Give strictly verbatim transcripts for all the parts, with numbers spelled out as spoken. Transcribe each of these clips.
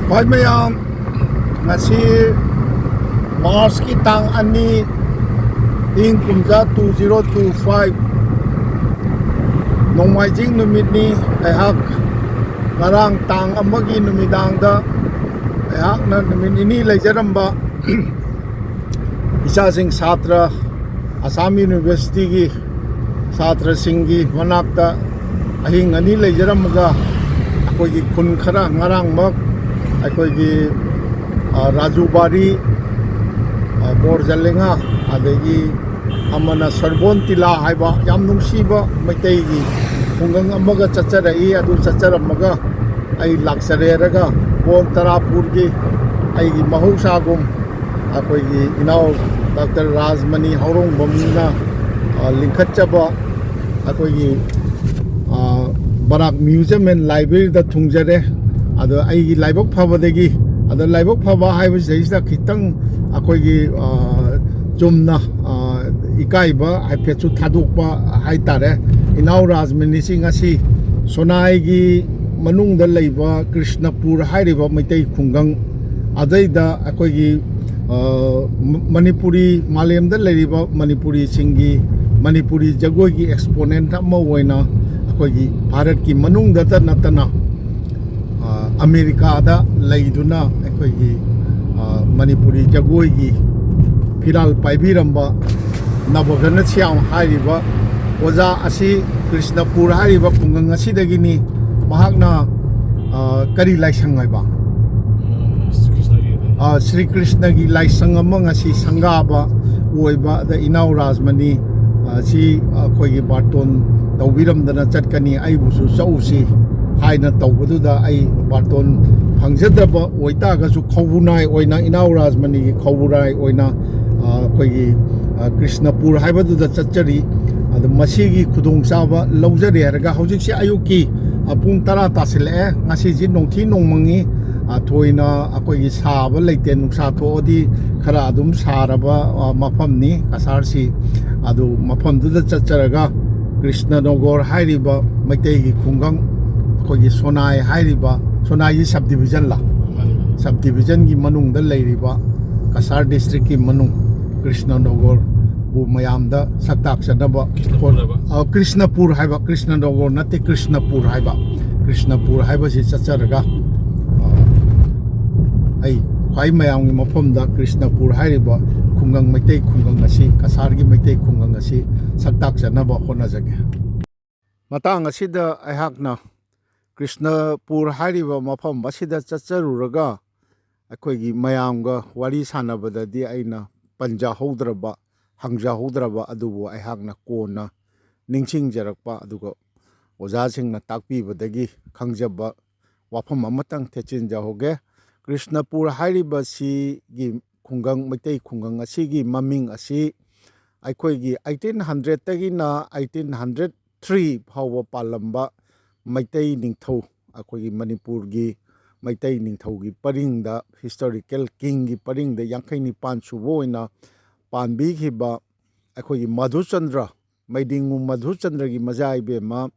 ꯍꯣꯏ ꯃꯌꯥꯝ, ꯉꯁꯤ ꯃꯥꯔꯆꯀꯤ ꯇꯥꯡ ꯑꯅꯤ, ꯏꯪ ꯀꯨꯝꯖꯥ two zero two five, ꯅꯣꯡꯃꯥꯏꯖꯤꯡ ꯅꯨꯃꯤꯠꯅꯤ꯫ ꯑꯩꯍꯥꯛ ꯉꯔꯥꯡ ꯇꯥꯡ ꯑꯃꯒꯤ ꯅꯨꯃꯤꯗꯥꯡꯗ ꯑꯩꯍꯥꯛꯅ ꯅꯨꯃꯤꯠ ꯅꯤꯅꯤ ꯂꯩꯖꯔꯝꯕ ꯏꯆꯥꯁꯤꯡ ꯁꯥꯇ꯭ꯔ, ꯑꯁꯥꯝ ꯌꯨꯅꯤꯚꯔꯁꯤꯇꯤꯒꯤ ꯁꯥꯇ꯭ꯔꯁꯤꯡꯒꯤ ꯃꯅꯥꯛꯇ ꯑꯍꯤꯡ ꯑꯅꯤ ꯂꯩꯖꯔꯝꯃꯒ, ꯑꯩꯈꯣꯏꯒꯤ ꯈꯨꯟ ꯈꯔ, ꯉꯔꯥꯡꯃꯛ ꯑꯩꯈꯣꯏꯒꯤ, ꯑ, ꯔꯥꯖꯨꯕꯥꯔꯤ, ꯑ, ꯕꯣꯔꯖꯂꯦꯉꯥ, ꯑꯗꯒꯤ ꯑꯃꯅ ꯁꯔꯕꯣꯟ ꯇꯤꯂꯥ ꯍꯥꯏꯕ ꯌꯥꯝ ꯅꯨꯡꯁꯤꯕ ꯃꯩꯇꯩꯒꯤ ꯈꯨꯡꯒꯪ ꯑꯃꯒ ꯆꯠꯆꯔꯛꯏ꯫ ꯑꯗꯨ ꯆꯠꯆꯔꯝꯃꯒ ꯑꯩ ꯂꯥꯛꯆꯔꯦꯔꯒ ꯕꯣꯟ ꯇꯔꯥꯄꯨꯔꯒꯤ ꯑꯩꯒꯤ ꯃꯍꯧꯁꯥꯒꯨꯝ ꯑꯩꯈꯣꯏꯒꯤ ꯏꯅꯥꯎ ꯗꯥꯛꯇꯔ ꯔꯥꯖꯃꯅꯤ ꯍꯧꯔꯣꯡꯕꯝꯅ, ꯑ, ꯂꯤꯡꯈꯠꯆꯕ ꯑꯩꯈꯣꯏꯒꯤ, ꯑ, ꯕꯔꯥꯛ Museum and Library ꯗ ꯊꯨꯡꯖꯔꯦ꯫ ꯑꯗꯣ ꯑꯩꯒꯤ ꯂꯥꯏꯕꯛ ꯐꯕꯗꯒꯤ, ꯑꯗꯣ ꯂꯥꯏꯕꯛ ꯐꯕ ꯍꯥꯏꯕꯁꯤꯗꯩꯁꯤꯗ ꯈꯤꯇꯪ ꯑꯩꯈꯣꯏꯒꯤ, ꯑ, ꯆꯨꯝꯅ, ꯑ, ꯏꯀꯥꯏꯕ ꯍꯥꯏꯐꯦꯠꯁꯨ ꯊꯥꯗꯣꯛꯄ ꯍꯥꯏꯇꯥꯔꯦ꯫ ꯏꯅꯥꯎ ꯔꯥꯖꯃꯅꯤꯁꯤ ꯉꯁꯤ ꯁꯣꯅꯥꯏꯒꯤ ꯃꯅꯨꯡꯗ ꯂꯩꯕ ꯀ꯭ꯔꯤꯁꯅꯄꯨꯔ ꯍꯥꯏꯔꯤꯕ ꯃꯩꯇꯩ ꯈꯨꯡꯒꯪ ꯑꯗꯩꯗ ꯑꯩꯈꯣꯏꯒꯤ, ꯑ, ꯃ-, ꯃꯅꯤꯄꯨꯔꯤ, ꯃꯥꯂꯦꯝꯗ ꯂꯩꯔꯤꯕ ꯃꯅꯤꯄꯨꯔꯤꯁꯤꯡꯒꯤ, ꯃꯅꯤꯄꯨꯔꯤ ꯖꯒꯣꯏꯒꯤ exponent ꯑꯃ ꯑꯣꯏꯅ ꯑꯩꯈꯣꯏꯒꯤ ꯚꯥꯔꯠꯀꯤ ꯃꯅꯨꯡꯗꯇ ꯅꯠꯇꯅ, ꯑ, ꯑꯃꯦꯔꯤꯀꯥꯗ ꯂꯩꯗꯨꯅ ꯑꯩꯈꯣꯏꯒꯤ, ꯑ, ꯃꯅꯤꯄꯨꯔꯤ ꯖꯒꯣꯏꯒꯤ ꯐꯤꯔꯥꯜ ꯄꯥꯏꯕꯤꯔꯝꯕ ꯅꯕꯒꯅ ꯁ꯭ꯌꯥꯝ ꯍꯥꯏꯔꯤꯕ ꯑꯣꯖꯥ ꯑꯁꯤ ꯀ꯭ꯔꯤꯁꯅꯄꯨꯔ ꯍꯥꯏꯔꯤꯕ ꯈꯨꯡꯒꯪ ꯑꯁꯤꯗꯒꯤꯅꯤ꯫ ꯃꯍꯥꯛꯅ, ꯑ, ꯀꯔꯤ ꯂꯥꯏꯁꯪ ꯍꯥꯏꯕ? ꯑ, ꯁ꯭ꯔꯤ ꯀ꯭ꯔꯤꯁꯅꯒꯤ ꯂꯥꯏꯁꯪ ꯑꯃ ꯉꯁꯤ ꯁꯪꯒꯥꯕ ꯑꯣꯏꯕ, ꯑꯗ ꯏꯅꯥꯎ ꯔꯥꯖꯃꯅꯤ, ꯑ, ꯁꯤ ꯑꯩꯈꯣꯏꯒꯤ ꯕꯥꯔꯇꯣꯟ ꯇꯧꯕꯤꯔꯝꯗꯅ ꯆꯠꯀꯅꯤ, ꯑꯩꯕꯨꯁꯨ ꯆꯠꯎꯁꯤ ꯍꯥꯏꯅ ꯇꯧꯕꯗꯨꯗ ꯑꯩ ꯕꯥꯔꯇꯣꯟ ꯐꯪꯖꯗꯕ ꯑꯣꯏꯇꯥꯔꯒꯁꯨ ꯈꯧꯕꯨꯅꯥꯏ ꯑꯣꯏꯅ, ꯏꯅꯥꯎ ꯔꯥꯖꯃꯅꯤꯒꯤ ꯈꯧꯕꯨꯅꯥꯏ ꯑꯣꯏꯅ, ꯑ, ꯑꯩꯈꯣꯏꯒꯤ, ꯑ, ꯀ꯭ꯔꯤꯁꯅꯄꯨꯔ ꯍꯥꯏꯕꯗꯨꯗ ꯆꯠꯆꯔꯤ꯫ ꯑꯗ ꯃꯁꯤꯒꯤ ꯈꯨꯗꯣꯡꯆꯥꯕ ꯂꯧꯖꯔꯦ ꯍꯥꯏꯔꯒ ꯍꯧꯖꯤꯛꯁꯦ ꯑꯌꯨꯛꯀꯤ, ꯑ, ꯄꯨꯡ ꯇꯔꯥ ꯇꯥꯁꯤꯜꯂꯛꯑꯦ꯫ ꯉꯁꯤꯁꯤ ꯅꯣꯡꯊꯤ ꯅꯣꯡꯃꯪꯉꯤ, ꯑ, ꯊꯣꯏꯅ ꯑꯩꯈꯣꯏꯒꯤ ꯁꯥꯕ ꯂꯩꯇꯦ꯫ ꯅꯨꯡꯁꯥ ꯊꯣꯛꯑꯗꯤ ꯈꯔ ꯑꯗꯨꯝ ꯁꯥꯔꯕ, ꯑ, ꯃꯐꯝꯅꯤ ꯀꯁꯥꯔꯁꯤ꯫ ꯑꯗꯨ ꯃꯐꯝꯗꯨꯗ ꯆꯠꯆꯔꯒ ꯀ꯭ꯔꯤꯁꯅꯅꯒꯣꯔ ꯍꯥꯏꯔꯤꯕ ꯃꯩꯇꯩꯒꯤ ꯈꯨꯡꯒꯪ, ꯑꯩꯈꯣꯏꯒꯤ ꯁꯣꯅꯥꯏ ꯍꯥꯏꯔꯤꯕ, ꯁꯣꯅꯥꯏꯒꯤ subdivision ꯂ? ꯁꯕ ꯗꯤꯕꯤꯖꯟꯒꯤ ꯃꯅꯨꯡꯗ ꯂꯩꯔꯤꯕ ꯀꯁꯥꯔ ꯗꯤꯁꯇ꯭ꯔꯤꯛꯀꯤ ꯃꯅꯨꯡ ꯀ꯭ꯔꯤꯁꯅꯅꯒꯔꯕꯨ ꯃꯌꯥꯝꯗ ꯁꯛ ꯇꯥꯛꯆꯅꯕ, ꯀ꯭ꯔꯤꯁꯅꯄꯨꯔ ꯍꯥꯏꯕ꯫ ꯑ, ꯀ꯭ꯔꯤꯁꯅꯄꯨꯔ ꯍꯥꯏꯕ, ꯀ꯭ꯔꯤꯁꯅꯅꯒꯔ ꯅꯠꯇꯦ, ꯀ꯭ꯔꯤꯁꯅꯄꯨꯔ ꯍꯥꯏꯕ꯫ ꯀ꯭ꯔꯤꯁꯅꯄꯨꯔ ꯍꯥꯏꯕꯁꯤ ꯆꯠꯆꯔꯒ, ꯑ, ꯑꯩ ꯈ꯭ꯋꯥꯏ ꯃꯌꯥꯝꯒꯤ ꯃꯐꯝꯗ ꯀ꯭ꯔꯤꯁꯅꯄꯨꯔ ꯍꯥꯏꯔꯤꯕ ꯈꯨꯡꯒꯪ, ꯃꯩꯇꯩ ꯈꯨꯡꯒꯪ ꯑꯁꯤ, ꯀꯁꯥꯔꯒꯤ ꯃꯩꯇꯩ ꯈꯨꯡꯒꯪ ꯑꯁꯤ ꯁꯛ ꯇꯥꯛꯆꯅꯕ ꯍꯣꯠꯅꯖꯒꯦ꯫ ꯃꯇꯥꯡ ꯑꯁꯤꯗ ꯑꯩꯍꯥꯛꯅ ꯀ꯭ꯔꯤꯁꯅꯄꯨꯔ ꯍꯥꯏꯔꯤꯕ ꯃꯐꯝ ꯑꯁꯤꯗ ꯆꯠꯆꯔꯨꯔꯒ ꯑꯩꯈꯣꯏꯒꯤ ꯃꯌꯥꯝꯒ ꯋꯥꯔꯤ ꯁꯥꯟꯅꯕꯗꯗꯤ ꯑꯩꯅ ꯄꯟꯖꯍꯧꯗ꯭ꯔꯕ, ꯍꯪꯖꯍꯧꯗ꯭ꯔꯕ ꯑꯗꯨꯕꯨ ꯑꯩꯍꯥꯛꯅ ꯀꯣꯟꯅ ꯅꯤꯡꯁꯤꯡꯖꯔꯛꯄ, ꯑꯗꯨꯒ ꯑꯣꯖꯥꯁꯤꯡꯅ ꯇꯥꯛꯄꯤꯕꯗꯒꯤ ꯈꯪꯖꯕ ꯋꯥꯐꯝ ꯑꯃꯇꯪ ꯊꯦꯠꯆꯤꯟꯖꯍꯧꯒꯦ꯫ ꯀ꯭ꯔꯤꯁꯅꯄꯨꯔ ꯍꯥꯏꯔꯤꯕꯁꯤꯒꯤ ꯈꯨꯡꯒꯪ, ꯃꯩꯇꯩ ꯈꯨꯡꯒꯪ ꯑꯁꯤꯒꯤ ꯃꯃꯤꯡ ꯑꯁꯤ ꯑꯩꯈꯣꯏꯒꯤ eighteen hundred ꯇꯒꯤꯅ eighteen hundred three ꯐꯥꯎꯕ ꯄꯥꯜꯂꯝꯕ ꯃꯩꯇꯩ ꯅꯤꯡꯊꯧ, ꯑꯩꯈꯣꯏꯒꯤ ꯃꯅꯤꯄꯨꯔꯒꯤ ꯃꯩꯇꯩ ꯅꯤꯡꯊꯧꯒꯤ ꯄꯔꯤꯡꯗ, ꯍꯤꯁꯇꯣꯔꯤꯀꯦꯜ ꯀꯤꯡꯒꯤ ꯄꯔꯤꯡꯗ ꯌꯥꯡꯈꯩ ꯅꯤꯄꯥꯟ ꯁꯨꯕ ꯑꯣꯏꯅ ꯄꯥꯟꯕꯤꯈꯤꯕ ꯑꯩꯈꯣꯏꯒꯤ ꯃꯙꯨꯆꯟꯗ꯭ꯔ, ꯃꯩꯗꯤꯡꯉꯨ ꯃꯙꯨꯆꯟꯗ꯭ꯔꯒꯤ ꯃꯆꯥ ꯏꯕꯦꯝꯃ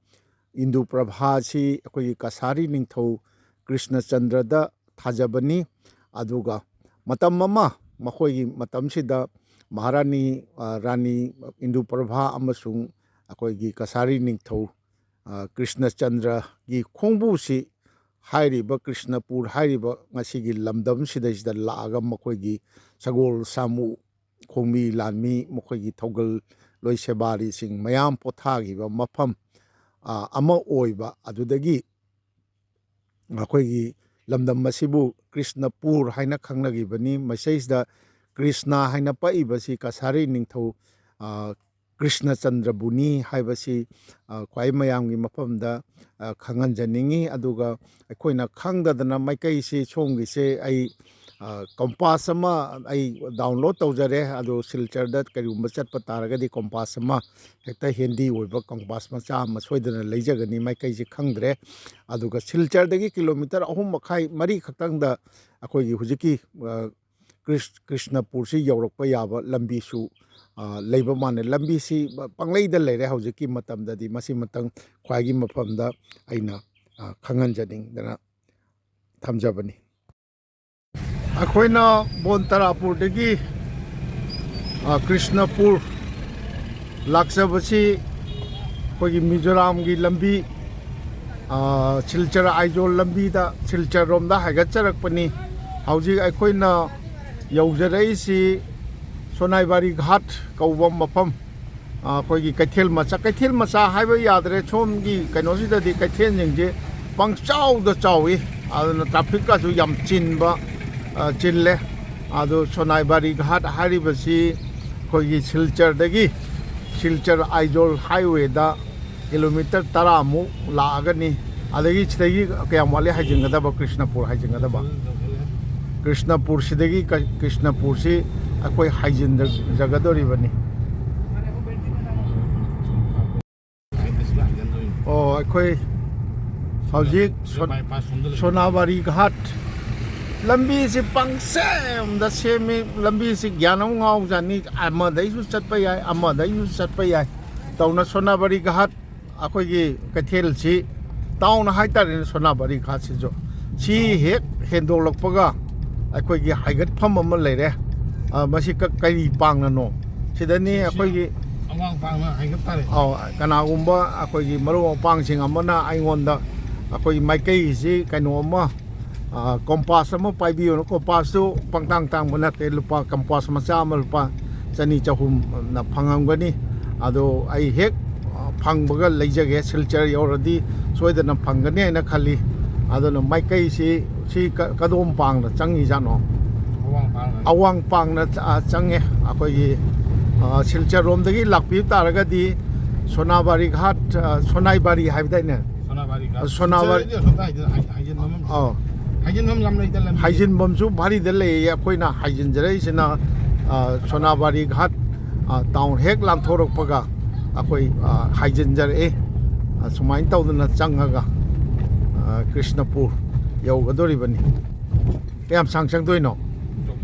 ꯏꯟꯗꯨ ꯄ꯭ꯔꯚꯥꯁꯤ ꯑꯩꯈꯣꯏꯒꯤ ꯀꯁꯥꯔꯤ ꯅꯤꯡꯊꯧ ꯀ꯭ꯔꯤꯁꯅꯆꯟꯗ꯭ꯔꯗ ꯊꯥꯖꯕꯅꯤ꯫ ꯑꯗꯨꯒ ꯃꯇꯝ ꯑꯃ, ꯃꯈꯣꯏꯒꯤ ꯃꯇꯝꯁꯤꯗ ꯃꯍꯥꯔꯥꯅꯤ, ꯑ, ꯔꯥꯅꯤ ꯏꯟꯗꯨ ꯄ꯭ꯔꯚꯥ ꯑꯃꯁꯨꯡ ꯑꯩꯈꯣꯏꯒꯤ ꯀꯁꯥꯔꯤ ꯅꯤꯡꯊꯧ, ꯑ, ꯀ꯭ꯔꯤꯁꯅꯆꯟꯗ꯭ꯔꯒꯤ ꯈꯣꯡꯕꯨꯁꯤ ꯍꯥꯏꯔꯤꯕ ꯀ꯭ꯔꯤꯁꯅꯄꯨꯔ ꯍꯥꯏꯔꯤꯕ ꯉꯁꯤꯒꯤ ꯂꯝꯗꯝꯁꯤꯗꯩꯁꯤꯗ ꯂꯥꯛꯑꯒ ꯃꯈꯣꯏꯒꯤ ꯁꯒꯣꯜ, ꯁꯥꯃꯨ, ꯈꯣꯡꯃꯤ, ꯂꯥꯟꯃꯤ, ꯃꯈꯣꯏꯒꯤ ꯊꯧꯒꯜ ꯂꯣꯏ ꯁꯦꯕꯥꯔꯤꯁꯤꯡ ꯃꯌꯥꯝ ꯄꯣꯊꯥꯈꯤꯕ ꯃꯐꯝ, ꯑ, ꯑꯃ ꯑꯣꯏꯕ, ꯑꯗꯨꯗꯒꯤ ꯑꯩꯈꯣꯏꯒꯤ ꯂꯝꯗꯝ ꯑꯁꯤꯕꯨ ꯀ꯭ꯔꯤꯁꯅꯄꯨꯔ ꯍꯥꯏꯅ ꯈꯪꯅꯈꯤꯕꯅꯤ꯫ ꯃꯁꯤꯗꯩꯁꯤꯗ ꯀ꯭ꯔꯤꯁꯅ ꯍꯥꯏꯅ ꯄꯛꯏꯕꯁꯤ ꯀꯁꯥꯔꯤ ꯅꯤꯡꯊꯧ, ꯑ, ꯀ꯭ꯔꯤꯁꯅꯆꯟꯗ꯭ꯔꯕꯨꯅꯤ ꯍꯥꯏꯕꯁꯤ, ꯑ, ꯈ꯭ꯋꯥꯏ ꯃꯌꯥꯝꯒꯤ ꯃꯐꯝꯗ, ꯑ, ꯈꯪꯍꯟꯖꯅꯤꯡꯉꯤ꯫ ꯑꯗꯨꯒ ꯑꯩꯈꯣꯏꯅ ꯈꯪꯗꯗꯅ ꯃꯥꯏꯀꯩꯁꯤ, ꯁꯣꯝꯒꯤꯁꯦ ꯑꯩ, ꯑ, ꯀꯝꯄꯥꯁ ꯑꯃ ꯑꯩ ꯗꯥꯎꯟꯂꯣꯗ ꯇꯧꯖꯔꯦ꯫ ꯑꯗꯣ ꯁꯤꯜꯆꯔꯗ ꯀꯔꯤꯒꯨꯝꯕ ꯆꯠꯄ ꯇꯥꯔꯒꯗꯤ ꯀꯝꯄꯥꯁ ꯑꯃ, ꯍꯦꯛꯇ ꯍꯦꯟꯗꯤ ꯑꯣꯏꯕ ꯀꯝꯄꯥꯁ ꯃꯆꯥ ꯑꯃ ꯁꯣꯏꯗꯅ ꯂꯩꯖꯒꯅꯤ, ꯃꯥꯏꯀꯩꯁꯦ ꯈꯪꯗ꯭ꯔꯦ꯫ ꯑꯗꯨꯒ ꯁꯤꯜꯆꯔꯗꯒꯤ ꯀꯤꯂꯣꯃꯤꯇꯔ ꯑꯍꯨꯝ ꯃꯈꯥꯏ, ꯃꯔꯤ ꯈꯛꯇꯪꯗ ꯑꯩꯈꯣꯏꯒꯤ ꯍꯧꯖꯤꯛꯀꯤ, ꯑ, ꯀ꯭ꯔꯤꯁ-, ꯀ꯭ꯔꯤꯁꯅꯄꯨꯔꯁꯤ ꯌꯧꯔꯛꯄ ꯌꯥꯕ ꯂꯝꯕꯤꯁꯨ, ꯑ, ꯂꯩꯕ ꯃꯥꯜꯂꯦ꯫ ꯂꯝꯕꯤꯁꯤ ꯄꯪꯂꯩꯗ ꯂꯩꯔꯦ ꯍꯧꯖꯤꯛꯀꯤ ꯃꯇꯝꯗꯗꯤ꯫ ꯃꯁꯤ ꯃꯇꯝ ꯈ꯭ꯋꯥꯏꯒꯤ ꯃꯐꯝꯗ ꯑꯩꯅ, ꯑ, ꯈꯪꯍꯟꯖꯅꯤꯡꯗꯅ ꯊꯝꯖꯕꯅꯤ꯫ ꯑꯩꯈꯣꯏꯅ ꯕꯣꯟ ꯇꯔꯥꯄꯨꯔꯗꯒꯤ, ꯑ, ꯀ꯭ꯔꯤꯁꯅꯄꯨꯔ ꯂꯥꯛꯆꯕꯁꯤ ꯑꯩꯈꯣꯏꯒꯤ ꯃꯤꯖꯣꯔꯥꯝꯒꯤ ꯂꯝꯕꯤ, ꯑ, ꯁꯤꯜꯆꯔ ꯑꯥꯏꯖꯣꯜ ꯂꯝꯕꯤꯗ ꯁꯤꯜꯆꯔ ꯔꯣꯝꯗ ꯍꯥꯏꯒꯠꯆꯔꯛꯄꯅꯤ꯫ ꯍꯧꯖꯤꯛ ꯑꯩꯈꯣꯏꯅ ꯌꯧꯖꯔꯛꯏꯁꯤ ꯁꯣꯅꯥꯏꯕꯥꯔꯤ ꯘꯥꯠ ꯀꯧꯕ ꯃꯐꯝ, ꯑ, ꯑꯩꯈꯣꯏꯒꯤ ꯀꯩꯊꯦꯜ ꯃꯆꯥ, ꯀꯩꯊꯦꯜ ꯃꯆꯥ ꯍꯥꯏꯕ ꯌꯥꯗ꯭ꯔꯦ, ꯁꯣꯝꯒꯤ ꯀꯩꯅꯣꯁꯤꯗꯗꯤ ꯀꯩꯊꯦꯜꯁꯤꯡꯁꯦ ꯄꯪꯆꯥꯎꯗ ꯆꯥꯎꯏ꯫ ꯑꯗꯨꯅ ꯇ꯭ꯔꯥꯐꯤꯛꯀꯁꯨ ꯌꯥꯝ ꯆꯤꯟꯕ, ꯑ, ꯆꯤꯜꯂꯦ꯫ ꯑꯗꯣ ꯁꯣꯅꯥꯏꯕꯥꯔꯤ ꯘꯥꯠ ꯍꯥꯏꯔꯤꯕꯁꯤ ꯑꯩꯈꯣꯏꯒꯤ ꯁꯤꯜꯆꯔꯗꯒꯤ, ꯁꯤꯜꯆꯔ ꯑꯥꯏꯖꯣꯜ ꯍꯥꯏꯋꯦꯗ ꯀꯤꯂꯣꯃꯤꯇꯔ ꯇꯔꯥꯃꯨꯛ ꯂꯥꯛꯑꯒꯅꯤ꯫ ꯑꯗꯒꯤ ꯁꯤꯗꯒꯤ ꯀꯌꯥꯝ ꯋꯥꯠꯂꯤ ꯍꯥꯏꯖꯤꯟꯒꯗꯕ, ꯀ꯭ꯔꯤꯁꯅꯄꯨꯔ ꯍꯥꯏꯖꯤꯟꯒꯗꯕ? ꯀ꯭ꯔꯤꯁꯅꯄꯨꯔꯁꯤꯗꯒꯤ ꯀ-, ꯀ꯭ꯔꯤꯁꯅꯄꯨꯔꯁꯤ ꯑꯩꯈꯣꯏ ꯍꯥꯏꯖꯤꯟꯖꯒꯗꯧꯔꯤꯕꯅꯤ꯫ ꯑꯣ, ꯑꯩꯈꯣꯏ ꯍꯧꯖꯤꯛ ꯁꯣ-, ꯁꯣꯅꯥꯕꯥꯔꯤ ꯘꯥꯠ, ꯂꯝꯕꯤꯁꯤ ꯄꯪꯁꯦꯝꯗ ꯁꯦꯝꯃꯤ꯫ ꯂꯝꯕꯤꯁꯤ ꯒ꯭ꯌꯥꯟ ꯑꯃ ꯉꯥꯎꯖꯥꯠꯅꯤ꯫ ꯑꯃꯗꯩꯁꯨ ꯆꯠꯄ ꯌꯥꯏ, ꯑꯃꯗꯩꯁꯨ ꯆꯠꯄ ꯌꯥꯏ꯫ ꯇꯧꯅ ꯁꯣꯅꯥꯕꯥꯔꯤ ꯘꯥꯠ ꯑꯩꯈꯣꯏꯒꯤ ꯀꯩꯊꯦꯜꯁꯤ ꯇꯥꯎꯟ ꯍꯥꯏꯇꯥꯔꯦꯅꯦ, ꯁꯣꯅꯥꯕꯥꯔꯤ ꯘꯥꯠꯁꯤꯁꯨ꯫ ꯁꯤ ꯍꯦꯛ ꯍꯦꯟꯗꯣꯛꯂꯛꯄꯒ ꯑꯩꯈꯣꯏꯒꯤ ꯍꯥꯏꯒꯠꯐꯝ ꯑꯃ ꯂꯩꯔꯦ꯫ ꯑ, ꯃꯁꯤ ꯀ-, ꯀꯔꯤ ꯄꯥꯡꯅꯅꯣ? ꯁꯤꯗꯅꯤ ꯁꯤ ꯑꯩꯈꯣꯏꯒꯤ ꯑꯋꯥꯡ ꯄꯥꯡꯅ ꯍꯥꯏꯒꯠ ꯇꯥꯔꯦ꯫ ꯑꯧ, ꯀꯅꯥꯒꯨꯝꯕ ꯑꯩꯈꯣꯏꯒꯤ ꯃꯔꯨꯞ ꯃꯄꯥꯡꯁꯤꯡ ꯑꯃꯅ ꯑꯩꯉꯣꯟꯗ ꯑꯩꯈꯣꯏꯒꯤ ꯃꯥꯏꯀꯩꯁꯤ ꯀꯩꯅꯣ ꯑꯃ, ꯑ, ꯀꯣꯝꯄꯥꯁ ꯑꯃ ꯄꯥꯏꯕꯤꯌꯨꯅ, ꯀꯣꯝꯄꯥꯁꯇꯨ ꯄꯪꯇꯥꯡ ꯇꯥꯡꯕ ꯅꯠꯇꯦ, ꯂꯨꯄꯥ ꯀꯣꯝꯄꯥꯁ ꯃꯆꯥ ꯑꯃ ꯂꯨꯄꯥ ꯆꯅꯤ ꯆꯍꯨꯝꯅ ꯐꯪꯉꯝꯒꯅꯤ꯫ ꯑꯗꯣ ꯑꯩ ꯍꯦꯛ, ꯑ, ꯐꯪꯕꯒ ꯂꯩꯖꯒꯦ, ꯁꯤꯜꯆꯔ ꯌꯧꯔꯗꯤ ꯁꯣꯏꯗꯅ ꯐꯪꯒꯅꯤ ꯍꯥꯏꯅ ꯈꯜꯂꯤ꯫ ꯑꯗꯨꯅ ꯃꯥꯏꯀꯩꯁꯤ ꯁꯤ ꯀ-, ꯀꯗꯣꯝ ꯄꯥꯡꯅ ꯆꯪꯉꯤꯖꯥꯠꯅꯣ? ꯑꯋꯥꯡ ꯄꯥꯡꯅ꯫ ꯑꯋꯥꯡ ꯄꯥꯡꯅ ꯆ-, ꯑ, ꯆꯪꯉꯦ꯫ ꯑꯩꯈꯣꯏꯒꯤ, ꯑ, ꯁꯤꯜꯆꯔ ꯔꯣꯝꯗꯒꯤ ꯂꯥꯛꯄꯤꯕ ꯇꯥꯔꯒꯗꯤ ꯁꯣꯅꯥꯕꯥꯔꯤ ꯘꯥꯠ, ꯑ, ꯁꯣꯅꯥꯏꯕꯥꯔꯤ ꯍꯥꯏꯕꯗꯥꯏꯅꯦ? ꯁꯣꯅꯥꯕꯥꯔꯤ ꯘꯥꯠ꯫ ꯁꯣꯅꯥꯕꯥꯔꯤ꯫ ꯁꯤꯜꯆꯔꯗꯤ ꯑꯁꯣꯝꯗ ꯍꯥꯏꯖꯤꯟ-, ꯍꯥꯏ-, ꯍꯥꯏꯖꯤꯟꯕꯝ ꯑꯃ-, ꯑꯧ꯫ ꯍꯥꯏꯖꯤꯟꯕꯝ ꯌꯥꯝ ꯂꯩꯇ ꯂꯝꯕꯤ꯫ ꯍꯥꯏꯖꯤꯟꯕꯝꯁꯨ ꯚꯥꯔꯤꯗ ꯂꯩꯌꯦ꯫ ꯑꯩꯈꯣꯏꯅ ꯍꯥꯏꯖꯤꯟꯖꯔꯛꯏꯁꯤꯅ, ꯑ, ꯁꯣꯅꯥꯕꯥꯔꯤ ꯘꯥꯠ, ꯑ, ꯇꯥꯎꯟ ꯍꯦꯛ ꯂꯥꯟꯊꯣꯔꯛꯄꯒ ꯑꯩꯈꯣꯏ, ꯑ, ꯍꯥꯏꯖꯤꯟꯖꯔꯛꯑꯦ꯫ ꯑ, ꯁꯨꯃꯥꯏꯅ ꯇꯧꯗꯅ ꯆꯪꯉꯒ, ꯑ, ꯀ꯭ꯔꯤꯁꯅꯄꯨꯔ ꯌꯧꯒꯗꯧꯔꯤꯕꯅꯤ꯫ ꯀꯌꯥꯝ ꯁꯥꯡ ꯆꯪꯗꯣꯏꯅꯣ?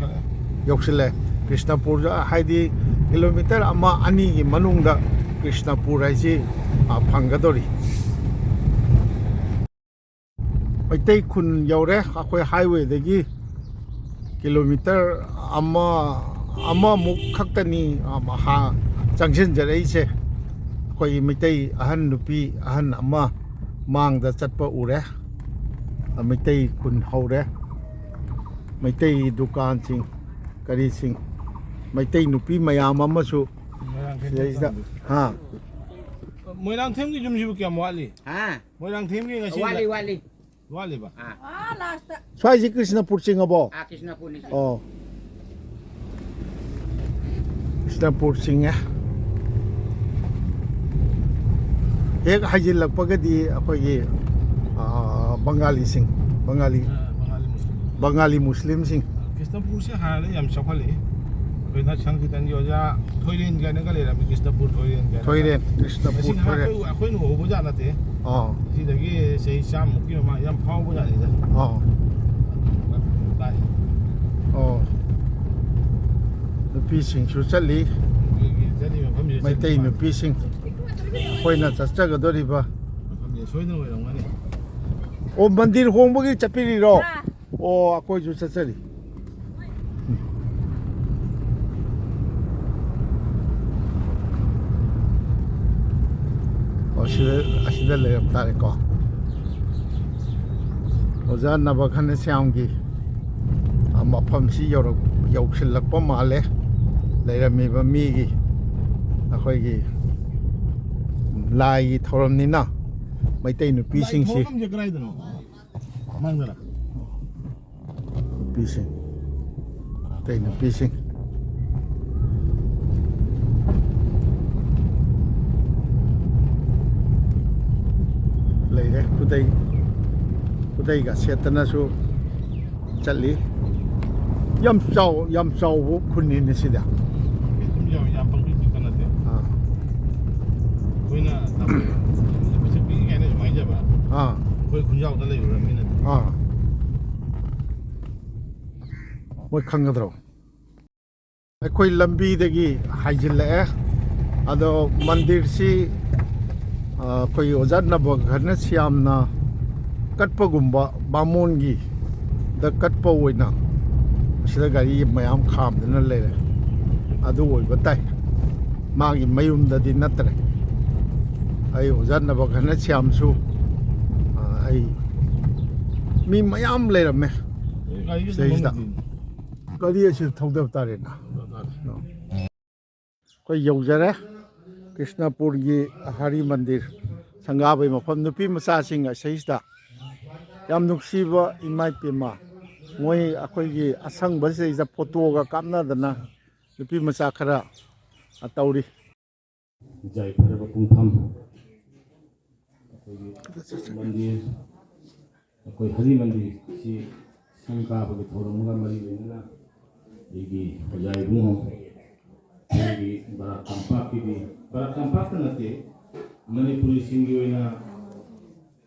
ꯌꯧꯁꯤꯜꯂꯦ꯫ ꯀ꯭ꯔꯤꯁꯅꯄꯨꯔ ꯍꯥꯏꯗꯤ ꯀꯤꯂꯣꯃꯤꯇꯔ ꯑꯃ ꯑꯅꯤꯒꯤ ꯃꯅꯨꯡꯗ ꯀ꯭ꯔꯤꯁꯅꯄꯨꯔ ꯍꯥꯏꯁꯤ, ꯑ, ꯐꯪꯒꯗꯧꯔꯤ꯫ ꯃꯩꯇꯩ ꯈꯨꯟ ꯌꯧꯔꯦ꯫ ꯑꯩꯈꯣꯏ ꯍꯥꯏꯋꯦꯗꯒꯤ ꯀꯤꯂꯣꯃꯤꯇꯔ ꯑꯃ, ꯑꯃꯃꯨꯛ ꯈꯛꯇꯅꯤ, ꯑꯃ ꯍꯥ-, ꯆꯪꯁꯤꯟꯖꯔꯛꯏꯁꯦ꯫ ꯑꯩꯈꯣꯏꯒꯤ ꯃꯩꯇꯩ ꯑꯍꯟ, ꯅꯨꯄꯤ ꯑꯍꯟ ꯑꯃ ꯃꯥꯡꯗ ꯆꯠꯄ ꯎꯔꯦ꯫ ꯃꯩꯇꯩ ꯈꯨꯟ ꯍꯧꯔꯦ꯫ ꯃꯩꯇꯩ ꯗꯨꯀꯥꯟꯁꯤꯡ, ꯀꯔꯤꯁꯤꯡ, ꯃꯩꯇꯩ ꯅꯨꯄꯤ ꯃꯌꯥꯝ ꯑꯃꯁꯨ ꯃꯣꯏꯔꯥꯡꯊꯦꯝꯒꯤ ꯁꯤꯗꯩꯁꯤꯗ, ꯆꯪꯕ꯫ ꯍꯥ꯫ ꯃꯣꯏꯔꯥꯡꯊꯦꯝꯒꯤ ꯌꯨꯝꯁꯤꯕꯨ ꯀꯌꯥꯝ ꯋꯥꯠꯂꯤ? ꯍꯥ? ꯃꯣꯏꯔꯥꯡꯊꯦꯝꯒꯤ ꯉꯁꯤ ꯋꯥꯠꯂꯤ, ꯂ-, ꯋꯥꯠꯂꯤ꯫ ꯋꯥꯠꯂꯤꯕ? ꯑꯥ꯫ ꯑꯥ, ꯂꯥꯁꯇ꯫ ꯁ꯭ꯋꯥꯏꯁꯤ ꯀ꯭ꯔꯤꯁꯅꯄꯨꯔ ꯆꯤꯡꯉꯕꯣ? ꯑꯥ, ꯀ꯭ꯔꯤꯁꯅꯄꯨꯔꯅꯤ ꯁꯤ꯫ ꯑꯣ꯫ ꯀ꯭ꯔꯤꯁꯅꯄꯨꯔ ꯆꯤꯡꯉꯦ꯫ ꯍꯦꯛ ꯍꯥꯏꯖꯤꯜꯂꯛꯄꯒꯗꯤ ꯑꯩꯈꯣꯏꯒꯤ, ꯑꯥ, ꯕꯪꯒꯥꯂꯤꯁꯤꯡ, ꯕꯪꯒꯥꯂꯤ, ꯑꯥ, ꯕꯪꯒꯥꯂꯤ ꯃꯨꯁꯂꯤꯝ꯫ ꯕꯪꯒꯥꯂꯤ ꯃꯨꯁꯂꯤꯝꯁꯤꯡ꯫ ꯀ꯭ꯔꯤꯁꯅꯄꯨꯔꯁꯦ ꯍꯥꯟꯅꯗꯤ ꯌꯥꯝ ꯆꯥꯎꯈꯠꯂꯛꯏ꯫ ꯑꯩꯈꯣꯏ ꯅꯛꯁꯪ ꯈꯤꯇꯪꯒꯤ ꯑꯣꯖꯥ ꯊꯣꯏꯔꯦꯟ ꯀꯥꯏꯅꯒ ꯂꯩꯔꯝꯃꯤ, ꯀ꯭ꯔꯤꯁꯅꯄꯨꯔ ꯊꯣꯏꯔꯦꯟ ꯀꯥꯏꯅꯒ꯫ ꯊꯣꯏꯔꯦꯟ, ꯀ꯭ꯔꯤꯁꯅꯄꯨꯔ ꯃꯁꯤ ꯉꯥꯏꯍꯥꯛ ꯊꯣꯏꯔꯦꯟ꯫ ꯑꯩꯈꯣꯏ, ꯑꯩꯈꯣꯏꯅ ꯎꯍꯧꯕ ꯖꯥꯠ ꯅꯠꯇꯦ꯫ ꯑꯥ꯫ ꯁꯤꯗꯒꯤ ꯆꯍꯤ ꯆꯥꯝꯃꯨꯛꯀꯤ ꯃꯃꯥꯡ ꯌꯥꯝ ꯐꯥꯎꯕ ꯖꯥꯠꯅꯤꯗ꯫ ꯑꯥ꯫ ꯇꯥꯏ꯫ ꯑꯣ꯫ ꯅꯨꯄꯤꯁꯤꯡꯁꯨ ꯆꯠꯂꯤ꯫ ꯑꯩꯈꯣꯏꯒꯤ ꯆꯠꯂꯤ ꯃꯐꯝꯁꯤꯗ ꯆꯠꯂꯤ ꯃꯩꯇꯩ ꯃꯥꯜꯂꯤ꯫ ꯅꯨꯄꯤꯁꯤꯡ꯫ ꯑꯩꯈꯣꯏꯅ ꯆꯠꯆꯒꯗꯧꯔꯤꯕ꯫ ꯃꯐꯝꯁꯦ ꯁꯣꯏꯗꯅ ꯑꯣꯏꯔꯝꯒꯅꯤ꯫ ꯑꯣ, ꯃꯟꯗꯤꯔ ꯍꯣꯡꯕꯒꯤ ꯆꯠꯄꯤꯔꯤꯔꯣ? ꯑꯥ꯫ ꯑꯣ, ꯑꯩꯈꯣꯏꯁꯨ ꯆꯠꯆꯔꯤ꯫ ꯑꯣ, ꯁꯤꯗ, ꯑꯁꯤꯗ ꯂꯩꯔꯝ ꯇꯥꯔꯦꯀꯣ꯫ ꯑꯣꯖꯥ ꯅꯕꯒꯅ ꯁ꯭ꯌꯥꯝꯒꯤ, ꯑ, ꯃꯐꯝꯁꯤ ꯌꯧꯔꯛ-, ꯌꯧꯁꯤꯜꯂꯛꯄ ꯃꯥꯜꯂꯦ꯫ ꯂꯩꯔꯝꯃꯤꯕ ꯃꯤꯒꯤ, ꯑꯩꯈꯣꯏꯒꯤ ꯂꯥꯏꯒꯤ ꯊꯧꯔꯝꯅꯤꯅ ꯃꯩꯇꯩ ꯅꯨꯄꯤꯁꯤꯡꯁꯤ ꯂꯥꯏ ꯊꯧꯔꯝꯁꯦ ꯀꯗꯥꯏꯗꯅꯣ? ꯃꯥꯡꯗꯔꯥ? ꯅꯨꯄꯤꯁꯤꯡ, ꯑꯇꯩ ꯅꯨꯄꯤꯁꯤꯡ ꯂꯩꯔꯦ꯫ ꯈꯨꯗꯩ, ꯈꯨꯗꯩꯒ ꯁꯦꯠꯇꯅꯁꯨ ꯆꯠꯂꯤ꯫ ꯌꯥꯝ ꯆꯥꯎ-, ꯌꯥꯝ ꯆꯥꯎꯕ ꯈꯨꯟꯅꯤꯅꯦ ꯁꯤꯗ꯫ ꯑꯗꯨꯝ ꯌꯥꯎ-, ꯌꯥꯝ ꯄꯪꯄꯤꯛ ꯄꯤꯛꯄ ꯅꯠꯇꯦ꯫ ꯑꯥ꯫ ꯑꯩꯈꯣꯏꯅ ꯄꯩꯁꯥ ꯄꯤꯛꯏ ꯀꯥꯏꯅ ꯁꯨꯃꯥꯏꯅ ꯍꯥꯏꯖꯕ꯫ ꯑꯥ꯫ ꯑꯩꯈꯣꯏ ꯈꯨꯟꯖꯥꯎꯗ ꯂꯩꯔꯨꯔꯕꯅꯤꯅ꯫ ꯑꯥ꯫ ꯃꯣꯏ ꯈꯪꯒꯗ꯭ꯔꯣ? ꯑꯩꯈꯣꯏ ꯂꯝꯕꯤꯗꯒꯤ ꯍꯥꯏꯖꯤꯜꯂꯛꯑꯦ꯫ ꯑꯗꯣ ꯃꯟꯗꯤꯔꯁꯤ, ꯑ, ꯑꯩꯈꯣꯏꯒꯤ ꯑꯣꯖꯥ ꯅꯕꯒꯅ ꯁ꯭ꯌꯥꯝꯅ ꯀꯠꯄꯒꯨꯝꯕ, ꯕꯥꯃꯣꯟꯒꯤ ꯗ ꯀꯠꯄ ꯑꯣꯏꯅ ꯁꯤꯗ ꯒꯥꯔꯤ ꯃꯌꯥꯝ ꯈꯥꯝꯗꯨꯅ ꯂꯩꯔꯦ꯫ ꯑꯗꯨ ꯑꯣꯏꯕ ꯇꯥꯏ꯫ ꯃꯥꯒꯤ ꯃꯌꯨꯝꯗꯗꯤ ꯅꯠꯇ꯭ꯔꯦ꯫ ꯑꯩ ꯑꯣꯖꯥ ꯅꯕꯒꯅ ꯁ꯭ꯌꯥꯝꯁꯨ, ꯑ, ꯑꯩ, ꯃꯤ ꯃꯌꯥꯝ ꯂꯩꯔꯝꯃꯦ꯫ ꯁꯤꯗꯩꯁꯤꯗ ꯒꯥꯔꯤ ꯑꯁꯤ ꯊꯧꯗꯕ ꯇꯥꯔꯦꯅ꯫ ꯑꯩꯈꯣꯏ ꯌꯧꯖꯔꯦ ꯀ꯭ꯔꯤꯁꯅꯄꯨꯔꯒꯤ ꯍꯔꯤ ꯃꯟꯗꯤꯔ, ꯁꯪꯒꯥꯕꯩ ꯃꯐꯝ꯫ ꯅꯨꯄꯤ ꯃꯆꯥꯁꯤꯡ ꯑꯁꯤꯁꯤꯗ ꯌꯥꯝ ꯅꯨꯡꯁꯤꯕ ꯏꯃꯥ ꯏꯄꯦꯝꯃ, ꯃꯣꯏ ꯑꯩꯈꯣꯏꯒꯤ ꯑꯁꯪꯕꯁꯤꯗꯩꯁꯤꯗ ꯐꯣꯇꯣꯒ ꯀꯥꯞꯅꯗꯅ ꯅꯨꯄꯤ ꯃꯆꯥ ꯈꯔ ꯇꯧꯔꯤ꯫ ꯌꯥꯏꯐꯔꯕ ꯄꯨꯡꯐꯝ꯫ ꯑꯩꯈꯣꯏꯒꯤ ꯃꯟꯗꯤꯔ, ꯑꯩꯈꯣꯏ ꯍꯔꯤ ꯃꯟꯗꯤꯔꯁꯤ ꯁꯪ ꯀꯥꯕꯒꯤ ꯊꯧꯔꯝꯒ ꯃꯔꯤ ꯂꯩꯅꯅ ꯑꯩꯒꯤ ꯑꯣꯖꯥ ꯏꯕꯨꯡꯉꯣ, ꯑꯩꯒꯤ ꯕꯔꯥꯛ ꯀꯝꯄꯥꯛꯀꯤꯗꯤ, ꯕꯔꯥꯛ ꯀꯝꯄꯥꯛꯇ ꯅꯠꯇꯦ, ꯃꯅꯤꯄꯨꯔꯤꯁꯤꯡꯒꯤ ꯑꯣꯏꯅ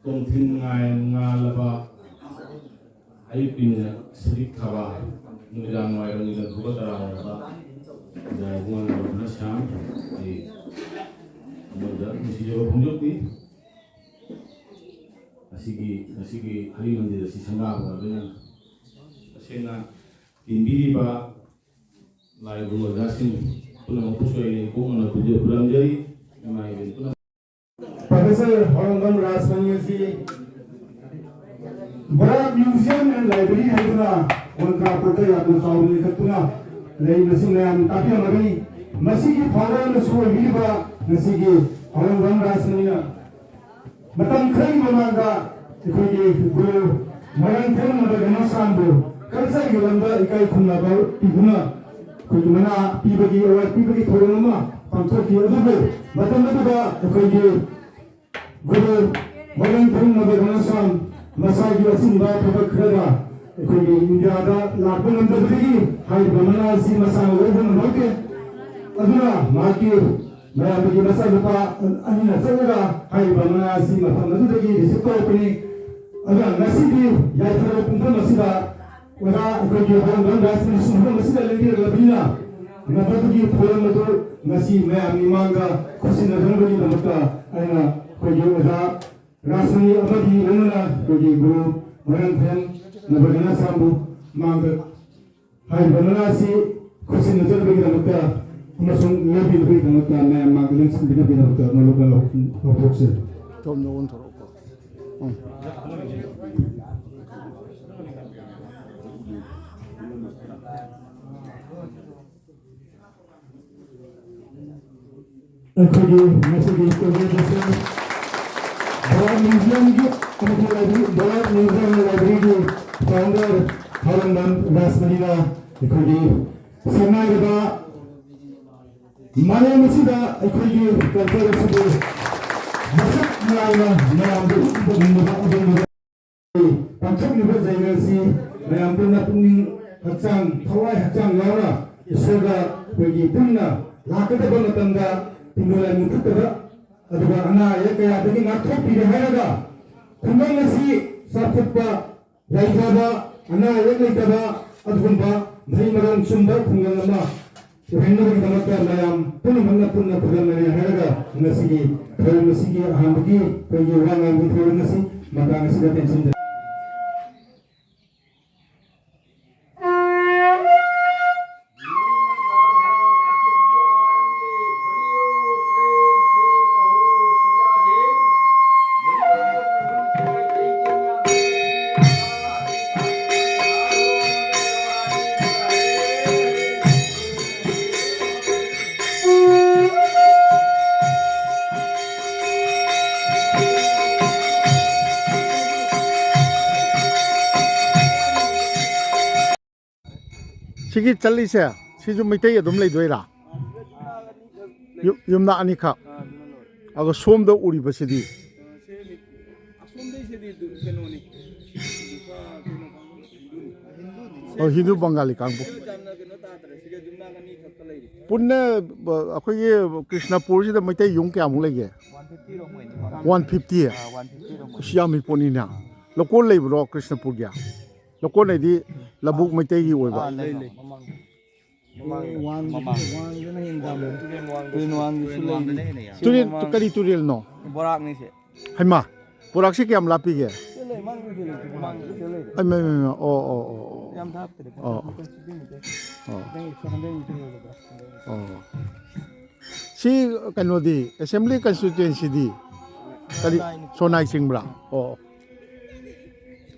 ꯇꯣꯡꯊꯤꯟ ꯉꯥꯏ-, ꯉꯥꯜꯂꯕ ꯑꯌꯨꯛꯀꯤ ꯃꯤꯅꯠ ꯁꯖꯤꯛ ꯊꯥꯕ ꯅꯨꯃꯤꯗꯥꯡ ꯋꯥꯏꯔꯝꯒꯤ ꯂꯪꯊꯣꯛꯄ ꯇꯔꯥ ꯋꯥꯠꯄ ꯑꯣꯖꯥ ꯏꯕꯨꯡꯉꯣ ꯅꯕꯔꯠꯅ ꯁ꯭ꯌꯥꯝ, ꯑꯩ ꯊꯃꯣꯏꯗ ꯅꯨꯡꯁꯤꯖꯕ ꯐꯣꯡꯗꯣꯛꯂꯤ꯫ ꯑꯁꯤꯒꯤ, ꯉꯁꯤꯒꯤ ꯍꯔꯤ ꯃꯟꯗꯤꯔ ꯑꯁꯤ ꯁꯪꯒꯥꯕꯒ ꯂꯣꯏꯅꯅ ꯇꯁꯦꯡꯅ ꯇꯤꯟꯕꯤꯔꯤꯕ ꯂꯥꯏ ꯒꯨꯔꯨ ꯑꯣꯖꯥꯁꯤꯡ ꯄꯨꯝꯅꯃꯛꯄꯨꯁꯨ ꯑꯩꯅ ꯏꯀꯣꯛ ꯃꯅꯥ ꯄꯨꯖ ꯈꯨꯔꯨꯝꯖꯔꯤ꯫ ꯏꯃꯥ ꯏꯕꯦꯟ ꯄꯨꯝꯅꯃꯛ꯫ Professor ꯍꯣꯔꯣꯡꯕꯝ ꯔꯥꯖꯃꯅꯤ ꯑꯁꯤ ꯕꯔꯥꯛ Museum and Library ꯍꯥꯏꯗꯨꯅ ꯃꯣꯟꯀꯥꯄꯨꯔꯗ ꯌꯥꯝꯅ ꯆꯥꯎꯅ ꯂꯤꯡꯈꯠꯇꯨꯅ ꯂꯩ꯫ ꯃꯁꯤ ꯃꯌꯥꯝ ꯇꯥꯕꯤꯔꯝꯃꯒꯅꯤ꯫ ꯃꯁꯤꯒꯤ founder ꯑꯃꯁꯨ ꯑꯣꯏꯕꯤꯔꯤꯕ ꯉꯁꯤꯒꯤ ꯍꯣꯔꯣꯡꯕꯝ ꯔꯥꯖꯃꯅꯤꯅ ꯃꯇꯝ ꯈꯔꯒꯤ ꯃꯃꯥꯡꯗ ꯑꯩꯈꯣꯏꯒꯤ ꯒꯨꯔꯨ ꯃꯣꯏꯔꯥꯡꯊꯦꯝ ꯅꯕꯒꯅ ꯁꯥꯝꯕꯨ culture ꯒꯤ ꯂꯝꯗ ꯏꯀꯥꯏ ꯈꯨꯝꯅꯕ ꯄꯤꯗꯨꯅ ꯑꯩꯈꯣꯏꯒꯤ ꯃꯅꯥ ꯄꯤꯕꯒꯤ, award ꯄꯤꯕꯒꯤ ꯊꯧꯔꯝ ꯑꯃ ꯄꯥꯡꯊꯣꯛꯈꯤ꯫ ꯑꯗꯨꯕꯨ ꯃꯇꯝ ꯑꯗꯨꯗ ꯑꯩꯈꯣꯏꯒꯤ ꯒꯨꯔꯨ ꯃꯣꯏꯔꯥꯡꯊꯦꯝ ꯅꯕꯒꯅ ꯁꯥꯝ ꯃꯁꯥꯒꯤ ꯑꯆꯤꯟꯕ ꯊꯕꯛ ꯈꯔꯗ ꯑꯩꯈꯣꯏꯒꯤ ꯏꯟꯗꯤꯌꯥꯗ ꯂꯥꯛꯄ ꯉꯝꯗꯕꯗꯒꯤ ꯍꯥꯏꯔꯤꯕ ꯃꯅꯥ ꯑꯁꯤ ꯃꯁꯥꯅ ꯂꯧꯕ ꯉꯝꯍꯧꯗꯦ꯫ ꯑꯗꯨꯅ ꯃꯍꯥꯛꯀꯤ ꯃꯌꯥꯝꯗꯒꯤ ꯃꯆꯥꯅꯨꯄꯥ ꯑꯅꯤꯅ ꯆꯠꯂꯒ ꯍꯥꯏꯔꯤꯕ ꯃꯅꯥ ꯑꯁꯤ ꯃꯐꯝ ꯑꯗꯨꯗꯒꯤ receive ꯇꯧꯔꯛꯄꯅꯤ꯫ ꯑꯗꯨꯅ ꯉꯁꯤꯗꯤ ꯌꯥꯏꯐꯔꯕ ꯄꯨꯡꯐꯝ ꯑꯁꯤꯗ ꯑꯣꯖꯥ ꯑꯩꯈꯣꯏꯒꯤ ꯍꯣꯔꯣꯡꯕꯝ ꯔꯥꯖꯃꯅꯤꯁꯨ ꯃꯐꯝ ꯑꯁꯤꯗ ꯂꯦꯡꯕꯤꯔꯛꯂꯕꯅꯤꯅ, ꯃꯗꯨꯒꯤ ꯊꯧꯔꯝ ꯑꯗꯨ ꯉꯁꯤ ꯃꯌꯥꯝꯒꯤ ꯃꯥꯡꯗ ꯈꯨꯠꯁꯤꯟꯅꯗꯅꯕꯒꯤꯗꯃꯛꯇ ꯑꯩꯅ ꯑꯩꯈꯣꯏꯒꯤ ꯑꯣꯖꯥ ꯔꯥꯖꯃꯅꯤ ꯑꯃꯗꯤ ꯂꯣꯏꯅꯅ ꯑꯩꯈꯣꯏꯒꯤ ꯒꯨꯔꯨ ꯃꯣꯏꯔꯥꯡꯊꯦꯝ ꯅꯕꯒꯅ ꯁꯥꯝꯕꯨ ꯃꯥꯡꯗ ꯍꯥꯏꯔꯤꯕ ꯅꯅꯥ ꯑꯁꯤ ꯈꯨꯠꯁꯤꯟꯅꯖꯅꯕꯒꯤꯗꯃꯛꯇ ꯑꯃꯁꯨꯡ ꯂꯦꯞꯄꯤꯅꯕꯒꯤꯗꯃꯛꯇ ꯃꯌꯥꯝ ꯃꯥꯡꯗ ꯂꯦꯡꯁꯤꯟꯕꯤꯅꯕꯒꯤꯗꯃꯛꯇ ꯅꯣꯂꯨꯛꯅ ꯂꯧꯊꯣꯛꯆꯔꯤ꯫ ꯁꯣꯝꯗ ꯑꯣꯟꯊꯣꯔꯛꯎꯀꯣ꯫ ꯎꯝ꯫ ꯑꯩꯈꯣꯏꯒꯤ ꯉꯁꯤꯒꯤ ꯄ꯭ꯔꯣꯒ꯭ꯔꯥꯝ ꯑꯁꯤ ꯕꯣꯔꯥ ꯃ꯭ꯌꯨꯖꯤꯌꯝꯒꯤ ꯑꯃꯁꯨꯡ ꯂꯥꯏꯕ꯭ꯔꯦꯔꯤ, ꯕꯣꯔꯥ ꯃ꯭ꯌꯨꯖꯤꯌꯝ ꯂꯥꯏꯕ꯭ꯔꯦꯔꯤꯒꯤ ꯐꯥꯎꯟꯗꯔ ꯊꯧꯔꯝꯕꯝ ꯔꯥꯁꯃꯅꯤꯅ ꯑꯩꯈꯣꯏꯒꯤ ꯁꯛꯅꯥꯏꯔꯕ ꯃꯥꯂꯦꯝ ꯑꯁꯤꯗ ꯑꯩꯈꯣꯏꯒꯤ ꯀꯜꯆꯔ ꯑꯁꯤꯕꯨ ꯃꯁꯛ ꯅꯥꯏꯅ ꯃꯌꯥꯝꯗ ꯎꯠꯄ ꯉꯝꯅꯕ ꯑꯗꯨꯒꯨꯝꯂꯕ ꯄꯥꯡꯊꯣꯛꯂꯤꯕ ꯖꯩꯒ ꯑꯁꯤ ꯃꯌꯥꯝ ꯄꯨꯟꯅ ꯄꯨꯛꯅꯤꯡ ꯍꯛꯆꯥꯡ, ꯊꯋꯥꯏ ꯍꯛꯆꯥꯡ ꯌꯥꯎꯅ ꯏꯁꯣꯔꯒ ꯑꯩꯈꯣꯏꯒꯤ ꯄꯨꯟꯅ ꯂꯥꯛꯀꯗꯕ ꯃꯇꯝꯗ ꯇꯤꯟꯅꯣ ꯂꯥꯏꯃꯨ ꯐꯠꯇꯕ ꯑꯗꯨꯒ ꯑꯅꯥ ꯑꯌꯦꯛ ꯀꯌꯥꯗꯒꯤ ꯉꯥꯛꯊꯣꯛꯄꯤꯔꯦ ꯍꯥꯏꯔꯒ ꯈꯨꯡꯒꯪ ꯑꯁꯤ ꯆꯥꯎꯈꯠꯄ, ꯌꯥꯏꯐꯕ, ꯑꯅꯥ ꯑꯌꯦꯛ ꯂꯩꯇꯕ ꯑꯗꯨꯒꯨꯝꯕ ꯃꯍꯩ ꯃꯔꯣꯡ ꯆꯨꯝꯕ ꯈꯨꯡꯒꯪ ꯑꯃ ꯑꯣꯏꯍꯟꯅꯕꯒꯤꯗꯃꯛꯇ ꯃꯌꯥꯝ ꯄꯨꯝꯅꯃꯛꯅ ꯄꯨꯟꯅ ꯈꯨꯗꯝꯅꯔꯦ ꯍꯥꯏꯔꯒ ꯉꯁꯤꯒꯤ ꯊꯧꯔꯝ ꯑꯁꯤꯒꯤ ꯑꯍꯥꯟꯕꯒꯤ ꯑꯩꯈꯣꯏꯒꯤ ꯋꯥ ꯉꯥꯡꯕꯒꯤ ꯊꯧꯔꯝ ꯑꯁꯤ ꯃꯇꯥꯡ ꯑꯁꯤꯗ ꯇꯦꯟꯁꯤꯟꯖꯔꯤ꯫ ꯁꯤꯒꯤ ꯆꯠꯂꯤꯁꯦ, ꯁꯤꯁꯨ ꯃꯩꯇꯩ ꯑꯗꯨꯝ ꯂꯩꯗꯣꯏꯔꯥ? ꯌꯨꯝ-, ꯌꯨꯝꯅꯥꯛ ꯑꯅꯤꯈꯛ꯫ ꯑꯗꯨꯒ ꯁꯣꯝꯗ ꯎꯔꯤꯕꯁꯤꯗꯤ? ꯑꯁꯣꯝꯗꯩꯁꯤꯗꯤ ꯑꯗꯨ ꯀꯩꯅꯣꯅꯤ꯫ ꯑꯣ, ꯍꯤꯟꯗꯨ ꯕꯪꯒꯥꯂꯤ ꯀꯥꯡꯕꯨ꯫ ꯄꯨꯟꯅ, ꯑ, ꯑꯩꯈꯣꯏꯒꯤ ꯀ꯭ꯔꯤꯁꯅꯄꯨꯔꯁꯤꯗ ꯃꯩꯇꯩ ꯌꯨꯝ ꯀꯌꯥꯃꯨꯛ ꯂꯩꯒꯦ? One fifty. ꯑꯁ, ꯌꯥꯝꯃꯤ ꯄꯣꯠꯅꯤꯅꯦ꯫ ꯂꯧꯀꯣꯟ ꯂꯩꯕ꯭ꯔꯣ ꯀ꯭ꯔꯤꯁꯅꯄꯨꯔꯒꯤ? ꯂꯧꯀꯣꯟ ꯍꯥꯏꯗꯤ ꯂꯧꯕꯨꯛ ꯃꯩꯇꯩꯒꯤ ꯑꯣꯏꯕ? ꯑꯥ, ꯂꯩ, ꯂꯩ꯫ ꯃꯃꯥꯡꯗ꯫ ꯃꯃꯥꯡꯗ꯫ ꯋꯥꯡꯒꯤꯁꯨ-, ꯃꯃꯥꯡ꯫ ꯋꯥꯡꯒꯤꯗꯨꯅ ꯍꯦꯟꯅ ꯌꯥꯝꯃꯦ꯫ ꯇꯨꯔꯦꯟ ꯋꯥꯡꯗ꯫ ꯇꯨꯔꯦꯟ ꯋꯥꯡꯗꯁꯨ ꯂꯩꯔꯤ꯫ ꯇꯨꯔꯦꯟ ꯃꯃꯥꯡ꯫ ꯀꯔꯤ ꯇꯨꯔꯦꯜꯅꯣ? ꯕꯣꯔꯥꯛꯅꯤ ꯁꯦ꯫ ꯍꯩꯃꯥ, ꯕꯣꯔꯥꯛꯁꯤ ꯀꯌꯥꯝ ꯂꯥꯞꯄꯤꯒꯦ? ꯁꯤ ꯂꯩ, ꯃꯥꯡꯗ ꯂꯩ, ꯃꯃꯥꯡꯗ ꯁꯤ ꯂꯩ꯫ ꯑꯩ, ꯃꯩ, ꯃꯩ, ꯃꯩ, ꯑꯣ, ꯑꯣ, ꯑꯣ, ꯑꯣ꯫ ꯌꯥꯝ ꯊꯥꯞꯇ꯭ꯔꯦ꯫ ꯑꯣ, ꯑꯣ꯫ ꯈꯤꯇꯪ ꯆꯤꯛꯄꯤꯃꯨꯛꯇ꯫ ꯑꯣ꯫ ꯈꯤꯇꯪ ꯑꯩꯠ ꯍꯟꯗ꯭ꯔꯦꯠ ꯃꯨꯛꯇ ꯌꯧꯒꯗ꯭ꯔꯥ? ꯑꯣ꯫ ꯁꯤ ꯀꯩꯅꯣꯗꯤ, ꯑꯦꯁꯦꯝꯕ꯭ꯂꯤ ꯀꯟꯁꯇꯤꯇ꯭ꯌꯨꯑꯦꯟꯁꯤꯗꯤ ꯀꯔꯤ? ꯁꯣꯅꯥꯏ꯫ ꯁꯣꯅꯥꯏ ꯆꯤꯡꯕ꯭ꯔꯥ? ꯑꯣ꯫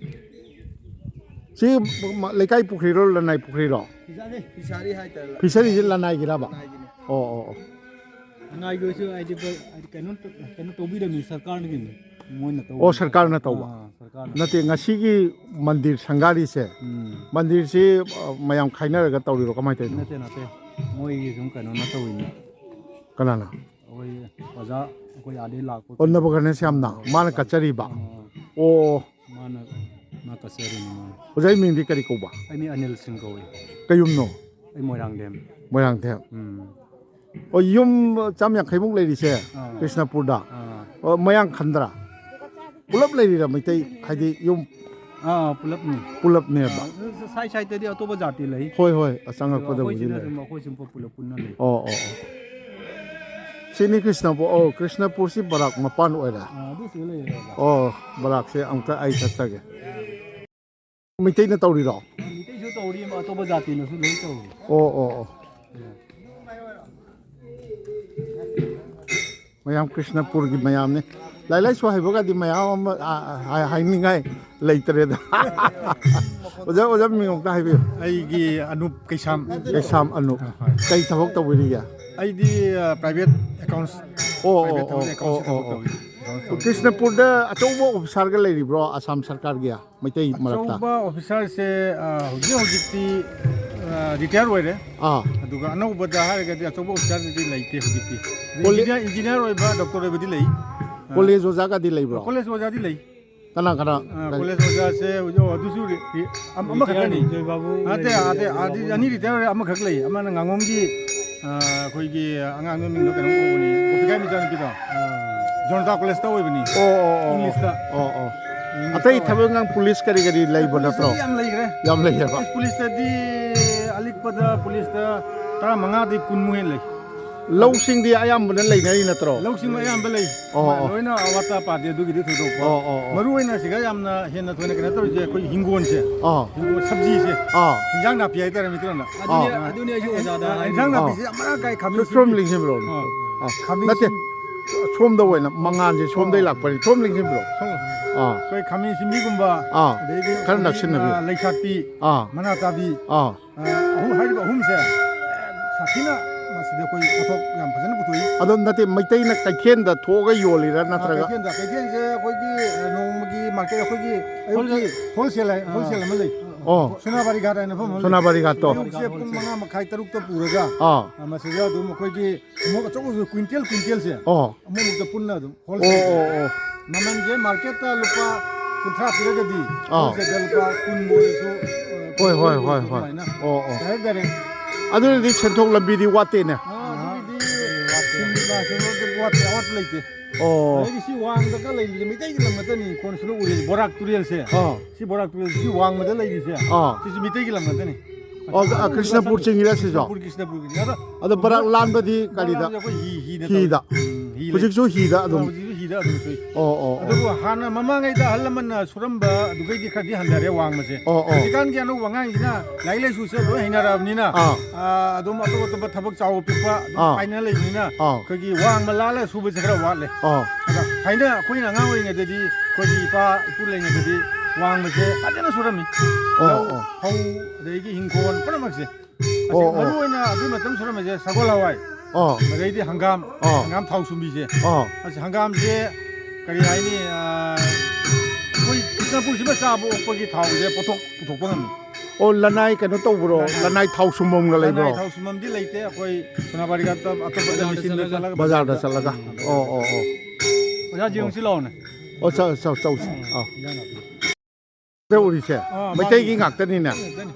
ꯁꯤ ꯃ-, ꯂꯩꯀꯥꯏ ꯄꯨꯈ꯭ꯔꯤꯔꯣ, ꯂꯅꯥꯏ ꯄꯨꯈ꯭ꯔꯤꯔꯣ? ꯐꯤꯁꯥꯔꯤ꯫ ꯐꯤꯁꯥꯔꯤ ꯍꯥꯏꯇꯥꯔꯦ꯫ ꯐꯤꯁꯥꯔꯤꯁꯤ ꯂꯅꯥꯏꯒꯤꯔꯕ? ꯂꯅꯥꯏꯒꯤꯅꯤ꯫ ꯑꯣ, ꯑꯣ, ꯑꯣ꯫ ꯂꯅꯥꯏꯒꯤ ꯑꯣꯏꯁꯨ ꯍꯥꯏꯗꯤ ꯄ-, ꯍꯥꯏꯗꯤ ꯀꯩꯅꯣ ꯇ-, ꯀꯩꯅꯣ ꯇꯧꯕꯤꯔꯝꯃꯤ ꯁꯔꯀꯥꯔꯅꯒꯤꯅꯤ꯫ ꯃꯣꯏꯅ ꯇꯧꯕ꯫ ꯑꯣ, ꯁꯔꯀꯥꯔꯅ ꯇꯧꯕ? ꯑꯥ, ꯁꯔꯀꯥꯔꯅ꯫ ꯅꯠꯇꯦ, ꯉꯁꯤꯒꯤ ꯃꯟꯗꯤꯔ ꯁꯪꯒꯥꯔꯤꯁꯦ, ꯎꯝ꯫ ꯃꯟꯗꯤꯔꯁꯤ, ꯑ, ꯃꯌꯥꯝ ꯈꯥꯏꯅꯔꯒ ꯇꯧꯔꯤꯔꯣ? ꯀꯃꯥꯏꯅ ꯇꯧꯔꯤꯅꯣ? ꯅꯠꯇꯦ, ꯅꯠꯇꯦ꯫ ꯃꯣꯏꯒꯤ ꯁꯨꯝ ꯀꯩꯅꯣꯅ ꯇꯧꯔꯤꯅꯤ꯫ ꯀꯅꯥꯅ? ꯑꯩꯈꯣꯏ ꯑꯣꯖꯥ, ꯑꯩꯈꯣꯏ ꯑꯥꯗꯩ ꯂꯥꯛꯄ꯫ ꯑꯣ, ꯅꯕꯒꯔꯅ ꯁ꯭ꯌꯥꯝꯅ? ꯑꯥ, ꯃꯥꯅ ꯀꯠꯆꯔꯤꯕ? ꯑꯥ꯫ ꯑꯣ꯫ ꯃꯥꯅ, ꯃꯥ ꯀꯠꯆꯔꯤꯅꯤ ꯃꯥꯅ꯫ ꯑꯣꯖꯥꯒꯤ ꯃꯤꯡꯗꯤ ꯀꯔꯤ ꯀꯧꯕ? ꯑꯩ ꯃꯤꯡ ꯑꯅꯤꯜ ꯁꯤꯡ ꯀꯧꯏ꯫ ꯀꯩ ꯌꯨꯝꯅꯣ? ꯑꯩ ꯃꯣꯏꯔꯥꯡꯊꯦꯝ꯫ ꯃꯣꯏꯔꯥꯡꯊꯦꯝ꯫ ꯎꯝ꯫ ꯑꯣ, ꯌꯨꯝ ꯆꯥꯝ ꯌꯥꯡꯈꯩꯃꯨꯛ ꯂꯩꯔꯤꯁꯦ ꯑꯥ꯫ ꯀ꯭ꯔꯤꯁꯅꯄꯨꯔꯗ? ꯑꯥ꯫ ꯑꯣ, ꯃꯌꯥꯡ ꯈꯟꯗ꯭ꯔꯥ? ꯄꯨꯂꯞ ꯂꯩꯔꯤꯔꯥ ꯃꯩꯇꯩ? ꯍꯥꯏꯗꯤ ꯌꯨꯝ ꯑꯥ, ꯄꯨꯂꯞꯅꯤ꯫ ꯄꯨꯂꯞꯅꯦꯕ? ꯑꯥ, ꯁꯥꯏ ꯁꯥꯏꯗꯇꯗꯤ ꯑꯇꯣꯞꯄ ꯖꯥꯇꯤ ꯂꯩ꯫ ꯍꯣꯏ, ꯍꯣꯏ, ꯑꯗꯣ ꯑꯆꯪꯉꯛꯄꯗꯕꯨꯗꯤ ꯑꯩꯈꯣꯏꯁꯤꯅ ꯂꯩ꯫ ꯑꯗꯨꯝ ꯑꯩꯈꯣꯏ ꯁꯨꯝ ꯄꯨꯂꯞ ꯄꯨꯟꯅ ꯂꯩ꯫ ꯑꯣ, ꯑꯣ, ꯑꯣ꯫ ꯁꯤꯅꯤ ꯀ꯭ꯔꯤꯁꯅꯄꯨꯔ, ꯑꯣ, ꯀ꯭ꯔꯤꯁꯅꯄꯨꯔꯁꯤ ꯕꯔꯥꯛ ꯃꯄꯥꯟ ꯑꯣꯏꯔꯦ꯫ ꯑꯥ, ꯑꯗꯨ ꯁꯤꯗ ꯂꯩꯔꯦ ꯑꯣꯖꯥ꯫ ꯑꯣ, ꯕꯔꯥꯛꯁꯦ ꯑꯃꯨꯛꯇ ꯑꯩ ꯆꯠꯆꯒꯦ꯫ ꯃꯩꯇꯩꯅ ꯇꯧꯔꯤꯔꯣ? ꯃꯩꯇꯩꯁꯨ ꯇꯧꯔꯤ, ꯑꯇꯣꯞꯄ ꯖꯥꯇꯤꯅꯁꯨ ꯂꯣꯏ ꯇꯧꯔꯤ꯫ ꯑꯣ, ꯑꯣ, ꯑꯣ꯫ ꯃꯌꯥꯝ ꯀ꯭ꯔꯤꯁꯅꯄꯨꯔꯒꯤ ꯃꯌꯥꯝꯅꯤ꯫ ꯂꯥꯏꯔꯤꯛ ꯂꯥꯏꯁꯨ ꯍꯩꯕꯒꯗꯤ ꯃꯌꯥꯝ ꯑꯃ, ꯑ, ꯑ, ꯍꯥꯏ-, ꯍꯥꯏꯅꯤꯡꯉꯥꯏ ꯂꯩꯇ꯭ꯔꯦꯗ꯫ ꯑꯣꯖꯥ, ꯑꯣꯖꯥ ꯃꯤꯡ ꯑꯃꯨꯛꯇ ꯍꯥꯏꯕꯤꯌꯨ꯫ ꯑꯩꯒꯤ ꯑꯅꯨꯞ ꯀꯩꯁꯥꯝ꯫ ꯀꯩꯁꯥꯝ ꯑꯅꯨꯞ꯫ ꯑ, ꯍꯣꯏ꯫ ꯀꯩ ꯊꯕꯛ ꯇꯧꯕꯤꯔꯤꯒꯦ? ꯑꯩꯗꯤ, ꯑ, private accounts, ꯑꯣ, ꯑꯣ, private ꯑꯣ, ꯊꯕꯛ, ꯑꯣ, accounts ꯑꯣ, ꯊꯕꯛ ꯑꯣ꯫ ꯇꯧꯔꯤ꯫ ꯀ꯭ꯔꯤꯁꯅꯄꯨꯔꯗ ꯑꯆꯧꯕ officerꯒ ꯂꯩꯔꯤꯕ꯭ꯔꯣ ꯑꯁꯥꯝ ꯁꯔꯀꯥꯔꯒꯤ? ꯃꯩꯇꯩ ꯃꯔꯛꯇ? ꯑꯆꯧꯕ officerꯁꯦ, ꯑ, ꯍꯧꯖꯤꯛ ꯍꯧꯖꯤꯛꯇꯤ, ꯑ, retire ꯑꯣꯏꯔꯦ꯫ ꯑꯥ꯫ ꯑꯗꯨꯒ ꯑꯅꯧꯕꯗ ꯍꯥꯏꯔꯒꯗꯤ ꯑꯆꯧꯕ officerꯗꯤ ꯂꯩꯇꯦ ꯍꯧꯖꯤꯛꯇꯤ꯫ ꯀꯣꯂꯦ-, engineer, engineer ꯑꯣꯏꯕ, doctor ꯑꯣꯏꯕꯗꯤ ꯂꯩ꯫ ꯑ, college ꯑꯣꯖꯥꯒꯗꯤ ꯂꯩꯕ꯭ꯔꯣ? College ꯑꯣꯖꯥꯗꯤ ꯂꯩ꯫ ꯀꯅꯥ ꯀꯅꯥ? ꯑ, ꯀꯔꯤ? College ꯑꯣꯖꯥꯁꯦ ꯍꯧꯖꯤꯛ, ꯑꯣ, ꯑꯗꯨꯁꯨ ꯔꯤ-, ꯔꯤ-, ꯑꯝ-, ꯑꯃꯈꯛꯇꯅꯤ꯫ ꯖꯣꯏ ꯕꯥꯕꯨ ꯅꯠꯇꯦ, ꯂꯩꯔꯦ, ꯅꯠꯇꯦ, ꯖꯣꯏ ꯑꯗꯤ ꯕꯥꯕꯨ ꯑꯅꯤ ꯂꯩꯔꯦ꯫ Retire ꯑꯣꯏꯔꯦ, ꯑꯃꯈꯛ ꯂꯩ꯫ ꯑꯃꯅ ꯉꯥꯉꯣꯝꯒꯤ, ꯑ, ꯑꯩꯈꯣꯏꯒꯤ ꯑꯉꯥꯡꯗꯣ ꯃꯤꯡꯗꯣ ꯀꯩꯅꯣꯝ ꯀꯧꯕꯅꯤ, ꯒꯣꯄꯤꯀꯥꯏ ꯃꯆꯥꯅꯨꯄꯤꯗꯣ꯫ ꯑꯥ꯫ ꯖꯣꯅꯇꯥ ꯀꯣꯂꯦꯖꯇ ꯑꯣꯏꯕꯅꯤ꯫ ꯑꯣ, ꯑꯣ, ꯑꯣ, ꯑꯣ꯫ Englishꯇ꯫ ꯑꯣ, ꯑꯣ꯫ Englishꯇ ꯑꯇꯩ ꯑꯣꯏ꯫ ꯊꯕꯛ ꯏꯪꯈꯥꯡ ꯄꯨꯂꯤꯁ ꯀꯔꯤ ꯀꯔꯤ ꯂꯩꯕ ꯅꯠꯇ꯭ꯔꯣ? ꯄꯨꯂꯤꯁꯇꯗꯤ ꯌꯥꯝ ꯂꯩꯈ꯭ꯔꯦ꯫ ꯌꯥꯝ ꯂꯩꯌꯦꯕ? ꯑꯁ, ꯄꯨꯂꯤꯁꯇꯗꯤ ꯑꯂꯤꯛꯄꯗ ꯄꯨꯂꯤꯁꯇ ꯇꯔꯥꯃꯉꯥꯗꯤ ꯀꯨꯟꯃꯨꯛ ꯍꯦꯟꯅ ꯂꯩ꯫ ꯂꯧꯁꯤꯡꯗꯤ ꯑꯌꯥꯝꯕꯅ ꯂꯩꯅꯔꯤ ꯅꯠꯇ꯭ꯔꯣ? ꯂꯧꯁꯤꯡ ꯑꯌꯥꯝꯕ ꯂꯩ꯫ ꯑꯣ, ꯑꯣ꯫ ꯂꯣꯏꯅ ꯑꯋꯥꯠ ꯑꯄꯥ ꯄꯥꯗꯦ ꯑꯗꯨꯒꯤꯗꯤ ꯊꯣꯏꯗꯣꯛꯄ꯫ ꯑꯣ, ꯑꯣ, ꯑꯣ꯫ ꯃꯔꯨ ꯑꯣꯏꯅ ꯁꯤꯗ ꯌꯥꯝꯅ ꯍꯦꯟꯅ ꯊꯣꯏꯅ ꯀꯩꯅꯣ ꯇꯧꯔꯤꯁꯦ ꯑꯩꯈꯣꯏ ꯍꯤꯡꯒꯣꯜꯁꯦ꯫ ꯑꯥ꯫ ꯍꯤꯡꯒꯣꯜ ꯁꯕꯖꯤꯁꯦ꯫ ꯑꯥ꯫ ꯍꯤꯟꯖꯥꯡ ꯅꯥꯄꯤ ꯍꯥꯏꯇꯥꯔꯦ ꯃꯤꯇꯩꯂꯣꯟꯗ꯫ ꯑꯗꯨꯅꯦ, ꯑꯥ꯫ ꯑꯗꯨꯅꯦ ꯑꯩꯁꯨ ꯑꯣꯖꯥꯗ ꯍꯥꯏꯔꯤꯁꯦ꯫ ꯍꯤꯟꯖꯥꯡ ꯑꯥ꯫ ꯅꯥꯄꯤꯁꯦ ꯌꯥꯝ ꯃꯔꯥꯡ ꯀꯥꯏ ꯈꯥꯃꯦꯟ ꯁꯣꯝ ꯑꯁꯤꯟꯕꯤ꯫ ꯂꯦꯡꯁꯤꯟꯕꯤꯔꯣ꯫ ꯑꯥ꯫ ꯈꯥꯃꯦꯟ ꯅꯠꯇꯦ꯫ ꯑꯁꯤꯟ- ꯁꯣꯝꯗ ꯑꯣꯏꯅ ꯃꯉꯥꯜꯁꯦ ꯁꯣꯝꯗꯩ ꯑꯥ꯫ ꯂꯥꯛꯄꯅꯤ꯫ ꯁꯣꯝ ꯂꯦꯡꯁꯤꯟꯕꯤꯔꯣ꯫ ꯁꯣꯝ꯫ ꯑꯥ꯫ ꯑꯩꯈꯣꯏ ꯈꯥꯃꯦꯟ ꯑꯁꯤꯟꯕꯤꯒꯨꯝꯕ, ꯑꯥ꯫ ꯑꯗꯩꯗꯤ ꯈꯔ ꯑꯩꯈꯣꯏꯒꯤ, ꯅꯛꯁꯤꯟꯅꯕꯤꯌꯨ꯫ ꯑꯥ, ꯂꯩꯁꯥꯠꯄꯤ, ꯑꯥ꯫ ꯃꯅꯥ ꯇꯥꯕꯤ, ꯑꯥ꯫ ꯑ, ꯑꯍꯨꯝ, ꯍꯥꯏꯔꯤꯕ ꯑꯍꯨꯝꯁꯦ, ꯑ, ꯁꯥꯊꯤꯅ ꯃꯁꯤꯗ ꯑꯩꯈꯣꯏ ꯄꯣꯠꯊꯣꯛ ꯌꯥꯝ ꯐꯖꯅ ꯄꯨꯊꯣꯛꯏ꯫ ꯑꯗꯣ ꯅꯠꯇꯦ, ꯃꯩꯇꯩꯅ ꯀꯩꯊꯦꯜꯗ ꯊꯣꯛꯑꯒ ꯌꯣꯜꯂꯤꯔꯥ ꯑ, ꯅꯠꯇ꯭ꯔꯒ? ꯀꯩꯊꯦꯜꯗ, ꯀꯩꯊꯦꯜꯁꯦ ꯑꯩꯈꯣꯏꯒꯤ, ꯑ, ꯅꯣꯡꯃꯒꯤ ꯃꯥꯔꯀꯦꯠ, ꯑꯩꯈꯣꯏꯒꯤ ꯑꯌꯨꯛꯀꯤ ꯍꯣꯜꯁꯦꯜ ꯍꯥꯏ-, ꯑꯥ꯫ ꯍꯣꯜꯁꯦꯜ ꯑꯃ ꯂꯩ꯫ ꯑꯣ꯫ ꯁꯣꯅꯥꯕꯥꯔꯤ ꯘꯥꯠ ꯍꯥꯏꯅ ꯃꯐꯝ ꯑꯃ ꯂꯩ꯫ ꯁꯣꯅꯥꯕꯥꯔꯤ ꯘꯥꯠꯇꯣ꯫ ꯑꯌꯨꯛꯁꯦ ꯄꯨꯡ ꯃꯉꯥ ꯃꯈꯥꯏ, ꯇꯔꯨꯛꯇ ꯄꯨꯔꯒ, ꯑꯥ꯫ ꯑ, ꯃꯁꯤꯗ ꯑꯗꯨꯝ ꯑꯩꯈꯣꯏꯒꯤ ꯊꯨꯝꯃꯣꯛ ꯑꯆꯧꯕꯁꯨ ꯀ꯭ꯋꯤꯟꯇꯦꯜ, ꯀ꯭ꯋꯤꯟꯇꯦꯜꯁꯦ ꯑꯣ꯫ ꯑꯃꯨꯛꯃꯨꯛꯇ ꯄꯨꯟꯅ ꯑꯗꯨꯝ ꯑꯣ, ꯍꯣꯜꯁꯦꯜ꯫ ꯑꯣ, ꯑꯣ꯫ ꯃꯃꯜꯁꯦ ꯃꯥꯔꯀꯦꯠꯇ ꯂꯨꯄꯥ ꯀꯨꯟꯊ꯭ꯔꯥ ꯄꯤꯔꯒꯗꯤ ꯑꯥ꯫ ꯍꯣꯜꯁꯦꯜꯗ ꯂꯨꯄꯥ ꯀꯨꯟ ꯑꯣꯏꯔꯁꯨ, ꯑ, ꯍꯣꯏ, ꯍꯣꯏ, ꯀꯨꯟ ꯍꯣꯏ, ꯑꯣꯏꯔꯁꯨ ꯍꯣꯏ꯫ ꯑꯗꯨꯃꯥꯏꯅ ꯑꯣ, ꯑꯣ꯫ Direct, direct. ꯑꯗꯨꯅꯗꯤ ꯁꯦꯟꯊꯣꯛ ꯂꯝꯕꯤꯗꯤ ꯋꯥꯠꯇꯦꯅꯦ꯫ ꯑꯥ, ꯑꯗꯨꯒꯤꯗꯤ ꯁꯤꯟꯕ ꯁꯤꯟꯕ ꯋꯥꯠꯇꯦ, ꯑꯋꯥꯠꯄ ꯂꯩꯇꯦ꯫ ꯑꯣ꯫ ꯑꯗꯒꯤ ꯁꯤ ꯋꯥꯡꯗꯒ ꯂꯩꯔꯤꯁꯦ ꯃꯩꯇꯩꯒꯤ ꯂꯝ ꯉꯥꯛꯇꯅꯤ, ꯀꯣꯟꯁꯤꯗ ꯎꯔꯤꯁꯦ ꯕꯣꯔꯥꯛ ꯇꯨꯔꯦꯜꯁꯦ꯫ ꯑꯥ꯫ ꯁꯤ ꯕꯣꯔꯥꯛ ꯇꯨꯔꯦꯜꯁꯤꯒꯤ ꯋꯥꯡꯃꯗ ꯂꯩꯔꯤꯁꯦ, ꯑꯥ꯫ ꯁꯤꯁꯨ ꯃꯤꯇꯩꯒꯤ ꯂꯝ ꯉꯥꯛꯇꯅꯤ꯫ ꯑꯣ, ꯑ, ꯀ꯭ꯔꯤꯁꯅꯄꯨꯔ ꯆꯤꯡꯉꯤꯔꯥ ꯁꯤꯁꯨ? ꯀ꯭ꯔꯤꯁꯅꯄꯨꯔꯒꯤ ꯁꯤꯗ꯫ ꯑꯗꯣ ꯑꯗꯣ ꯕꯔꯥꯛ ꯂꯥꯟꯕꯗꯤ ꯀꯔꯤꯗ? ꯂꯥꯟꯕꯁꯦ ꯑꯩꯈꯣꯏ ꯍꯤ, ꯍꯤꯅ ꯍꯤꯗ꯫ ꯇꯧꯋꯤ꯫ ꯎꯝ, ꯍꯤ ꯂꯩ꯫ ꯍꯧꯖꯤꯛꯁꯨ ꯍꯤꯗ ꯑꯗꯨꯝ? ꯑꯥ, ꯍꯧꯖꯤꯛꯁꯨ ꯍꯤꯗ ꯑꯗꯨꯝ ꯆꯨꯏ꯫ ꯑꯣ, ꯑꯣ, ꯑꯣ꯫ ꯑꯗꯨꯕꯨ ꯍꯥꯟꯅ ꯃꯃꯥꯡꯉꯩꯗ ꯑꯍꯜ ꯂꯃꯟꯅ ꯁꯨꯔꯝꯕ ꯑꯗꯨꯗꯩꯗꯤ ꯈꯔꯗꯤ ꯍꯟꯊꯔꯦ ꯋꯥꯡꯃꯁꯦ꯫ ꯑꯣ, ꯑꯣ꯫ ꯍꯧꯖꯤꯛꯀꯥꯟꯒꯤ ꯑꯅꯧꯕ ꯑꯉꯥꯡꯁꯤꯅ ꯂꯥꯏꯔꯤꯛ ꯂꯥꯏꯁꯨꯁꯦ ꯂꯣꯏ ꯍꯩꯅꯔꯛꯑꯕꯅꯤꯅ, ꯑꯥ꯫ ꯑꯥ, ꯑꯗꯨꯝ ꯑꯇꯣꯞ ꯑꯇꯣꯞꯄ ꯊꯕꯛ ꯆꯥꯎꯕ ꯄꯤꯛꯄ ꯑꯗꯨꯝ ꯑꯥ꯫ ꯄꯥꯏꯅ ꯂꯩꯕꯅꯤꯅ ꯑꯥ꯫ ꯑꯩꯈꯣꯏꯒꯤ ꯋꯥꯡꯃ ꯂꯥꯜꯂꯒ ꯁꯨꯕꯁꯦ ꯈꯔ ꯋꯥꯠꯂꯦ꯫ ꯑꯥ꯫ ꯑꯗ ꯊꯥꯏꯅ ꯑꯩꯈꯣꯏꯅ ꯑꯉꯥꯡ ꯑꯣꯏꯔꯤꯉꯩꯗꯗꯤ ꯑꯩꯈꯣꯏꯒꯤ ꯏꯄꯥ ꯏꯄꯨ ꯂꯩꯔꯤꯉꯩꯗꯗꯤ ꯋꯥꯡꯃꯁꯦ ꯐꯖꯅ ꯁꯨꯔꯝꯃꯤ꯫ ꯑꯣ, ꯂꯧ, ꯑꯣ꯫ ꯐꯧ, ꯑꯗꯒꯤ ꯍꯤꯡꯈꯣꯜ ꯄꯨꯝꯅꯃꯛꯁꯦ꯫ ꯑꯁꯤ ꯑꯣ, ꯑꯣ꯫ ꯃꯔꯨ ꯑꯣꯏꯅ ꯑꯗꯨꯒꯤ ꯃꯇꯝ ꯁꯨꯔꯝꯃꯤꯁꯦ ꯁꯒꯣꯜ ꯍꯋꯥꯏ, ꯑꯣ꯫ ꯑꯗꯩꯗꯤ ꯍꯪꯒꯥꯝ, ꯑꯣ꯫ ꯍꯪꯒꯥꯝ ꯊꯥꯎ ꯁꯨꯝꯕꯤꯁꯦ꯫ ꯑꯣ꯫ ꯑꯁꯤ ꯍꯪꯒꯥꯝꯁꯦ ꯀꯔꯤ ꯍꯥꯏꯅꯤ, ꯑꯥ, ꯑꯩꯈꯣꯏ ꯀ꯭ꯔꯤꯁꯅꯄꯨꯔꯁꯤꯃ ꯆꯥꯕ ꯑꯣꯛꯄꯒꯤ ꯊꯥꯎꯁꯦ ꯄꯣꯠꯊꯣꯛ ꯄꯨꯊꯣꯛꯄ ꯉꯝꯃꯤ꯫ ꯑꯣ, ꯂꯅꯥꯏ ꯀꯩꯅꯣ ꯇꯧꯕ꯭ꯔꯣ? ꯂꯅꯥꯏ꯫ ꯂꯅꯥꯏ ꯊꯥꯎ ꯁꯨꯝꯐꯝꯒ ꯂꯩꯕ꯭ꯔꯣ? ꯂꯅꯥꯏ ꯊꯥꯎ ꯁꯨꯝꯐꯝꯗꯤ ꯂꯩꯇꯦ꯫ ꯑꯩꯈꯣꯏ ꯁꯣꯅꯥꯕꯥꯔꯤ ꯘꯥꯠꯇ ꯑꯇꯣꯞꯄꯗ ꯕꯖꯥꯔꯗ ꯃꯦꯆꯤꯟꯗ ꯆꯠꯂꯒ꯫ ꯆꯠꯂꯒ ꯕꯖꯥꯔꯗ ꯆꯠꯂꯒ? ꯎꯝ꯫ ꯑꯣ, ꯑꯣ, ꯑꯣ꯫ ꯑꯣꯖꯥ, ꯌꯦꯡꯉꯨꯁꯤ ꯂꯥꯛꯑꯣꯅꯦ꯫ ꯑꯣ, ꯆꯧ-, ꯆꯧ-, ꯆꯧꯁꯤ꯫ ꯑꯥ꯫ ꯎꯝ꯫ ꯇꯧꯔꯤꯁꯦ ꯑꯥ, ꯃꯩꯇꯩꯒꯤ ꯃꯥꯅꯤ꯫ ꯉꯥꯛꯇꯅꯤꯅꯦ꯫ ꯉꯥꯛꯇꯅꯤ꯫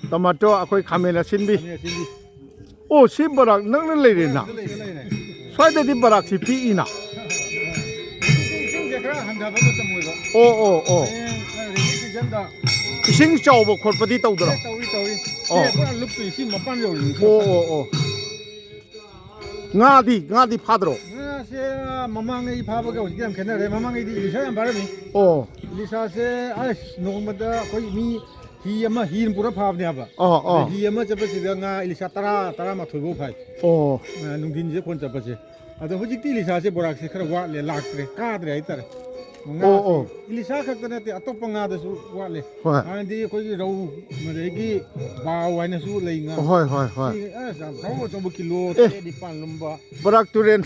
ꯇꯣꯃꯥꯇꯣ, ꯑꯩꯈꯣꯏ ꯈꯥꯃꯦꯟ ꯑꯁꯤꯟꯕꯤ꯫ ꯈꯥꯃꯦꯟ ꯑꯁꯤꯟꯕꯤ꯫ ꯑꯣ, ꯁꯤ ꯕꯔꯥꯛ ꯅꯪꯅ ꯂꯩꯔꯦꯅ? ꯁꯤꯗ ꯂꯩꯔꯦ꯫ ꯁ꯭ꯋꯥꯏꯗꯗꯤ ꯕꯔꯥꯛꯁꯤ ꯄꯤꯛꯏꯅ꯫ ꯏꯁꯤꯡꯁꯦ ꯈꯔ ꯍꯟꯊꯕ ꯃꯇꯝ ꯑꯣꯏꯕ꯫ ꯑꯣ, ꯑꯣ, ꯑꯣ꯫ ꯍꯌꯦꯡ, ꯑ, rainy seasonꯗ ꯏꯁꯤꯡ ꯆꯥꯎꯕ ꯈꯣꯠꯄꯗꯤ ꯇꯧꯗ꯭ꯔꯣ? ꯁꯦ ꯇꯧꯏ, ꯇꯧꯏ꯫ ꯁꯦ ꯑꯣ꯫ ꯄꯨꯔꯥ ꯂꯨꯞꯇꯣꯏ, ꯁꯤ ꯃꯄꯥꯟ ꯌꯧꯔꯤꯅꯤ, ꯁꯤ ꯑꯣ, ꯃꯄꯥꯟ꯫ ꯑꯣ, ꯑꯣ꯫ ꯉꯥꯗꯤ, ꯉꯥꯗꯤ ꯐꯥꯗ꯭ꯔꯣ? ꯉꯥꯁꯦ ꯃꯃꯥꯡꯉꯩ ꯐꯥꯕꯒ ꯍꯧꯖꯤꯛꯇꯤ ꯌꯥꯝ ꯈꯦꯠꯅꯔꯦ꯫ ꯃꯃꯥꯡꯉꯩꯗꯤ ꯏꯂꯤꯁꯥ ꯌꯥꯝ ꯐꯥꯔꯝꯃꯤ꯫ ꯑꯣ꯫ ꯏꯂꯤꯁꯥꯁꯦ ꯑꯁ ꯅꯣꯡꯃꯗ ꯑꯩꯈꯣꯏ ꯃꯤ ꯍꯤ ꯑꯃ, ꯍꯤ ꯑꯃ ꯄꯨꯔ ꯐꯥꯕꯅꯦꯕ꯫ ꯑꯣ, ꯑꯣ꯫ ꯑꯗ ꯍꯤ ꯑꯃ ꯆꯠꯄꯁꯤꯗ ꯉꯥ ꯏꯂꯤꯁꯥ ꯇꯔꯥ, ꯇꯔꯥꯃꯥꯊꯣꯏ ꯐꯥꯎ ꯐꯥꯏ꯫ ꯑꯣ꯫ ꯑ, ꯅꯨꯡꯊꯤꯟꯁꯦ ꯈꯣꯟ ꯆꯠꯄꯁꯦ꯫ ꯑꯗꯣ ꯍꯧꯖꯤꯛꯇꯤ ꯏꯂꯤꯁꯥꯁꯦ ꯕꯣꯔꯥꯛꯁꯦ ꯈꯔ ꯋꯥꯠꯂꯦ, ꯂꯥꯛꯇ꯭ꯔꯦ, ꯀꯥꯗ꯭ꯔꯦ ꯍꯥꯏꯇꯥꯔꯦ꯫ ꯉꯥꯁꯦ ꯑꯣ, ꯑꯣ꯫ ꯏꯂꯤꯁꯥ ꯈꯛꯇ ꯅꯠꯇꯦ, ꯑꯇꯣꯞꯄ ꯉꯥꯗꯁꯨ ꯋꯥꯠꯂꯦ꯫ ꯍꯣꯏ꯫ ꯍꯥꯟꯅꯗꯤ ꯑꯩꯈꯣꯏꯒꯤ ꯔꯧ, ꯑꯗꯒꯤ ꯕꯥꯎ ꯍꯥꯏꯅꯁꯨ ꯂꯩ ꯉꯥ꯫ ꯍꯣꯏ, ꯍꯣꯏ, ꯍꯣꯏ꯫ ꯁꯤ ꯑꯁ ꯌꯥꯝ ꯆꯥꯎ ꯑꯆꯧꯕ ꯀꯤꯂꯣ ꯑꯦ꯫ ꯇꯔꯦꯠ ꯅꯤꯄꯥꯟ ꯂꯨꯝꯕ꯫ ꯕꯔꯥꯛ ꯇꯨꯔꯦꯟ꯫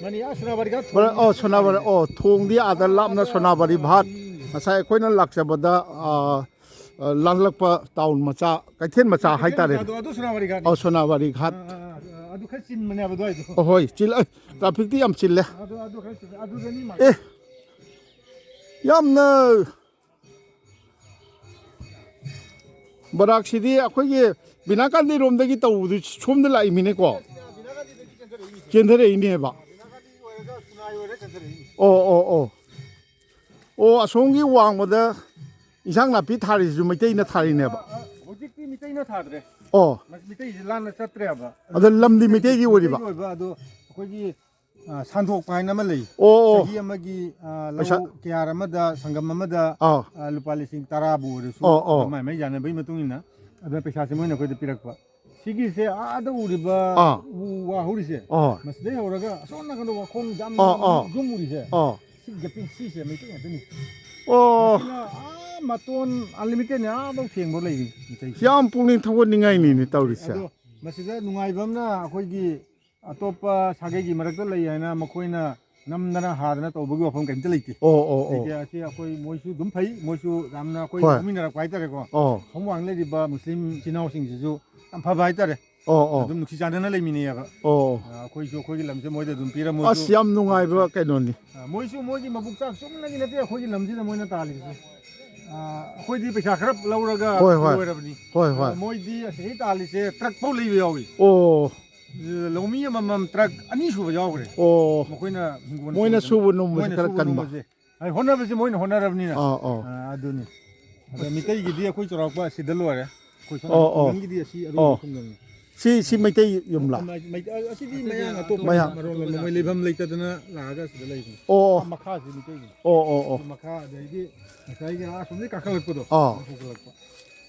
ꯃꯥꯅꯤ, ꯑꯥ ꯁꯣꯅꯥꯕꯥꯔꯤ ꯒꯥꯠ ꯕꯔꯥꯛ, ꯊꯣꯡ ꯑꯣ, ꯁꯣꯅꯥꯕꯥꯔꯤ, ꯑꯣ, ꯊꯣꯡꯗꯤ ꯑꯥꯗ ꯑꯥ, ꯂꯥꯞꯅ ꯑꯥꯗ, ꯁꯣꯅꯥꯕꯥꯔꯤ ꯎꯝ꯫ ꯚꯥꯠ꯫ ꯉꯁꯥꯏ ꯑꯩꯈꯣꯏꯅ ꯂꯥꯛꯆꯕꯗ, ꯑꯥ, ꯑ, ꯂꯥꯟꯂꯛꯄ ꯇꯥꯎꯟ ꯃꯆꯥ, ꯀꯩꯊꯦꯜ ꯃꯆꯥ ꯀꯩꯊꯦꯜ ꯍꯥꯏꯇꯥꯔꯦꯅꯦ꯫ ꯃꯆꯥꯗꯣ, ꯑꯗꯨ ꯁꯣꯅꯥꯕꯥꯔꯤ ꯒꯥꯠꯅꯤ꯫ ꯑꯣ, ꯁꯣꯅꯥꯕꯥꯔꯤ ꯘꯥꯠ꯫ ꯑꯥ, ꯑꯥ, ꯑꯥ, ꯑꯗꯨ ꯈꯔ ꯆꯤꯟꯕꯅꯦꯕ ꯑꯗꯨꯋꯥꯏꯗꯣ꯫ ꯑꯣ, ꯍꯣꯏ, ꯆꯤꯜ-, ꯑ, ꯇ꯭ꯔꯥꯐꯤꯛꯇꯤ ꯌꯥꯝ ꯆꯤꯜꯂꯦ꯫ ꯑꯗꯨ, ꯑꯗꯨ ꯈꯔ ꯆꯤꯜꯂꯦ꯫ ꯑꯗꯨꯗꯅꯤ ꯃꯥꯜꯂꯦ꯫ ꯑꯦ, ꯌꯥꯝꯅ ꯕꯔꯥꯛꯁꯤꯗꯤ ꯑꯩꯈꯣꯏꯒꯤ ꯕꯤꯅꯥꯀꯥꯟꯗꯤꯔꯣꯝꯗꯒꯤ ꯇꯧꯕꯗꯨ ꯁꯣꯝꯗ ꯂꯥꯛꯏꯃꯤꯅꯦꯀꯣ꯫ ꯆꯦꯟꯊꯔꯛꯏꯅꯦꯕ꯫ ꯑꯣ, ꯑꯣ, ꯑꯣ꯫ ꯑꯣ, ꯑꯁꯣꯝꯒꯤ ꯋꯥꯡꯃꯗ ꯏꯟꯁꯥꯡ ꯅꯥꯄꯤ ꯊꯥꯔꯤꯁꯤꯁꯨ ꯃꯩꯇꯩꯅ ꯊꯥꯔꯤꯅꯦꯕ꯫ ꯑ, ꯍꯧꯖꯤꯛꯇꯤ ꯃꯤꯇꯩꯅ ꯊꯥꯗ꯭ꯔꯦ꯫ ꯑꯣ꯫ ꯃ-, ꯃꯤꯇꯩꯁꯦ ꯂꯥꯟꯅ ꯆꯠꯇ꯭ꯔꯦꯕ꯫ ꯑꯗ ꯂꯝꯗꯤ ꯃꯤꯇꯩꯒꯤ ꯑꯣꯏꯔꯤꯕ? ꯃꯤꯇꯩꯒꯤ ꯑꯣꯏꯕ, ꯑꯗꯣ ꯑꯩꯈꯣꯏꯒꯤ, ꯑ, ꯁꯥꯟꯗꯣꯛꯄ ꯍꯥꯏꯅ ꯑꯃ ꯂꯩ꯫ ꯑꯣ, ꯑꯣ꯫ ꯆꯍꯤ ꯑꯃꯒꯤ, ꯑ, ꯂꯧ ꯄꯩꯁꯥ ꯀꯌꯥꯔ ꯑꯃꯗ, ꯁꯪꯒꯝ ꯑꯃꯗ, ꯑꯥ꯫ ꯑ, ꯂꯨꯄꯥ ꯂꯤꯁꯤꯡ ꯇꯔꯥꯕꯨ ꯑꯣꯏꯔꯁꯨ, ꯑꯣ, ꯑꯣ꯫ ꯃꯥꯏ ꯃꯥꯏ ꯌꯥꯅꯕꯒꯤ ꯃꯇꯨꯡ ꯏꯟꯅ, ꯑꯗꯨꯅ ꯄꯩꯁꯥꯁꯦ ꯃꯣꯏꯅ ꯑꯩꯈꯣꯏꯗ ꯄꯤꯔꯛꯄ꯫ ꯁꯤꯒꯤꯁꯦ ꯑꯥꯗ ꯎꯔꯤꯕ ꯑꯥ꯫ ꯎ ꯋꯥ ꯍꯧꯔꯤꯁꯦ, ꯑꯥ꯫ ꯃꯁꯤꯗꯩ ꯍꯧꯔꯒ ꯑꯁꯣꯝ ꯅꯥꯀꯟꯗ ꯋꯥꯈꯣꯡ ꯌꯥꯝ ꯑꯥ, ꯑꯥ꯫ ꯌꯨꯝ ꯎꯔꯤꯁꯦ, ꯑꯥ꯫ ꯁꯤ ꯒꯄꯤ, ꯁꯤꯁꯦ ꯃꯩꯇꯩ ꯉꯥꯛꯇꯅꯤ꯫ ꯑꯣ꯫ ꯃꯁꯤꯅ ꯑꯥ ꯃꯇꯣꯟ unlimitedꯅꯦ, ꯑꯥꯐꯥꯎ ꯊꯦꯡꯕ ꯂꯩꯔꯤ ꯃꯩꯇꯩꯁꯦ꯫ ꯌꯥꯝ ꯄꯨꯛꯅꯤꯡ ꯊꯧꯒꯠꯅꯤꯡꯉꯥꯏꯅꯤꯅꯦ ꯇꯧꯔꯤꯁꯦ꯫ ꯑꯗꯣ ꯃꯁꯤꯗ ꯅꯨꯡꯉꯥꯏꯕ ꯑꯃꯅ ꯑꯩꯈꯣꯏꯒꯤ ꯑꯇꯣꯞꯄ ꯁꯥꯒꯩꯒꯤ ꯃꯔꯛꯇ ꯂꯩ ꯍꯥꯏꯅ ꯃꯈꯣꯏꯅ ꯅꯝꯗꯅ ꯍꯥꯗꯅ ꯇꯧꯕꯒꯤ ꯋꯥꯐꯝ ꯀꯔꯤꯝꯇ ꯂꯩꯇꯦ꯫ ꯑꯣ, ꯑꯣ, ꯑꯣ꯫ ꯂꯩꯇꯦ꯫ ꯑꯁꯤ ꯑꯩꯈꯣꯏ ꯃꯣꯏꯁꯨ ꯑꯗꯨꯝ ꯐꯩ, ꯃꯣꯏꯁꯨ ꯌꯥꯝꯅ ꯑꯩꯈꯣꯏ ꯍꯣꯏ꯫ ꯂꯧꯃꯤꯟꯅꯔꯛꯄ ꯍꯥꯏꯇꯥꯔꯦꯀꯣ꯫ ꯑꯣ꯫ ꯁꯣꯝ ꯋꯥꯡ ꯂꯩꯔꯤꯕ ꯃꯨꯁꯂꯤꯝ ꯏꯆꯤꯟ ꯏꯅꯥꯎꯁꯤꯡꯁꯤꯁꯨ ꯌꯥꯝ ꯐꯕ ꯍꯥꯏꯇꯥꯔꯦ꯫ ꯑꯣ, ꯑꯣ꯫ ꯑꯗꯨꯝ ꯅꯨꯡꯁꯤ ꯆꯥꯟꯅꯅ ꯂꯩꯃꯤꯟꯅꯩꯌꯦꯕ꯫ ꯑꯣ꯫ ꯑ, ꯑꯩꯈꯣꯏꯁꯨ ꯑꯩꯈꯣꯏꯒꯤ ꯂꯝꯁꯦ ꯃꯣꯏꯗ ꯑꯗꯨꯝ ꯄꯤꯔꯝꯃꯣꯁꯨ꯫ ꯑꯁ, ꯌꯥꯝ ꯅꯨꯡꯉꯥꯏꯕ ꯀꯩꯅꯣꯅꯤ꯫ ꯑ, ꯃꯣꯏꯁꯨ ꯃꯣꯏꯒꯤ ꯃꯕꯨꯛ ꯆꯥꯛ ꯆꯨꯝꯅꯒꯤ ꯅꯠꯇꯦ ꯑꯩꯈꯣꯏꯒꯤ ꯂꯝꯁꯤꯗ ꯃꯣꯏꯅ ꯇꯥꯜꯂꯤꯁꯦ꯫ ꯑ, ꯑꯩꯈꯣꯏꯗꯤ ꯄꯩꯁꯥ ꯈꯔ ꯂꯧꯔꯒ ꯍꯣꯏ, ꯍꯣꯏ꯫ ꯂꯣꯏꯔꯕꯅꯤ꯫ ꯍꯣꯏ, ꯍꯣꯏ꯫ ꯑ, ꯃꯣꯏꯗꯤ ꯑꯁꯤꯗꯩ ꯇꯥꯜꯂꯤꯁꯦ ꯇ꯭ꯔꯛ ꯐꯧ ꯂꯩꯕ ꯌꯥꯎꯏ꯫ ꯑꯣ꯫ ꯂꯧꯃꯤ ꯑꯃꯃꯝ ꯇ꯭ꯔꯛ ꯑꯅꯤ ꯁꯨꯕ ꯌꯥꯎꯈ꯭ꯔꯦ꯫ ꯑꯣ꯫ ꯃꯈꯣꯏꯅ ꯍꯤꯡꯒꯣꯜ ꯃꯣꯏꯅ ꯀꯣꯏꯕꯗ꯫ ꯁꯨꯕ ꯅꯣꯝꯕꯁꯦ ꯃꯣꯏꯅ ꯈꯔ ꯁꯨꯕ ꯀꯟꯕ꯫ ꯅꯣꯝꯕꯁꯦ꯫ ꯑꯩ ꯍꯣꯠꯅꯕꯁꯦ ꯃꯣꯏꯅ ꯍꯣꯠꯅꯔꯕꯅꯤꯅ꯫ ꯑꯥ, ꯑꯥ꯫ ꯑꯥ, ꯑꯗꯨꯅꯤ꯫ ꯑꯗ ꯃꯤꯇꯩꯒꯤꯗꯤ ꯑꯩꯈꯣꯏ ꯆꯥꯎꯔꯥꯛꯄ ꯑꯁꯤꯗ ꯂꯣꯏꯔꯦ꯫ ꯑꯩꯈꯣꯏ ꯁꯣꯝ ꯑꯣ, ꯑꯣ꯫ ꯈꯨꯡꯒꯪꯒꯤꯗꯤ ꯑꯁꯤ ꯑꯔꯣꯏꯕ ꯑꯣ꯫ ꯈꯨꯡꯒꯪꯅꯤ꯫ ꯁꯤ, ꯁꯤ ꯃꯩꯇꯩ ꯌꯨꯝꯂꯥ? ꯃꯩ-, ꯃꯩ-, ꯑ-, ꯑꯁꯤꯗꯤ ꯃꯌꯥꯡ ꯑꯇꯣꯞꯄ ꯃꯌꯥꯡ꯫ ꯃꯔꯣꯟ ꯂꯣꯟꯕ ꯃꯣꯏ ꯂꯩꯐꯝ ꯂꯩꯇꯗꯅ ꯂꯥꯛꯑꯒ ꯁꯤꯗ ꯂꯩꯕꯅꯤ꯫ ꯑꯣ, ꯑꯣ꯫ ꯃꯈꯥꯁꯤ ꯃꯩꯇꯩꯒꯤ꯫ ꯑꯣ, ꯑꯣ, ꯑꯣ꯫ ꯃꯈꯥ ꯑꯗꯩꯗꯤ ꯉꯁꯥꯏꯒꯤ ꯑꯥ ꯑꯁꯣꯝꯗꯒꯤ ꯀꯥꯈꯠꯂꯛꯄꯗꯣ꯫ ꯑꯥ꯫ ꯍꯧꯒꯠꯂꯛꯄ꯫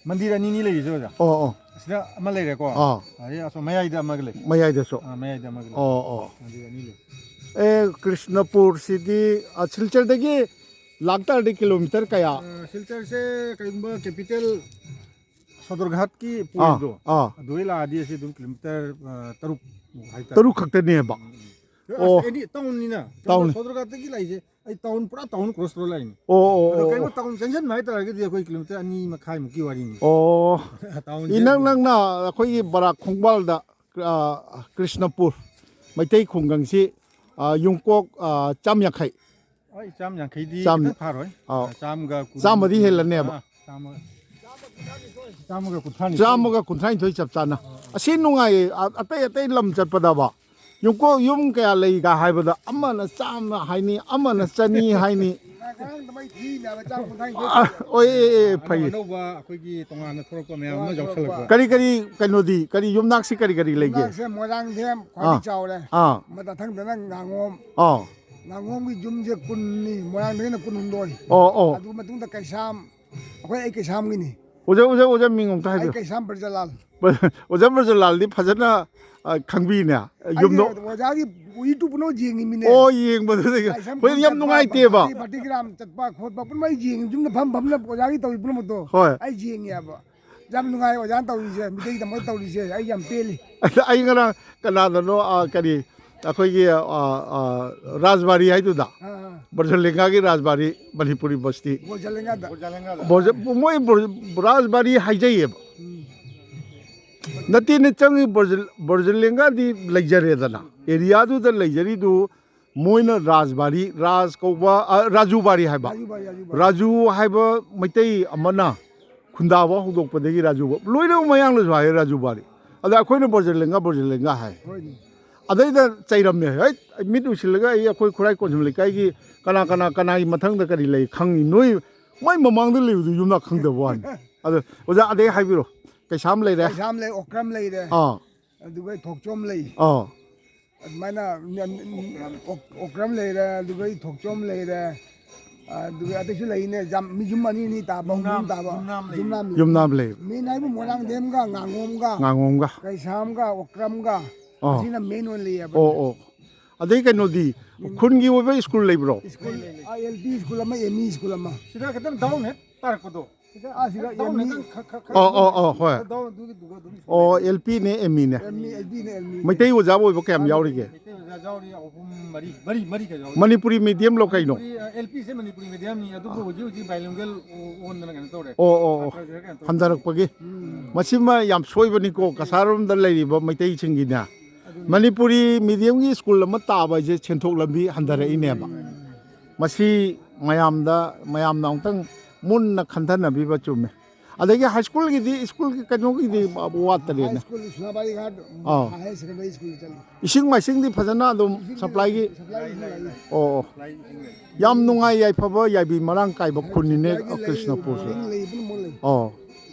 ꯃꯟꯗꯤꯔ ꯑꯅꯤꯅꯤ ꯂꯩꯔꯤꯁꯦ, ꯑꯣꯖꯥ꯫ ꯑꯣ, ꯑꯣ꯫ ꯑꯁꯤꯗ ꯑꯃ ꯂꯩꯔꯦꯀꯣ꯫ ꯑꯥ꯫ ꯑꯗꯩ ꯑꯁꯣꯝ ꯃꯌꯥꯏꯗ ꯑꯃꯒ ꯂꯩ꯫ ꯃꯌꯥꯏꯗꯁꯨ꯫ ꯑꯥ, ꯃꯌꯥꯏꯗ ꯑꯃꯒ ꯂꯩ꯫ ꯑꯣ, ꯑꯣ꯫ ꯃꯟꯗꯤꯔ ꯑꯅꯤ ꯂꯩ꯫ ꯑꯦ, ꯀ꯭ꯔꯤꯁꯅꯄꯨꯔꯁꯤꯗꯤ, ꯑ, ꯁꯤꯜꯆꯔꯗꯒꯤ ꯂꯥꯛꯇꯥꯔꯗꯤ ꯀꯤꯂꯣꯃꯤꯇꯔ ꯀꯌꯥ? ꯑ, ꯁꯤꯜꯆꯔꯁꯦ ꯀꯩꯒꯨꯝꯕ capital ꯁꯣꯗꯔꯘꯥꯠꯀꯤ ꯑꯥ, point ꯗꯣ, ꯑꯥ꯫ ꯑꯗꯨꯗꯩ ꯂꯥꯛꯑꯗꯤ ꯑꯁꯤ ꯑꯗꯨꯝ ꯀꯤꯂꯣꯃꯤꯇꯔ, ꯑ, ꯇꯔꯨꯛ ꯍꯥꯏꯇꯥꯔꯦ꯫ ꯇꯔꯨꯛ ꯈꯛꯇꯅꯦꯕ? ꯎꯝ, ꯎꯝ꯫ ꯑꯁ, ꯑꯣ꯫ ꯑꯦꯅꯤ town ꯅꯤꯅ꯫ Town꯫ ꯁꯣꯗꯔꯘꯥꯠꯇꯒꯤ ꯂꯥꯛꯏꯁꯦ꯫ ꯑꯩ town, ꯄꯨꯔꯥ town cross ꯇꯧꯔ ꯂꯥꯛꯏꯅꯤ꯫ ꯑꯣ, ꯑꯣ, ꯑꯗꯣ ꯑꯣ, ꯀꯩꯒꯨꯝꯕ ꯑꯣ꯫ Town ꯆꯪꯁꯤꯟꯕ ꯍꯥꯏꯇꯥꯔꯒꯗꯤ ꯑꯩꯈꯣꯏ ꯀꯤꯂꯣꯃꯤꯇꯔ ꯑꯅꯤ ꯃꯈꯥꯏꯃꯨꯛꯀꯤ ꯋꯥꯔꯤꯅꯤ꯫ ꯑꯣ꯫ Town ꯁꯦ ꯏꯅꯛ ꯅꯛꯅ ꯑꯩꯈꯣꯏꯒꯤ ꯕꯔꯥꯛ ꯈꯣꯡꯕꯥꯜꯗ, ꯑ, ꯀ꯭ꯔꯤꯁꯅꯄꯨꯔ ꯃꯩꯇꯩ ꯈꯨꯡꯒꯪꯁꯤ, ꯑ, ꯌꯨꯝꯀꯣꯛ, ꯑ, ꯆꯥꯝ ꯌꯥꯡꯈꯩ꯫ ꯍꯣꯏ, ꯆꯥꯝ ꯌꯥꯡꯈꯩꯗꯤ ꯆꯥꯝ-, ꯈꯤꯇꯪ ꯐꯥꯔꯣꯏ꯫ ꯑꯥꯎ꯫ ꯑ, ꯆꯥꯝꯒ ꯀꯨꯟ-, ꯆꯥꯝꯃꯗꯤ ꯍꯦꯜꯂꯅꯦꯕ꯫ ꯑ, ꯆꯥꯝꯃ-, ꯆꯥꯝꯃꯒ ꯀꯨꯟꯊ꯭ꯔꯥ ꯅꯤꯊꯣꯏ꯫ ꯆꯥꯝꯃꯒ ꯀꯨꯟꯊ꯭ꯔꯥ ꯅꯤꯊꯣꯏ ꯆꯞ ꯆꯥꯅ꯫ ꯑꯁꯤ ꯅꯨꯡꯉꯥꯏꯌꯦ, ꯑ-, ꯑꯇꯩ ꯑꯇꯩ ꯂꯝ ꯆꯠꯄꯗꯕ꯫ ꯌꯨꯝꯀꯣꯛ ꯌꯨꯝ ꯀꯌꯥ ꯂꯩꯒ ꯍꯥꯏꯕꯗ ꯑꯃꯅ ꯆꯥꯝꯃ ꯍꯥꯏꯅꯤ, ꯑꯃꯅ ꯆꯅꯤ ꯍꯥꯏꯅꯤ꯫ ꯉꯔꯥꯡꯗ ꯃꯩ ꯊꯤꯅꯦꯕ, ꯆꯥꯝ ꯀꯨꯟꯊ꯭ꯔꯥ ꯅꯤꯊꯣꯏ ꯑ, ꯇꯧꯔꯦ꯫ ꯑꯣꯏ, ꯑꯦ, ꯑꯦ, ꯑꯅꯧ-, ꯐꯩꯌꯦ꯫ ꯑꯅꯧꯕ ꯑꯩꯈꯣꯏꯒꯤ ꯇꯣꯉꯥꯟꯅ ꯊꯣꯛꯂꯛꯄ ꯃꯌꯥꯝ ꯑꯃ ꯇꯣꯉꯥꯟꯅ ꯊꯣꯛꯂꯛꯄ꯫ ꯌꯥꯎꯁꯜꯂꯛꯄ꯫ ꯀꯔꯤ ꯀꯔꯤ ꯀꯩꯅꯣꯗꯤ, ꯀꯔꯤ ꯌꯨꯝꯅꯥꯛꯁꯤ ꯀꯔꯤ ꯀꯔꯤ ꯂꯩꯒꯦ? ꯌꯨꯝꯅꯥꯛꯁꯦ ꯃꯣꯏꯔꯥꯡꯊꯦꯝ, ꯈ꯭ꯋꯥꯏꯗꯒꯤ ꯑꯥ꯫ ꯆꯥꯎꯔꯦ꯫ ꯑꯥ꯫ ꯃꯊꯪꯗꯅ ꯉꯥꯉꯣꯝ꯫ ꯑꯥ꯫ ꯉꯥꯉꯣꯝꯒꯤ ꯌꯨꯝꯁꯦ ꯀꯨꯟꯅꯤ, ꯃꯣꯏꯔꯥꯡꯗꯒꯤꯅ ꯀꯨꯟꯍꯨꯝꯗꯣꯏ꯫ ꯑꯣ, ꯑꯣ꯫ ꯑꯗꯨ ꯃꯇꯨꯡꯗ ꯀꯩꯁꯥꯝ, ꯑꯩꯈꯣꯏ ꯑꯩ ꯀꯩꯁꯥꯝꯒꯤꯅꯤ꯫ ꯑꯣꯖꯥ, ꯑꯣꯖꯥ, ꯑꯣꯖꯥ, ꯃꯤꯡ ꯑꯝꯇ ꯑꯩ ꯍꯥꯏꯕꯤꯌꯨ꯫ ꯀꯩꯁꯥꯝ ꯕ꯭ꯔꯖꯂꯥꯜ꯫ ꯑꯣꯖꯥ ꯕ꯭ꯔꯖꯂꯥꯜꯗꯤ ꯐꯖꯅ, ꯑ, ꯈꯪꯕꯤꯅꯦ꯫ ꯑꯩꯗꯤ ꯌꯨꯝꯗꯣ ꯑꯣꯖꯥꯒꯤ YouTube ꯄꯨꯝꯅꯃꯛ ꯌꯦꯡꯉꯤꯃꯤꯅꯦ꯫ ꯑꯣ, ꯌꯦꯡꯕꯗꯨꯗ ꯂꯥꯏꯁ꯭ꯔꯝ ꯍꯣꯏ, ꯌꯥꯝ ꯆꯠꯄ, ꯅꯨꯡꯉꯥꯏꯇꯦꯕ꯫ ꯄꯥꯔꯇꯤ, ꯄꯥꯔꯇꯤꯒ꯭ꯔꯥꯝ ꯆꯠꯄ ꯈꯣꯠꯄ ꯄꯨꯝꯅꯃꯛ ꯌꯦꯡꯉꯤ꯫ ꯌꯨꯝꯗ ꯐꯝ ꯐꯝꯅ ꯑꯣꯖꯥꯒꯤ ꯇꯧꯔꯤ ꯄꯨꯝꯅꯃꯛꯇꯣ ꯍꯣꯏ꯫ ꯑꯩ ꯌꯦꯡꯉꯦꯕ꯫ ꯌꯥꯝ ꯅꯨꯡꯉꯥꯏ ꯑꯣꯖꯥꯅ ꯇꯧꯔꯤꯁꯦ, ꯃꯤꯇꯩꯒꯤꯗꯃꯛ ꯇꯧꯔꯤꯁꯦ꯫ ꯑꯩ ꯌꯥꯝ ꯄꯦꯜꯂꯤ꯫ ꯑꯗ ꯑꯩ ꯉꯔꯥꯡ ꯀꯅꯥꯗꯅꯣ, ꯑ, ꯀꯔꯤ, ꯑꯩꯈꯣꯏꯒꯤ, ꯑ, ꯑ, ꯔꯥꯖꯕꯥꯔꯤ ꯍꯥꯏꯗꯨꯗ, ꯑꯥ, ꯑꯥ꯫ ꯕ꯭ꯔꯖꯂꯤꯡꯒꯥꯒꯤ ꯔꯥꯖꯕꯥꯔꯤ, ꯃꯅꯤꯄꯨꯔꯤ ꯕꯁꯇꯤ꯫ ꯕꯣꯖꯂꯤꯡꯒꯥꯗ꯫ ꯕꯣꯖ-, ꯃꯣꯏ ꯕ꯭ꯔ-, ꯔꯥꯖꯕꯥꯔꯤ ꯍꯥꯏꯖꯩꯌꯦꯕ꯫ ꯎꯝ꯫ ꯅꯠꯇꯦꯅꯦ, ꯆꯪꯉꯤ ꯕ꯭ꯔꯖ-, ꯕ꯭ꯔꯖꯂꯤꯡꯒꯥꯗꯤ ꯂꯩꯖꯔꯦꯗꯅ꯫ Area ꯗꯨꯗ ꯂꯩꯖꯔꯤꯗꯨ ꯃꯣꯏꯅ ꯔꯥꯖꯕꯥꯔꯤ, ꯔꯥꯖ ꯀꯧꯕ, ꯑ, ꯔꯥꯖꯨꯕꯥꯔꯤ ꯍꯥꯏꯕ꯫ ꯔꯥꯖꯨꯕꯥꯔꯤ, ꯔꯥꯖꯨꯕꯥꯔꯤ꯫ ꯔꯥꯖꯨ ꯍꯥꯏꯕ ꯃꯩꯇꯩ ꯑꯃꯅ ꯈꯨꯟꯗꯥꯕ ꯍꯧꯗꯣꯛꯄꯗꯒꯤ ꯔꯥꯖꯨꯕꯥ-, ꯂꯣꯏꯅꯃꯛ ꯃꯌꯥꯡꯅꯁꯨ ꯍꯥꯏ ꯔꯥꯖꯨꯕꯥꯔꯤ꯫ ꯑꯗ ꯑꯩꯈꯣꯏꯅ ꯕꯣꯔꯖꯂꯦꯡꯒ, ꯕꯣꯔꯖꯂꯦꯡꯒ ꯍꯥꯏ꯫ ꯍꯣꯏꯅꯦ꯫ ꯑꯗꯩꯗ ꯆꯩꯔꯝꯃꯦ꯫ ꯍꯩꯠ, ꯃꯤꯠ ꯎꯏꯁꯤꯜꯂꯒ ꯑꯩ ꯑꯩꯈꯣꯏ ꯈꯨꯔꯥꯏ ꯀꯣꯟꯖꯝ ꯂꯩꯀꯥꯏꯒꯤ ꯀꯅꯥ, ꯀꯅꯥ, ꯀꯅꯥꯒꯤ ꯃꯊꯪꯗ ꯀꯔꯤ ꯂꯩ ꯈꯪꯉꯤ? ꯅꯣꯏ ꯃꯥꯏ ꯃꯃꯥꯡꯗ ꯂꯩꯕꯗꯨ ꯌꯨꯝꯅꯥꯛ ꯈꯪꯗꯕ ꯋꯥꯅꯤ꯫ ꯑꯗꯣ ꯑꯣꯖꯥ, ꯑꯗꯩ ꯍꯥꯏꯕꯤꯔꯣ꯫ ꯀꯩꯁꯥꯝ ꯂꯩꯔꯦ꯫ ꯀꯩꯁꯥꯝ ꯂꯩ, ꯑꯣꯀ꯭ꯔꯝ ꯂꯩꯔꯦ꯫ ꯑꯥ꯫ ꯑꯗꯨꯒ ꯊꯣꯛꯆꯣꯝ ꯂꯩ꯫ ꯑꯥ꯫ ꯑꯗꯨꯃꯥꯏꯅ ꯃꯤ-, ꯑꯣꯛ-, ꯑꯣꯀ꯭ꯔꯝ ꯂꯩꯔꯦ, ꯑꯗꯨꯒ ꯊꯣꯛꯆꯣꯝ ꯂꯩꯔꯦ, ꯑꯗꯨꯒ ꯑꯇꯩꯁꯨ ꯂꯩꯅꯦ, ꯌꯥꯝ, ꯃꯤ ꯌꯨꯝ ꯑꯅꯤ ꯑꯅꯤ ꯇꯥꯕ, ꯑꯍꯨꯝ ꯑꯍꯨꯝ ꯌꯨꯝꯅꯥꯝ, ꯇꯥꯕ, ꯌꯨꯝꯅꯥꯝ ꯂꯩ꯫ ꯌꯨꯝꯅꯥꯝ ꯂꯩ꯫ ꯌꯨꯝꯅꯥꯝ ꯂꯩꯕ꯫ ꯃꯦꯟ ꯍꯥꯏꯕꯨ ꯃꯣꯏꯔꯥꯡꯊꯦꯝꯒ, ꯉꯥꯉꯣꯝꯒ, ꯉꯥꯉꯣꯝꯒ꯫ ꯀꯩꯁꯥꯝꯒ, ꯑꯣꯀ꯭ꯔꯝꯒ, ꯑꯥ꯫ ꯑꯁꯤꯅ ꯃꯦꯟ ꯑꯣꯏꯅ ꯂꯩꯌꯦꯕ꯫ ꯑꯣ, ꯑꯣ꯫ ꯑꯗꯩ ꯀꯩꯅꯣꯗꯤ, ꯈꯨꯟꯒꯤ ꯑꯣꯏꯕ ꯁ꯭ꯀꯨꯜ ꯂꯩꯕ꯭ꯔꯣ? ꯁ꯭ꯀꯨꯜ, ꯑꯥ, ꯑꯦꯜ ꯄꯤ ꯁ꯭ꯀꯨꯜ ꯑꯃ, ꯑꯦꯝ ꯏ ꯁ꯭ꯀꯨꯜ ꯑꯃ꯫ ꯁꯤꯗ ꯈꯤꯇꯪ ꯗꯥꯎꯟ ꯍꯦꯛ ꯇꯥꯔꯛꯄꯗꯣ꯫ ꯁꯤꯗ ꯑꯥ, ꯁꯤꯗ ꯗꯥꯎꯟ ꯑꯦꯝ ꯏ꯫ ꯈꯤꯇꯪ ꯈ-, ꯈ-, ꯈ-, ꯑꯣ, ꯑꯣ, ꯑꯣ, ꯍꯣꯏ꯫ ꯗꯥꯎꯟ ꯑꯗꯨꯒꯤꯗꯨꯒ ꯑꯗꯨꯝ ꯁ꯭ꯀꯨꯜ ꯑꯣ, ꯂꯩ꯫ ꯑꯦꯜ ꯄꯤꯅꯦ, ꯑꯦꯝ ꯏꯅꯦ꯫ ꯑꯦꯝ ꯏ, ꯑꯦꯜ ꯄꯤꯅꯦ, ꯑꯦꯝ ꯏꯅꯦ꯫ ꯃꯩꯇꯩ ꯑꯣꯖꯥ ꯑꯣꯏꯕ ꯀꯌꯥꯝ ꯑꯥ, ꯌꯥꯎꯔꯤꯒꯦ? ꯃꯩꯇꯩ ꯑꯣꯖꯥ ꯌꯥꯎꯔꯤ, ꯑꯍꯨꯝ, ꯃꯔꯤ, ꯃꯔꯤ, ꯃꯔꯤ ꯈꯛ ꯌꯥꯎꯔꯤ꯫ ꯃꯅꯤꯄꯨꯔꯤ ꯃꯤꯗꯤꯌꯝꯂꯣ ꯀꯩꯅꯣ? ꯃꯅꯤꯄꯨꯔꯤ, ꯑ, ꯑꯦꯜ ꯄꯤꯁꯦ ꯃꯅꯤꯄꯨꯔꯤ ꯃꯤꯗꯤꯌꯝꯅꯤ, ꯑꯗꯨꯕꯨ ꯑꯥ꯫ ꯍꯧꯖꯤꯛ ꯍꯧꯖꯤꯛ ꯕꯥꯏꯂꯤꯡꯒꯜ ꯑꯣ-, ꯑꯣꯟꯗꯅ ꯀꯩꯅꯣ ꯇꯧꯔꯦ꯫ ꯑꯣ, ꯑꯣ, ꯑꯣ꯫ ꯈꯔ ꯈꯔ ꯀꯩꯅꯣ ꯇꯧꯔꯦ꯫ ꯍꯟꯊꯔꯛꯄꯒꯤ꯫ ꯎꯝ꯫ ꯃꯁꯤꯃ ꯌꯥꯝ ꯁꯣꯏꯕꯅꯤꯀꯣ, ꯀꯁꯥꯔꯔꯣꯝꯗ ꯂꯩꯔꯤꯕ ꯃꯩꯇꯩꯁꯤꯡꯒꯤꯅꯦ꯫ ꯑꯗꯨꯅꯤ꯫ ꯃꯅꯤꯄꯨꯔꯤ ꯃꯤꯗꯤꯌꯝꯒꯤ ꯁ꯭ꯀꯨꯜ ꯑꯃ ꯇꯥꯕ ꯍꯥꯏꯁꯦ ꯁꯦꯟꯊꯣꯛ ꯂꯝꯕꯤ ꯍꯟꯊꯔꯛꯏꯅꯦꯕ꯫ ꯎꯝ꯫ ꯃꯁꯤ ꯃꯌꯥꯝꯗ, ꯃꯌꯥꯝꯅ ꯑꯃꯨꯛꯇꯪ ꯃꯨꯟꯅ ꯈꯟꯊꯅꯕꯤꯕ ꯆꯨꯝꯃꯦ꯫ ꯑꯗꯒꯤ ꯍꯥꯏ ꯁ꯭ꯀꯨꯜꯒꯤꯗꯤ, ꯁ꯭ꯀꯨꯜꯒꯤ ꯀꯩꯅꯣꯒꯤꯗꯤ ꯋꯥꯠꯇꯔꯦꯅꯦ꯫ ꯍꯥꯏ ꯁ꯭ꯀꯨꯜ, ꯁꯨꯅꯥꯕꯥꯔꯤ ꯘꯥꯠ ꯑꯥ꯫ ꯍꯥꯌꯔ ꯁꯦꯀꯦꯟꯗꯔꯤ ꯁ꯭ꯀꯨꯜ ꯆꯠꯂꯤ꯫ ꯏꯁꯤꯡ ꯃꯥꯏꯁꯤꯡꯗꯤ ꯐꯖꯅ ꯑꯗꯨꯝ ꯏꯁꯤꯡꯗꯤ ꯁꯄ꯭ꯂꯥꯏꯒꯤ? ꯁꯄ꯭ꯂꯥꯏ ꯏꯁꯤꯡ ꯂꯥꯛꯏ꯫ ꯑꯣ, ꯑꯣ꯫ ꯁꯄ꯭ꯂꯥꯏ ꯏꯁꯤꯡ ꯂꯩ꯫ ꯌꯥꯝ ꯅꯨꯡꯉꯥꯏ ꯌꯥꯏꯐꯕ ꯌꯥꯏꯕꯤ ꯃꯔꯥꯡ ꯀꯥꯏꯕ ꯈꯨꯟꯅꯤꯅꯦ ꯁꯄ꯭ꯂꯥꯏꯒꯤ ꯂꯩ, ꯀ꯭ꯔꯤꯁꯅꯄꯨꯔꯁꯦ꯫ ꯏꯁꯤꯡ ꯂꯩ, ꯄꯨꯝꯅꯃꯛ ꯂꯩ꯫ ꯑꯣ꯫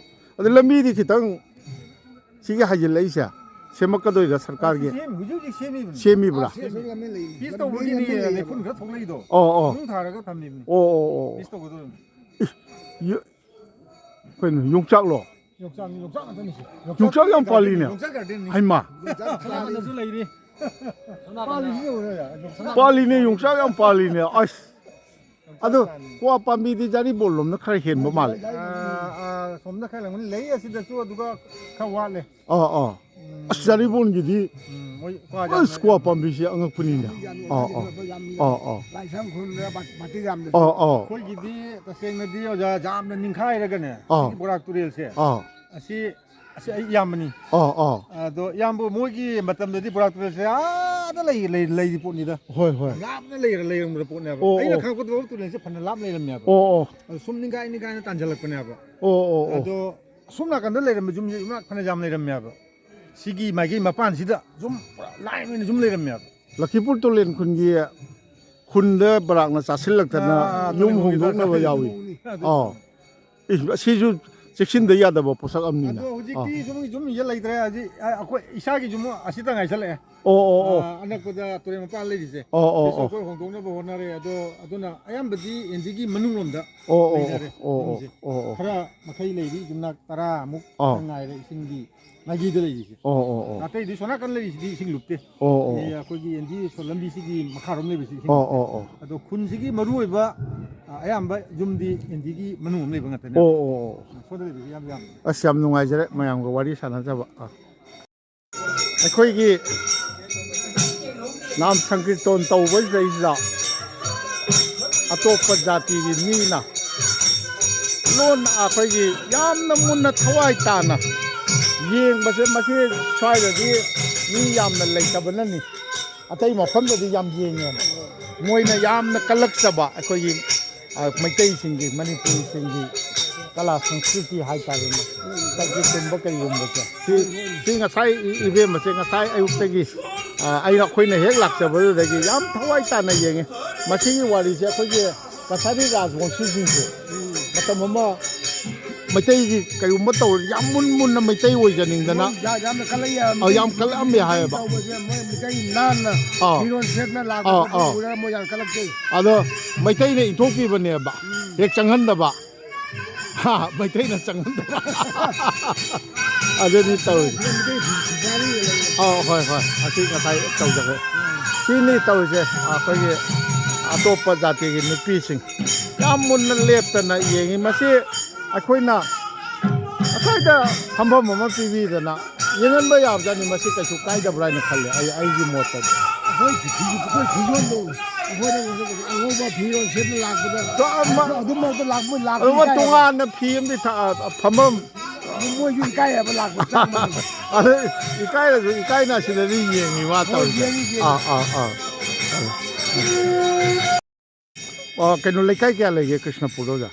ꯑꯗ ꯂꯝꯕꯤꯗꯤ ꯈꯤꯇꯪ ꯁꯤꯒꯤ ꯍꯥꯏꯖꯤꯜꯂꯛꯏꯁꯦ ꯁꯦꯝꯃꯛꯀꯗꯣꯏꯔꯥ ꯁꯔꯀꯥꯔꯒꯤ? ꯁꯦꯝ-, ꯍꯧꯖꯤꯛ ꯍꯧꯖꯤꯛ ꯁꯦꯝꯃꯤꯕꯅꯤ꯫ ꯁꯦꯝꯃꯤꯕ꯭ꯔꯥ? ꯑꯥ, ꯁꯦꯝ-, ꯁꯦꯝ-, ꯁꯦꯝ-, ꯂꯩ꯫ ꯄꯤꯁ ꯇꯧꯕꯒꯤꯅꯤ ꯃꯦꯟ ꯑꯃ ꯂꯩꯌꯦꯕ꯫ ꯂꯩꯐꯝ ꯈꯔ ꯊꯣꯛꯂꯛꯏꯗꯣ꯫ ꯑꯣ, ꯑꯣ꯫ ꯃꯅꯨꯡ ꯊꯥꯔꯒ ꯊꯝꯃꯤꯕꯅꯤ꯫ ꯑꯣ, ꯑꯣ, ꯑꯣ꯫ ꯄꯤꯁ ꯇꯧꯒꯗꯣꯏꯅꯤ꯫ ꯏ-, ꯌ-, ꯀꯩꯅꯣ, ꯌꯣꯡꯆꯥꯛꯂꯣ? ꯌꯣꯡꯆꯥꯛꯅꯤ, ꯌꯣꯡꯆꯥꯛ ꯉꯥꯛꯇꯅꯤ ꯁꯤ꯫ ꯌꯣꯡꯆꯥꯛ ꯄꯥꯜꯂꯤꯅꯦ꯫ ꯌꯣꯡꯆꯥꯛ ꯒꯥꯔꯗꯦꯟꯅꯤ꯫ ꯍꯩꯃꯥ꯫ ꯌꯣꯡꯆꯥꯛ ꯊꯥꯔꯤꯅꯤ꯫ ꯁꯣꯝꯗꯁꯨ ꯂꯩꯔꯤ꯫ ꯄꯥꯜꯂꯤꯅꯦ, ꯌꯣꯡꯆꯥꯛ ꯌꯥꯝ ꯄꯥꯜꯂꯤꯅꯦ꯫ ꯑꯁ꯫ ꯑꯗꯣ ꯀ꯭ꯋꯥ ꯄꯥꯝꯕꯤꯗꯤ ꯖꯥꯔꯤꯕꯣꯟ ꯂꯣꯝꯅ ꯈꯔ ꯍꯦꯟꯕ ꯃꯥꯜꯂꯦ꯫ ꯑꯥ, ꯑꯥ, ꯁꯣꯝꯗ ꯈꯔ ꯂꯩꯔꯝꯒꯅꯤ꯫ ꯂꯩ ꯑꯁꯤꯗꯁꯨ, ꯑꯗꯨꯒ ꯈꯔ ꯋꯥꯠꯂꯦ꯫ ꯑꯥ, ꯑꯥ꯫ ꯎꯝ꯫ ꯑꯁ, ꯖꯥꯔꯤꯕꯣꯟꯒꯤꯗꯤ, ꯎꯝ, ꯃꯣꯏ ꯀ꯭ꯋꯥ ꯑꯁ, ꯌꯥꯝꯅ ꯀ꯭ꯋꯥ ꯄꯥꯝꯕꯤꯁꯦ ꯑꯉꯛꯄꯅꯤꯅꯦ꯫ ꯌꯥꯝ ꯑꯥ, ꯑꯥ꯫ ꯌꯥꯝ ꯑꯥ, ꯑꯥ꯫ ꯂꯥꯏꯁ꯭ꯔꯝ ꯈꯨꯔꯨꯝꯗ ꯕꯥ-, ꯕꯥꯇꯤ ꯌꯥꯝꯅ ꯑꯥ, ꯑꯥ꯫ ꯑꯩꯈꯣꯏꯒꯤꯗꯤ ꯇꯁꯦꯡꯅꯗꯤ ꯑꯣꯖꯥ ꯌꯥꯝꯅ ꯅꯤꯡꯈꯥꯏꯔꯒꯅꯦ, ꯑꯥ꯫ ꯁꯤꯒꯤ ꯕꯣꯔꯥꯛ ꯇꯨꯔꯦꯜꯁꯦ, ꯑꯥ꯫ ꯑꯁꯤ ꯑꯁꯤ ꯑꯩ ꯏꯌꯥꯝꯕꯅꯤ꯫ ꯑꯥ, ꯑꯥ꯫ ꯑꯗꯣ ꯏꯌꯥꯝꯕ ꯃꯣꯏꯒꯤ ꯃꯇꯝꯗꯗꯤ ꯕꯣꯔꯥꯛ ꯇꯨꯔꯦꯜꯁꯦ ꯑꯥꯗ ꯂꯩ-, ꯂꯩ-, ꯂꯩꯔꯤ ꯄꯣꯠꯅꯤꯗ꯫ ꯍꯣꯏ, ꯍꯣꯏ꯫ ꯂꯥꯞꯅ ꯂꯩꯔ-, ꯂꯩꯔꯝꯕ ꯄꯣꯠꯅꯦꯕ꯫ ꯑꯣ, ꯑꯩꯅ ꯑꯣ꯫ ꯈꯪꯉꯛꯄꯗ ꯕꯣꯔꯥꯛ ꯇꯨꯔꯦꯜꯁꯦ ꯐꯅ ꯂꯥꯞꯅ ꯂꯩꯔꯝꯃꯦꯕ꯫ ꯑꯣ, ꯑꯣ꯫ ꯑꯗꯣ ꯁꯨꯝ ꯅꯤꯡꯈꯥꯏ ꯅꯤꯡꯈꯥꯏꯅ ꯇꯥꯟꯁꯤꯜꯂꯛꯄꯅꯦꯕ꯫ ꯑꯣ, ꯑꯣ, ꯑꯣ꯫ ꯑꯗꯣ ꯑꯁꯣꯝ ꯅꯥꯀꯟꯗ ꯂꯩꯔꯝꯕ ꯌꯨꯝꯁꯦ ꯌꯨꯝꯅꯥꯛ ꯐꯅ ꯌꯥꯝ ꯂꯩꯔꯝꯃꯦꯕ꯫ ꯁꯤꯒꯤ ꯃꯥꯏꯀꯩ ꯃꯄꯥꯟꯁꯤꯗ ꯁꯨꯝ ꯄꯨꯔꯥ ꯂꯥꯏꯟ ꯑꯣꯏꯅ ꯁꯨꯝ ꯂꯩꯔꯝꯃꯦꯕ꯫ ꯂꯛꯈꯤꯄꯨꯔ ꯇꯨꯔꯦꯜ ꯈꯨꯟꯒꯤ ꯈꯨꯟꯗ ꯕꯣꯔꯥꯛꯅ ꯆꯥꯁꯤꯜꯂꯛꯇꯅ ꯑꯥ, ꯑꯗꯨꯅꯤ, ꯌꯨꯝ ꯍꯣꯡꯗꯣꯛꯅꯕ ꯌꯥꯎꯏ꯫ ꯑꯗꯨ ꯑꯥ꯫ ꯏꯁ, ꯑꯁꯤꯁꯨ ꯆꯦꯛꯁꯤꯟꯗ ꯌꯥꯗꯕ ꯄꯣꯠꯁꯛ ꯑꯃꯅꯤꯅ꯫ ꯑꯗꯣ ꯍꯧꯖꯤꯛꯇꯤ ꯑꯥ꯫ ꯁꯨꯝ ꯌꯨꯝ ꯏꯖ ꯂꯩꯇ꯭ꯔꯦ꯫ ꯍꯧꯖꯤꯛ ꯑ, ꯑꯩꯈꯣꯏ ꯏꯁꯥꯒꯤ ꯌꯨꯝ ꯑꯁꯤꯇ ꯉꯥꯏꯁꯜꯂꯛꯑꯦ꯫ ꯑꯣ, ꯑꯣ, ꯑꯣ꯫ ꯑ, ꯑꯅꯛꯄꯗ ꯇꯨꯔꯦꯜ ꯃꯄꯥꯟ ꯂꯩꯔꯤꯁꯦ꯫ ꯑꯣ, ꯑꯣ, ꯁꯤꯁꯨ ꯑꯣ꯫ ꯑꯩꯈꯣꯏ ꯍꯣꯡꯗꯣꯛꯅꯕ ꯍꯣꯠꯅꯔꯦ꯫ ꯑꯗꯣ ꯑꯗꯨꯅ ꯑꯌꯥꯝꯕꯗꯤ ꯑꯦꯟꯗꯤꯒꯤ ꯃꯅꯨꯡ ꯂꯣꯝꯗ ꯑꯣ, ꯑꯣ, ꯂꯩꯅꯔꯦ ꯑꯣ, ꯑꯣ, ꯌꯨꯝꯁꯦ꯫ ꯑꯣ, ꯑꯣ꯫ ꯈꯔ ꯃꯈꯩ ꯂꯩꯔꯤ, ꯌꯨꯝꯅꯥꯛ ꯇꯔꯥꯃꯨꯛ ꯑꯥ꯫ ꯈꯛꯇ ꯉꯥꯏꯔꯦ ꯏꯁꯤꯡꯒꯤ ꯃꯥꯏꯀꯩꯗ ꯂꯩꯔꯤꯁꯦ꯫ ꯑꯣ, ꯑꯣ, ꯑꯣ꯫ ꯑꯇꯩꯗꯤ ꯁꯣꯝ ꯅꯥꯀꯟ ꯂꯩꯔꯤꯁꯤꯗꯤ ꯏꯁꯤꯡ ꯂꯨꯞꯇꯦ꯫ ꯑꯣ, ꯑꯣ, ꯁꯤ ꯑꯣ꯫ ꯑꯩꯈꯣꯏꯒꯤ ꯑꯦꯟꯗꯤ ꯁꯣ-, ꯂꯝꯕꯤꯁꯤꯒꯤ ꯃꯈꯥꯔꯣꯝ ꯂꯩꯕꯁꯤ ꯏꯁꯤꯡ ꯑꯣ, ꯂꯨꯞꯇꯦ꯫ ꯑꯣ, ꯑꯣ꯫ ꯑꯗꯣ ꯈꯨꯟꯁꯤꯒꯤ ꯃꯔꯨꯑꯣꯏꯕ, ꯑ, ꯑꯌꯥꯝꯕ ꯌꯨꯝꯗꯤ ꯑꯦꯟꯗꯤꯒꯤ ꯃꯅꯨꯡ ꯑꯃ ꯂꯩꯕ ꯉꯥꯛꯇꯅꯦ꯫ ꯑꯣ, ꯑꯣ, ꯑꯣ꯫ ꯁꯣꯝꯗ ꯂꯩꯕꯁꯤ ꯌꯥꯝ ꯌꯥꯝ꯫ ꯑꯁ, ꯌꯥꯝ ꯅꯨꯡꯉꯥꯏꯖꯔꯦ ꯃꯌꯥꯝꯒ ꯋꯥꯔꯤ ꯁꯥꯟꯅꯖꯕ꯫ ꯑꯥ꯫ ꯑꯩꯈꯣꯏꯒꯤ ꯅꯥꯝ ꯁꯪꯀꯤꯔꯇꯣꯟ ꯇꯧꯕꯁꯤꯗꯩꯁꯤꯗ ꯑꯇꯣꯞꯄ ꯖꯥꯇꯤꯒꯤ ꯃꯤꯅ ꯂꯣꯟ ꯑꯩꯈꯣꯏꯒꯤ ꯌꯥꯝꯅ ꯃꯨꯟꯅ ꯊꯋꯥꯏ ꯇꯥꯅ ꯌꯦꯡꯕꯁꯦ, ꯃꯁꯤ ꯁ꯭ꯋꯥꯏꯗꯗꯤ ꯃꯤ ꯌꯥꯝꯅ ꯂꯩꯇꯕꯅꯅꯤ꯫ ꯑꯇꯩ ꯃꯐꯝꯗꯗꯤ ꯌꯥꯝ ꯌꯦꯡꯉꯦꯕ꯫ ꯃꯣꯏꯅ ꯌꯥꯝꯅ ꯀꯜꯂꯛꯆꯕ ꯑꯩꯈꯣꯏꯒꯤ ꯑ, ꯃꯩꯇꯩꯁꯤꯡꯒꯤ, ꯃꯅꯤꯄꯨꯔꯤꯁꯤꯡꯒꯤ ꯀꯂꯥ ꯁꯪꯁꯀ꯭ꯔꯤꯇꯤ ꯍꯥꯏꯇꯥꯔꯦꯅꯦ, ꯇꯥꯡꯈꯨꯜꯒꯨꯝꯕ ꯀꯔꯤꯒꯨꯝꯕꯁꯦ꯫ ꯁꯤ, ꯁꯤ ꯉꯁꯥꯏ ꯏ-, ꯏꯕꯦꯝꯃꯁꯦ ꯉꯁꯥꯏ ꯑꯌꯨꯛꯇꯒꯤ, ꯑ, ꯑꯩꯅ, ꯑꯩꯈꯣꯏꯅ ꯍꯦꯛ ꯂꯥꯛꯆꯕꯗꯨꯗꯒꯤ ꯌꯥꯝ ꯊꯋꯥꯏ ꯇꯥꯅ ꯌꯦꯡꯉꯤ꯫ ꯃꯁꯤꯒꯤ ꯋꯥꯔꯤꯁꯦ ꯑꯩꯈꯣꯏꯒꯤ ꯀꯁꯥꯔꯤ ꯔꯥꯖꯕꯣꯡꯁꯤꯁꯤꯡꯁꯦ ꯃꯇꯝ ꯑꯃ ꯃꯩꯇꯩꯒꯤ ꯀꯔꯤꯒꯨꯝꯕ ꯇꯧꯔꯗꯤ ꯌꯥꯝ ꯃꯨꯟ ꯃꯨꯟꯅ ꯃꯩꯇꯩ ꯑꯣꯏꯖꯅꯤꯡꯗꯅ ꯌꯥꯝ, ꯌꯥꯝꯅ ꯀꯜꯂꯛꯏ, ꯑ, ꯌꯥꯝ ꯀꯜꯂꯛꯑꯝꯃꯦ ꯍꯥꯏꯌꯦꯕ꯫ ꯇꯧꯕꯁꯦ ꯃꯣꯏ ꯃꯩꯇꯩ ꯅꯥꯟꯅ ꯑꯥ꯫ ꯐꯤꯔꯣꯜ ꯁꯦꯠꯅ ꯑꯥ, ꯂꯥꯛꯄꯗ ꯑꯥ꯫ ꯎꯔꯒ ꯃꯣꯏ ꯌꯥꯝ ꯀꯜꯂꯛꯇꯦ꯫ ꯑꯗꯣ ꯃꯩꯇꯩꯅ ꯏꯟꯊꯣꯛꯄꯤꯕꯅꯦꯕ, ꯎꯝ꯫ ꯍꯦꯛ ꯆꯪꯍꯟꯗꯕ꯫ ꯍꯥ, ꯃꯩꯇꯩꯅ ꯆꯪꯍꯟꯗꯕ꯫ ꯑꯗꯨꯅꯤ ꯇꯧꯔꯤꯁꯦ꯫ ꯃꯩꯇꯩ ꯐꯤ-, ꯐꯤꯁꯥꯔꯤ ꯂꯩ꯫ ꯑꯧ, ꯍꯣꯏ, ꯍꯣꯏ꯫ ꯑꯁꯤ ꯉꯁꯥꯏ ꯇꯧꯖꯈ꯭ꯔꯦ꯫ ꯎꯝ꯫ ꯁꯤꯅꯤ ꯇꯧꯔꯤꯁꯦ꯫ ꯑꯩꯈꯣꯏꯒꯤ ꯑꯇꯣꯞꯄ ꯖꯥꯇꯤꯒꯤ ꯅꯨꯄꯤꯁꯤꯡ ꯌꯥꯝ ꯃꯨꯟꯅ ꯂꯦꯞꯇꯅ ꯌꯦꯡꯉꯤ꯫ ꯃꯁꯤ ꯑꯩꯈꯣꯏꯅ ꯑꯩꯈꯣꯏꯗ ꯐꯝꯐꯝ ꯑꯃ ꯄꯤꯕꯤꯗꯅ ꯌꯦꯡꯍꯟꯕ ꯌꯥꯕꯖꯥꯠꯅꯤ꯫ ꯃꯁꯤ ꯀꯩꯁꯨ ꯀꯥꯏꯗꯕ꯭ꯔꯥ ꯍꯥꯏꯅ ꯈꯜꯂꯦ, ꯑꯩ, ꯑꯩꯒꯤ ꯃꯣꯠꯇꯗꯤ꯫ ꯑꯩꯈꯣꯏ ꯐꯤ-, ꯑꯩꯈꯣꯏ ꯐꯤꯖꯣꯜꯗꯣ, ꯑꯩꯈꯣꯏꯅ ꯑꯉꯧꯕ ꯐꯤꯔꯣꯜ ꯁꯦꯠꯅ ꯂꯥꯛꯄꯗ, ꯑꯗꯣ ꯑꯃ-, ꯑꯗꯨ-, ꯑꯗꯨꯃꯛꯇ ꯂꯥꯛꯄ, ꯂꯥꯛꯄ ꯑꯗꯨꯒ ꯏꯀꯥꯏ ꯍꯥꯏꯕ꯫ ꯇꯣꯉꯥꯟꯅ ꯐꯤ ꯑꯃꯗꯤ ꯊ-, ꯑ, ꯐꯝꯐꯝ꯫ ꯑꯗꯨ ꯃꯣꯏꯁꯨ ꯏꯀꯥꯏ ꯍꯥꯏꯕ ꯂꯥꯛꯄ ꯆꯞ ꯃꯥꯟꯅꯩ꯫ ꯑꯗꯨ ꯏꯀꯥꯏꯔꯁꯨ ꯏꯀꯥꯏꯅ ꯁꯤꯗꯗꯤ ꯌꯦꯡꯉꯤ ꯃꯥ ꯍꯣꯏ, ꯇꯧꯔꯤꯁꯦ꯫ ꯌꯦꯡꯉꯤ, ꯌꯦꯡꯉꯤ꯫ ꯑꯥ, ꯑꯥ, ꯑꯥ꯫ ꯑ, ꯀꯩꯅꯣ, ꯂꯩꯀꯥꯏ ꯀꯌꯥ ꯂꯩꯒꯦ ꯀ꯭ꯔꯤꯁꯅꯄꯨꯔꯗ, ꯑꯣꯖꯥ?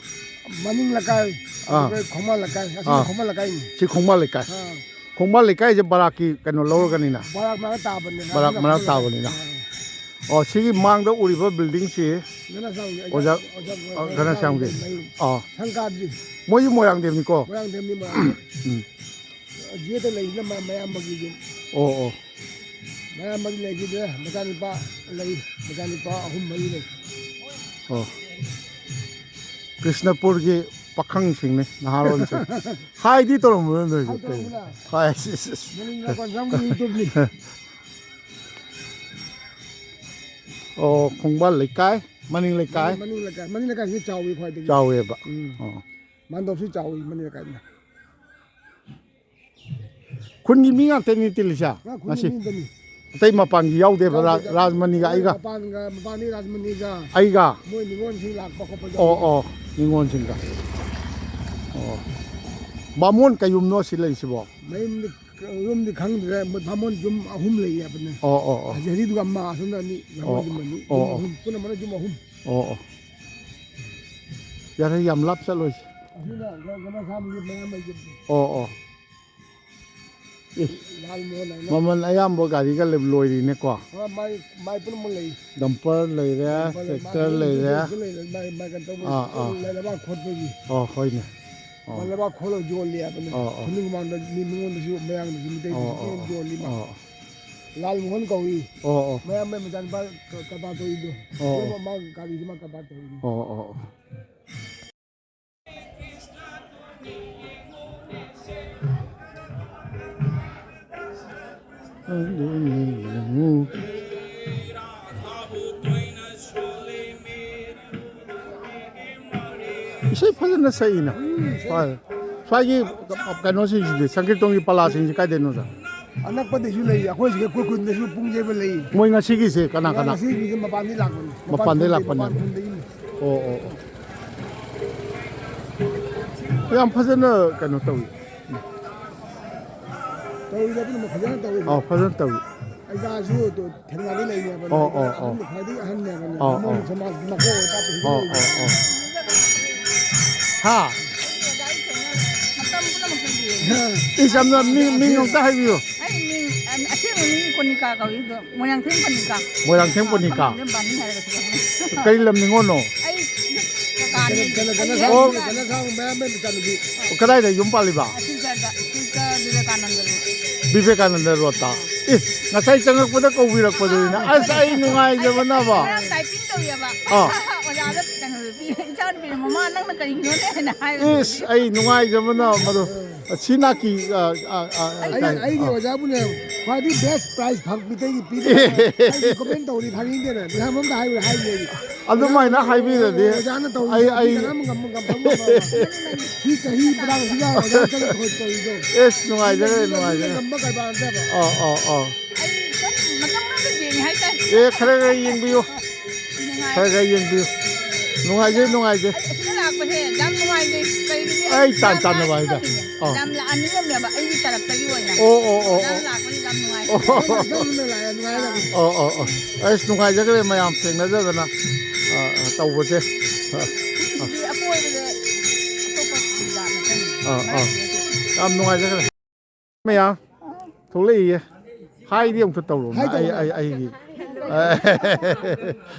ꯃꯅꯤꯡ ꯂꯩꯀꯥꯏ, ꯑꯥ꯫ ꯑꯗꯨꯒ ꯈꯣꯡꯕꯥꯟ ꯂꯩꯀꯥꯏ, ꯑꯁꯤꯅ ꯑꯥ꯫ ꯈꯣꯡꯕꯥꯟ ꯂꯩꯀꯥꯏꯅꯤ꯫ ꯁꯤ ꯈꯣꯡꯕꯥꯟ ꯂꯩꯀꯥꯏ꯫ ꯑꯥ꯫ ꯈꯣꯡꯕꯥꯟ ꯂꯩꯀꯥꯏꯁꯦ ꯕꯔꯥꯛꯀꯤ ꯀꯩꯅꯣ ꯂꯧꯔꯒꯅꯤꯅ? ꯕꯔꯥꯛ ꯃꯅꯥꯛ ꯇꯥꯕꯅꯤꯅ꯫ ꯕꯔꯥꯛ ꯑꯗꯨꯅ ꯃꯅꯥꯛ ꯈꯣꯡꯕꯥꯟ ꯂꯩꯀꯥꯏ꯫ ꯇꯥꯕꯅꯤꯅ꯫ ꯑꯥ꯫ ꯑꯣ, ꯁꯤꯒꯤ ꯃꯥꯡꯗ ꯎꯔꯤꯕ buildingꯁꯤ ꯉꯅꯥꯁꯥꯝꯒꯤ ꯑꯣꯖꯥ, ꯑꯣꯖꯥ ꯑ, ꯉꯅꯥꯁꯥꯝꯒꯤ꯫ ꯃꯌꯨꯝ꯫ ꯑꯥ꯫ ꯁꯪꯀꯥꯞꯖꯤ꯫ ꯃꯣꯏꯁꯨ ꯃꯣꯏꯔꯥꯡꯗꯦꯝꯅꯤꯀꯣ? ꯃꯣꯏꯔꯥꯡꯗꯦꯝꯅꯤ, ꯃꯣꯏꯔꯥꯡ꯫ ꯎꯝ꯫ ꯖꯦꯠꯇ ꯂꯩꯁꯤꯅ ꯃ-, ꯃꯌꯥꯝꯕꯒꯤ ꯌꯨꯝ꯫ ꯑꯣ, ꯑꯣ꯫ ꯃꯌꯥꯝꯕꯒꯤ ꯂꯩꯈꯤꯗ꯭ꯔꯦ, ꯃꯆꯥꯅꯨꯄꯥ ꯂꯩ, ꯃꯆꯥꯅꯨꯄꯥ ꯑꯍꯨꯝ ꯃꯔꯤ ꯂꯩ꯫ ꯑꯣ꯫ ꯀ꯭ꯔꯤꯁꯅꯄꯨꯔꯒꯤ ꯄꯥꯈꯪꯁꯤꯡꯅꯤ, ꯅꯍꯥꯔꯣꯜꯁꯤꯡ꯫ ꯍꯥꯏꯗꯤ ꯇꯧꯔꯝꯕꯅꯣ ꯅꯣꯏꯁꯨ? ꯍꯥꯏ ꯇꯧꯔꯝꯕꯅ꯫ ꯍꯥꯏ, ꯁꯤ, ꯁꯤ, ꯁꯤ꯫ ꯃꯅꯤꯡ ꯂꯥꯛꯄ ꯆꯪꯕ YouTubeꯅꯤ꯫ ꯑꯣ, ꯈꯣꯡꯕꯥꯜ ꯂꯩꯀꯥꯏ, ꯃꯅꯤꯡ ꯂꯩꯀꯥꯏ꯫ ꯃꯅꯤꯡ ꯂꯩꯀꯥꯏ, ꯃꯅꯤꯡ ꯂꯩꯀꯥꯏꯁꯤ ꯆꯥꯎꯏ ꯈ꯭ꯋꯥꯏꯗꯒꯤ꯫ ꯆꯥꯎꯋꯦꯕ꯫ ꯎꯝ꯫ ꯑꯣ꯫ ꯃꯥꯟꯗꯣꯞꯁꯨ ꯆꯥꯎꯏ ꯃꯅꯤꯡ ꯂꯩꯀꯥꯏꯅ꯫ ꯈꯨꯟꯒꯤ ꯃꯤ ꯉꯥꯛꯇꯅꯤ ꯇꯤꯜꯂꯤꯁꯦ? ꯉꯥ ꯈꯨꯟꯒꯤ ꯉꯁꯤ? ꯃꯤ ꯑꯃꯇꯅꯤ꯫ ꯑꯇꯩ ꯃꯄꯥꯟꯒꯤ ꯌꯥꯎꯗꯦꯕ, ꯔꯥ-, ꯌꯥꯎꯗꯦ, ꯌꯥꯎꯗꯦ꯫ ꯔꯥꯖꯃꯅꯤꯒ ꯃꯣꯏ ꯑꯩꯒ? ꯃꯄꯥꯟꯒ, ꯃꯄꯥꯟꯗꯒꯤ ꯔꯥꯖꯃꯅꯤꯒ ꯑꯩꯒ? ꯃꯣꯏ ꯅꯤꯉꯣꯜꯁꯤꯡ ꯂꯥꯛꯄ ꯈꯣꯠꯄ ꯑꯣ, ꯌꯥꯎꯗꯦ꯫ ꯑꯣ, ꯅꯤꯉꯣꯜꯁꯤꯡꯒ꯫ ꯑꯣ꯫ ꯕꯥꯃꯣꯟ ꯀꯩ ꯌꯨꯝꯅꯣ ꯁꯤ ꯂꯩꯁꯤꯕꯣ? ꯃꯌꯨꯝꯗꯤ, ꯌꯨꯝꯗꯤ ꯈꯪꯗ꯭ꯔꯦ, ꯃꯣꯏ ꯕꯥꯃꯣꯟ ꯌꯨꯝ ꯑꯍꯨꯝ ꯂꯩ ꯍꯥꯏꯕꯅꯦ꯫ ꯑꯣ, ꯑꯣ, ꯑꯣ꯫ ꯑꯁꯤ ꯑꯅꯤꯗꯨꯒ ꯑꯃ, ꯑꯁꯣꯝꯗ ꯑꯅꯤ, ꯕꯥꯃꯣꯟ ꯑꯣ, ꯌꯨꯝ ꯑꯅꯤ, ꯑꯣ, ꯌꯨꯝ ꯑꯣ꯫ ꯑꯍꯨꯝ, ꯄꯨꯟꯅ ꯃꯥꯅ ꯌꯨꯝ ꯑꯍꯨꯝ꯫ ꯑꯣ, ꯑꯣ꯫ ꯌꯥꯔꯦ, ꯌꯥꯝ ꯂꯥꯞ ꯆꯠꯂꯣꯏꯁꯦ꯫ ꯑꯁꯤꯅ ꯒ-, ꯒꯅꯥꯁꯥꯝꯒꯤ ꯃꯌꯥꯝꯕꯒꯤ ꯌꯨꯝꯅꯤ꯫ ꯑꯣ, ꯑꯣ꯫ ꯑꯦ, ꯂꯥꯜ ꯃꯣꯍꯟ ꯍꯥꯏꯅ꯫ ꯃꯃꯜ ꯑꯌꯥꯝꯕ ꯒꯥꯔꯤꯒ ꯂꯩ-, ꯂꯣꯏꯔꯤꯅꯦꯀꯣ? ꯑ, ꯃꯥꯏ, ꯃꯥꯏ ꯄꯨꯝꯅꯃꯛ ꯂꯩ꯫ Dumper ꯂꯩꯔꯦ, dumper ꯂꯩ, tractor ꯃꯥꯏ ꯂꯩꯔꯦ꯫ ꯂꯩ, ꯂꯩ, ꯃꯥꯏ, ꯃꯥꯏ ꯀꯩꯅꯣ ꯇꯧꯕ, ꯑꯥ, ꯑꯥ꯫ ꯂꯩꯕꯥꯛ ꯈꯣꯠꯄꯒꯤ꯫ ꯑꯣ, ꯍꯣꯏꯅꯦ꯫ ꯑꯣ꯫ ꯃꯥ ꯂꯩꯕꯥꯛ ꯈꯣꯠꯂꯒ ꯌꯣꯜꯂꯤ ꯍꯥꯏꯕꯅꯦ꯫ ꯑꯣ, ꯑꯣ꯫ ꯈꯨꯅꯤꯡ ꯃꯥꯡꯗ ꯃꯤ ꯃꯤꯉꯣꯟꯗꯁꯨ ꯃꯌꯥꯡꯗꯁꯨ ꯃꯤꯇꯩꯗꯁꯨ ꯑꯣ, ꯑꯣ, ꯂꯣꯏꯅ ꯌꯣꯜꯂꯤ ꯃꯥ꯫ ꯑꯣ꯫ ꯂꯥꯜ ꯃꯣꯍꯟ ꯀꯧꯏ꯫ ꯑꯣ, ꯑꯣ꯫ ꯃꯌꯥꯝꯕꯩ ꯃꯆꯥꯅꯨꯄꯥ ꯀ-, ꯀꯔꯕꯥꯔ ꯇꯧꯔꯤꯗꯣ꯫ ꯑꯣ, ꯑꯣ꯫ ꯃꯥ ꯒꯥꯔꯤꯁꯦ ꯃꯥ ꯀꯔꯕꯥꯔ ꯇꯧꯔꯤꯅꯤ꯫ ꯑꯣ, ꯑꯣ, ꯑꯣ꯫ ꯏꯁꯩ ꯐꯖꯅ ꯁꯛꯏꯅ꯫ ꯍꯣꯏ꯫ ꯁ꯭ꯋꯥꯏꯒꯤ ꯀꯩꯅꯣꯁꯤꯡꯁꯤꯗꯤ, ꯁꯪꯀꯤꯔꯇꯣꯟꯒꯤ ꯄꯂꯥꯁꯤꯡꯁꯤ ꯀꯥꯏꯗꯩꯅꯣ, ꯑꯣꯖꯥ? ꯑꯅꯛꯄꯗꯩꯁꯨ ꯂꯩ, ꯑꯩꯈꯣꯏ ꯁꯤꯒ ꯀꯣꯏ ꯀꯨꯟꯗꯁꯨ ꯄꯨꯡ ꯌꯩꯕ ꯂꯩ꯫ ꯃꯣꯏ ꯉꯁꯤꯒꯤꯁꯦ ꯀꯅꯥ ꯀꯅꯥ? ꯉꯁꯤꯒꯤꯁꯦ ꯃꯄꯥꯟꯗꯩ ꯂꯥꯛꯄꯅꯤ꯫ ꯃꯄꯥꯟ ꯃꯄꯥꯟꯗꯩ ꯈꯨꯟꯗꯩ, ꯂꯥꯛꯄꯅꯦ꯫ ꯃꯄꯥꯟ ꯈꯨꯟꯗꯒꯤꯅꯤ꯫ ꯑꯣ, ꯑꯣ, ꯑꯣ꯫ ꯌꯥꯝ ꯐꯖꯅ ꯀꯩꯅꯣ ꯇꯧꯏ꯫ ꯇꯧꯔꯤꯗꯣ ꯑꯗꯨꯝ ꯐꯖꯅ ꯇꯧꯔꯤ꯫ ꯑꯣ, ꯐꯖꯅ ꯇꯧꯏ꯫ ꯑꯩꯒꯥꯁꯨ ꯑꯗꯨ ꯊꯦꯡꯅꯗꯤ ꯂꯩꯅꯦꯕ꯫ ꯑꯣ, ꯑꯣ, ꯑꯣ꯫ ꯑꯍꯟ ꯈ꯭ꯋꯥꯏꯗꯒꯤ ꯑꯍꯟꯅꯦꯕ꯫ ꯑꯣ, ꯕꯥꯃꯣꯟ ꯑꯣ꯫ ꯁꯃꯥꯖꯀꯤ ꯃꯀꯣꯛ ꯑꯣꯏ ꯇꯥꯛꯄꯁꯨ ꯑꯣ, ꯂꯩꯔꯤ꯫ ꯑꯣ, ꯑꯣ꯫ ꯍꯥ? ꯃꯇꯝ ꯄꯨꯝꯅꯃꯛꯇ ꯌꯦꯡꯉꯤ꯫ ꯏꯁ, ꯌꯥꯝꯅ ꯃꯤꯡ, ꯃꯤꯡ ꯑꯝꯇ ꯍꯥꯏꯕꯤꯌꯨ꯫ ꯑꯩ ꯃꯤꯡ ꯑꯁꯦꯡꯕ ꯃꯤ ꯀꯣꯅꯤꯀꯥ ꯀꯧꯏ ꯑꯗꯣ, ꯃꯣꯏꯔꯥꯡꯊꯦꯝ ꯀꯣꯅꯤꯀꯥ꯫ ꯃꯣꯏꯔꯥꯡꯊꯦꯝ ꯀꯣꯅꯤꯀꯥ꯫ ꯈꯪꯗꯦ, ꯕꯥꯅꯤ ꯍꯥꯏꯔꯒꯁꯨ ꯈꯪꯉꯦ꯫ ꯀꯔꯤ ꯂꯝ ꯅꯤꯉꯣꯜꯅꯣ? ꯑꯩ ꯀꯀꯥꯅꯤ꯫ ꯒꯅ-, ꯒꯅ-, ꯑꯩ ꯒꯅ-, ꯍꯦꯛ ꯒꯅ-, ꯒꯅ-, ꯒꯅ-, ꯃꯌꯥꯝ ꯃꯆꯥꯅꯨꯄꯤ꯫ ꯀꯗꯥꯏꯗ ꯌꯨꯝ ꯄꯥꯜꯂꯤꯕ? ꯁꯤꯜꯆꯔꯗ, ꯁꯤꯜꯆꯔ ꯕꯤꯕꯦꯀꯥꯅꯟꯗ ꯔꯣꯗ꯫ ꯕꯤꯕꯦꯀꯥꯅꯟꯗ ꯔꯣꯗꯇ꯫ ꯑꯦ, ꯉꯁꯥꯏ ꯆꯪꯉꯛꯄꯗ ꯀꯧꯕꯤꯔꯛꯄꯗꯣ ꯑꯩꯅ꯫ ꯑꯁ, ꯑꯩ ꯅꯨꯡꯉꯥꯏꯖꯕꯅꯕ꯫ ꯉꯔꯥꯡ ꯇꯥꯏꯄꯤꯡ ꯇꯧꯔꯤꯑꯕ꯫ ꯑꯥ꯫ ꯑꯣꯖꯥꯗ ꯀꯩꯅꯣꯗꯣ ꯄꯤ-, ꯏꯆꯥꯅꯨꯄꯤꯅ, "ꯃꯃꯥ, ꯅꯪꯅ ꯀꯔꯤꯒꯤꯅꯣꯅꯦ?" ꯍꯥꯏꯅ ꯍꯥꯏꯕ꯫ ꯏꯁ, ꯑꯩ ꯅꯨꯡꯉꯥꯏꯖꯕꯅ ꯃꯗꯨ꯫ ꯁꯤ ꯅꯥꯀꯤ, ꯑ, ꯑ, ꯑ, ꯑꯩꯒꯤ, ꯀꯩ-, ꯑꯩꯒꯤ ꯑ꯫ ꯑꯣꯖꯥꯕꯨꯅꯦ, ꯈ꯭ꯋꯥꯏꯗꯒꯤ best prize ꯐꯪ-, ꯃꯤꯇꯩꯒꯤ ꯄꯤꯗꯦ꯫ ꯑꯩ recommend ꯇꯧꯔꯤ, ꯐꯪꯅꯤꯡꯗꯦꯅ꯫ ꯃꯌꯥꯝ ꯑꯝꯗ ꯍꯥꯏꯕ, ꯍꯥꯏꯕꯅꯦ꯫ ꯑꯗꯨꯃꯥꯏꯅ ꯍꯥꯏꯕꯤꯔꯗꯤ ꯑꯣꯖꯥꯅ ꯇꯧꯔꯤ, ꯑꯩ, ꯑꯩ ꯃꯤꯅ ꯑꯉꯝ ꯉꯝꯕ ꯉꯝꯕ ꯉꯝꯕ꯫ ꯁꯤ ꯆꯍꯤ ꯃꯇꯥꯡꯁꯤꯗ ꯑꯣꯖꯥꯅ ꯀꯟꯅ ꯇꯧꯔꯤꯗꯣ꯫ ꯑꯦꯁ, ꯅꯨꯡꯉꯥꯏꯖꯔꯦ, ꯃꯤꯅ ꯅꯨꯡꯉꯥꯏꯖꯔꯦ꯫ ꯉꯝꯕ ꯀꯔꯕꯥꯔ ꯅꯠꯇꯦꯕ꯫ ꯑꯣ, ꯑꯣ, ꯑꯣ꯫ ꯑꯩ ꯁꯨꯝ ꯃꯇꯝ ꯑꯃꯗ ꯌꯦꯡꯉꯤ ꯍꯥꯏꯇꯥꯔꯦ꯫ ꯑꯦ, ꯈꯔ ꯈꯔ ꯌꯦꯡꯕꯤꯌꯨ꯫ ꯅꯨꯡꯉꯥꯏ꯫ ꯈꯔ ꯈꯔ ꯌꯦꯡꯕꯤꯌꯨ꯫ ꯅꯨꯡꯉꯥꯏꯖꯩ, ꯅꯨꯡꯉꯥꯏꯖꯩ꯫ ꯑꯩ ꯑꯁꯤꯗ ꯂꯥꯛꯄꯁꯦ ꯌꯥꯝ ꯅꯨꯡꯉꯥꯏꯖꯩ꯫ ꯀꯩꯒꯤꯅꯣ ꯑꯩ ꯇꯥꯟ ꯌꯥꯝ ꯆꯥꯟꯅꯕ ꯍꯥꯏꯗ꯫ ꯂꯥꯛꯅꯤꯡꯉꯝꯃꯤꯅꯦ꯫ ꯑꯥ꯫ ꯌꯥꯝ ꯂꯥꯛꯍꯟꯅꯤꯡꯉꯝꯃꯦꯕ ꯑꯩꯒꯤ ꯇꯔꯞꯇꯒꯤ ꯑꯣꯏꯅ꯫ ꯑꯣ, ꯑꯣ, ꯑꯣ, ꯑꯣꯖꯥꯅ ꯑꯣ꯫ ꯂꯥꯛꯄꯁꯦ ꯌꯥꯝ ꯅꯨꯡꯉꯥꯏ꯫ ꯑꯣ꯫ ꯅꯪꯅ ꯂꯥꯛꯑꯦ, ꯅꯨꯡꯉꯥꯏꯔꯝꯅꯤ꯫ ꯑꯣ, ꯑꯣ, ꯑꯣ꯫ ꯑꯁ, ꯅꯨꯡꯉꯥꯏꯖꯈ꯭ꯔꯦ ꯃꯌꯥꯝ ꯊꯦꯡꯅꯖꯗꯅ, ꯑ, ꯑ, ꯇꯧꯕꯁꯦ꯫ ꯑ, ꯑ꯫ ꯁꯤꯒꯤꯗꯤ ꯑꯀꯣꯏꯕꯗ ꯑꯇꯣꯞꯄ ꯖꯥꯠ ꯃꯐꯝ ꯑꯥ, ꯑꯥ꯫ ꯃꯔꯛꯇ ꯌꯥꯝ ꯅꯨꯡꯉꯥꯏꯖꯈ꯭ꯔꯦ꯫ ꯃꯌꯥꯝ ꯊꯣꯛꯂꯛꯏꯌꯦ꯫ ꯍꯥꯏꯗꯤ ꯑꯃꯨꯛꯇ ꯇꯧꯔꯣ꯫ ꯍꯥꯏ ꯑꯩ, ꯇꯧꯔꯣ꯫ ꯑꯩ, ꯑꯩꯒꯤ꯫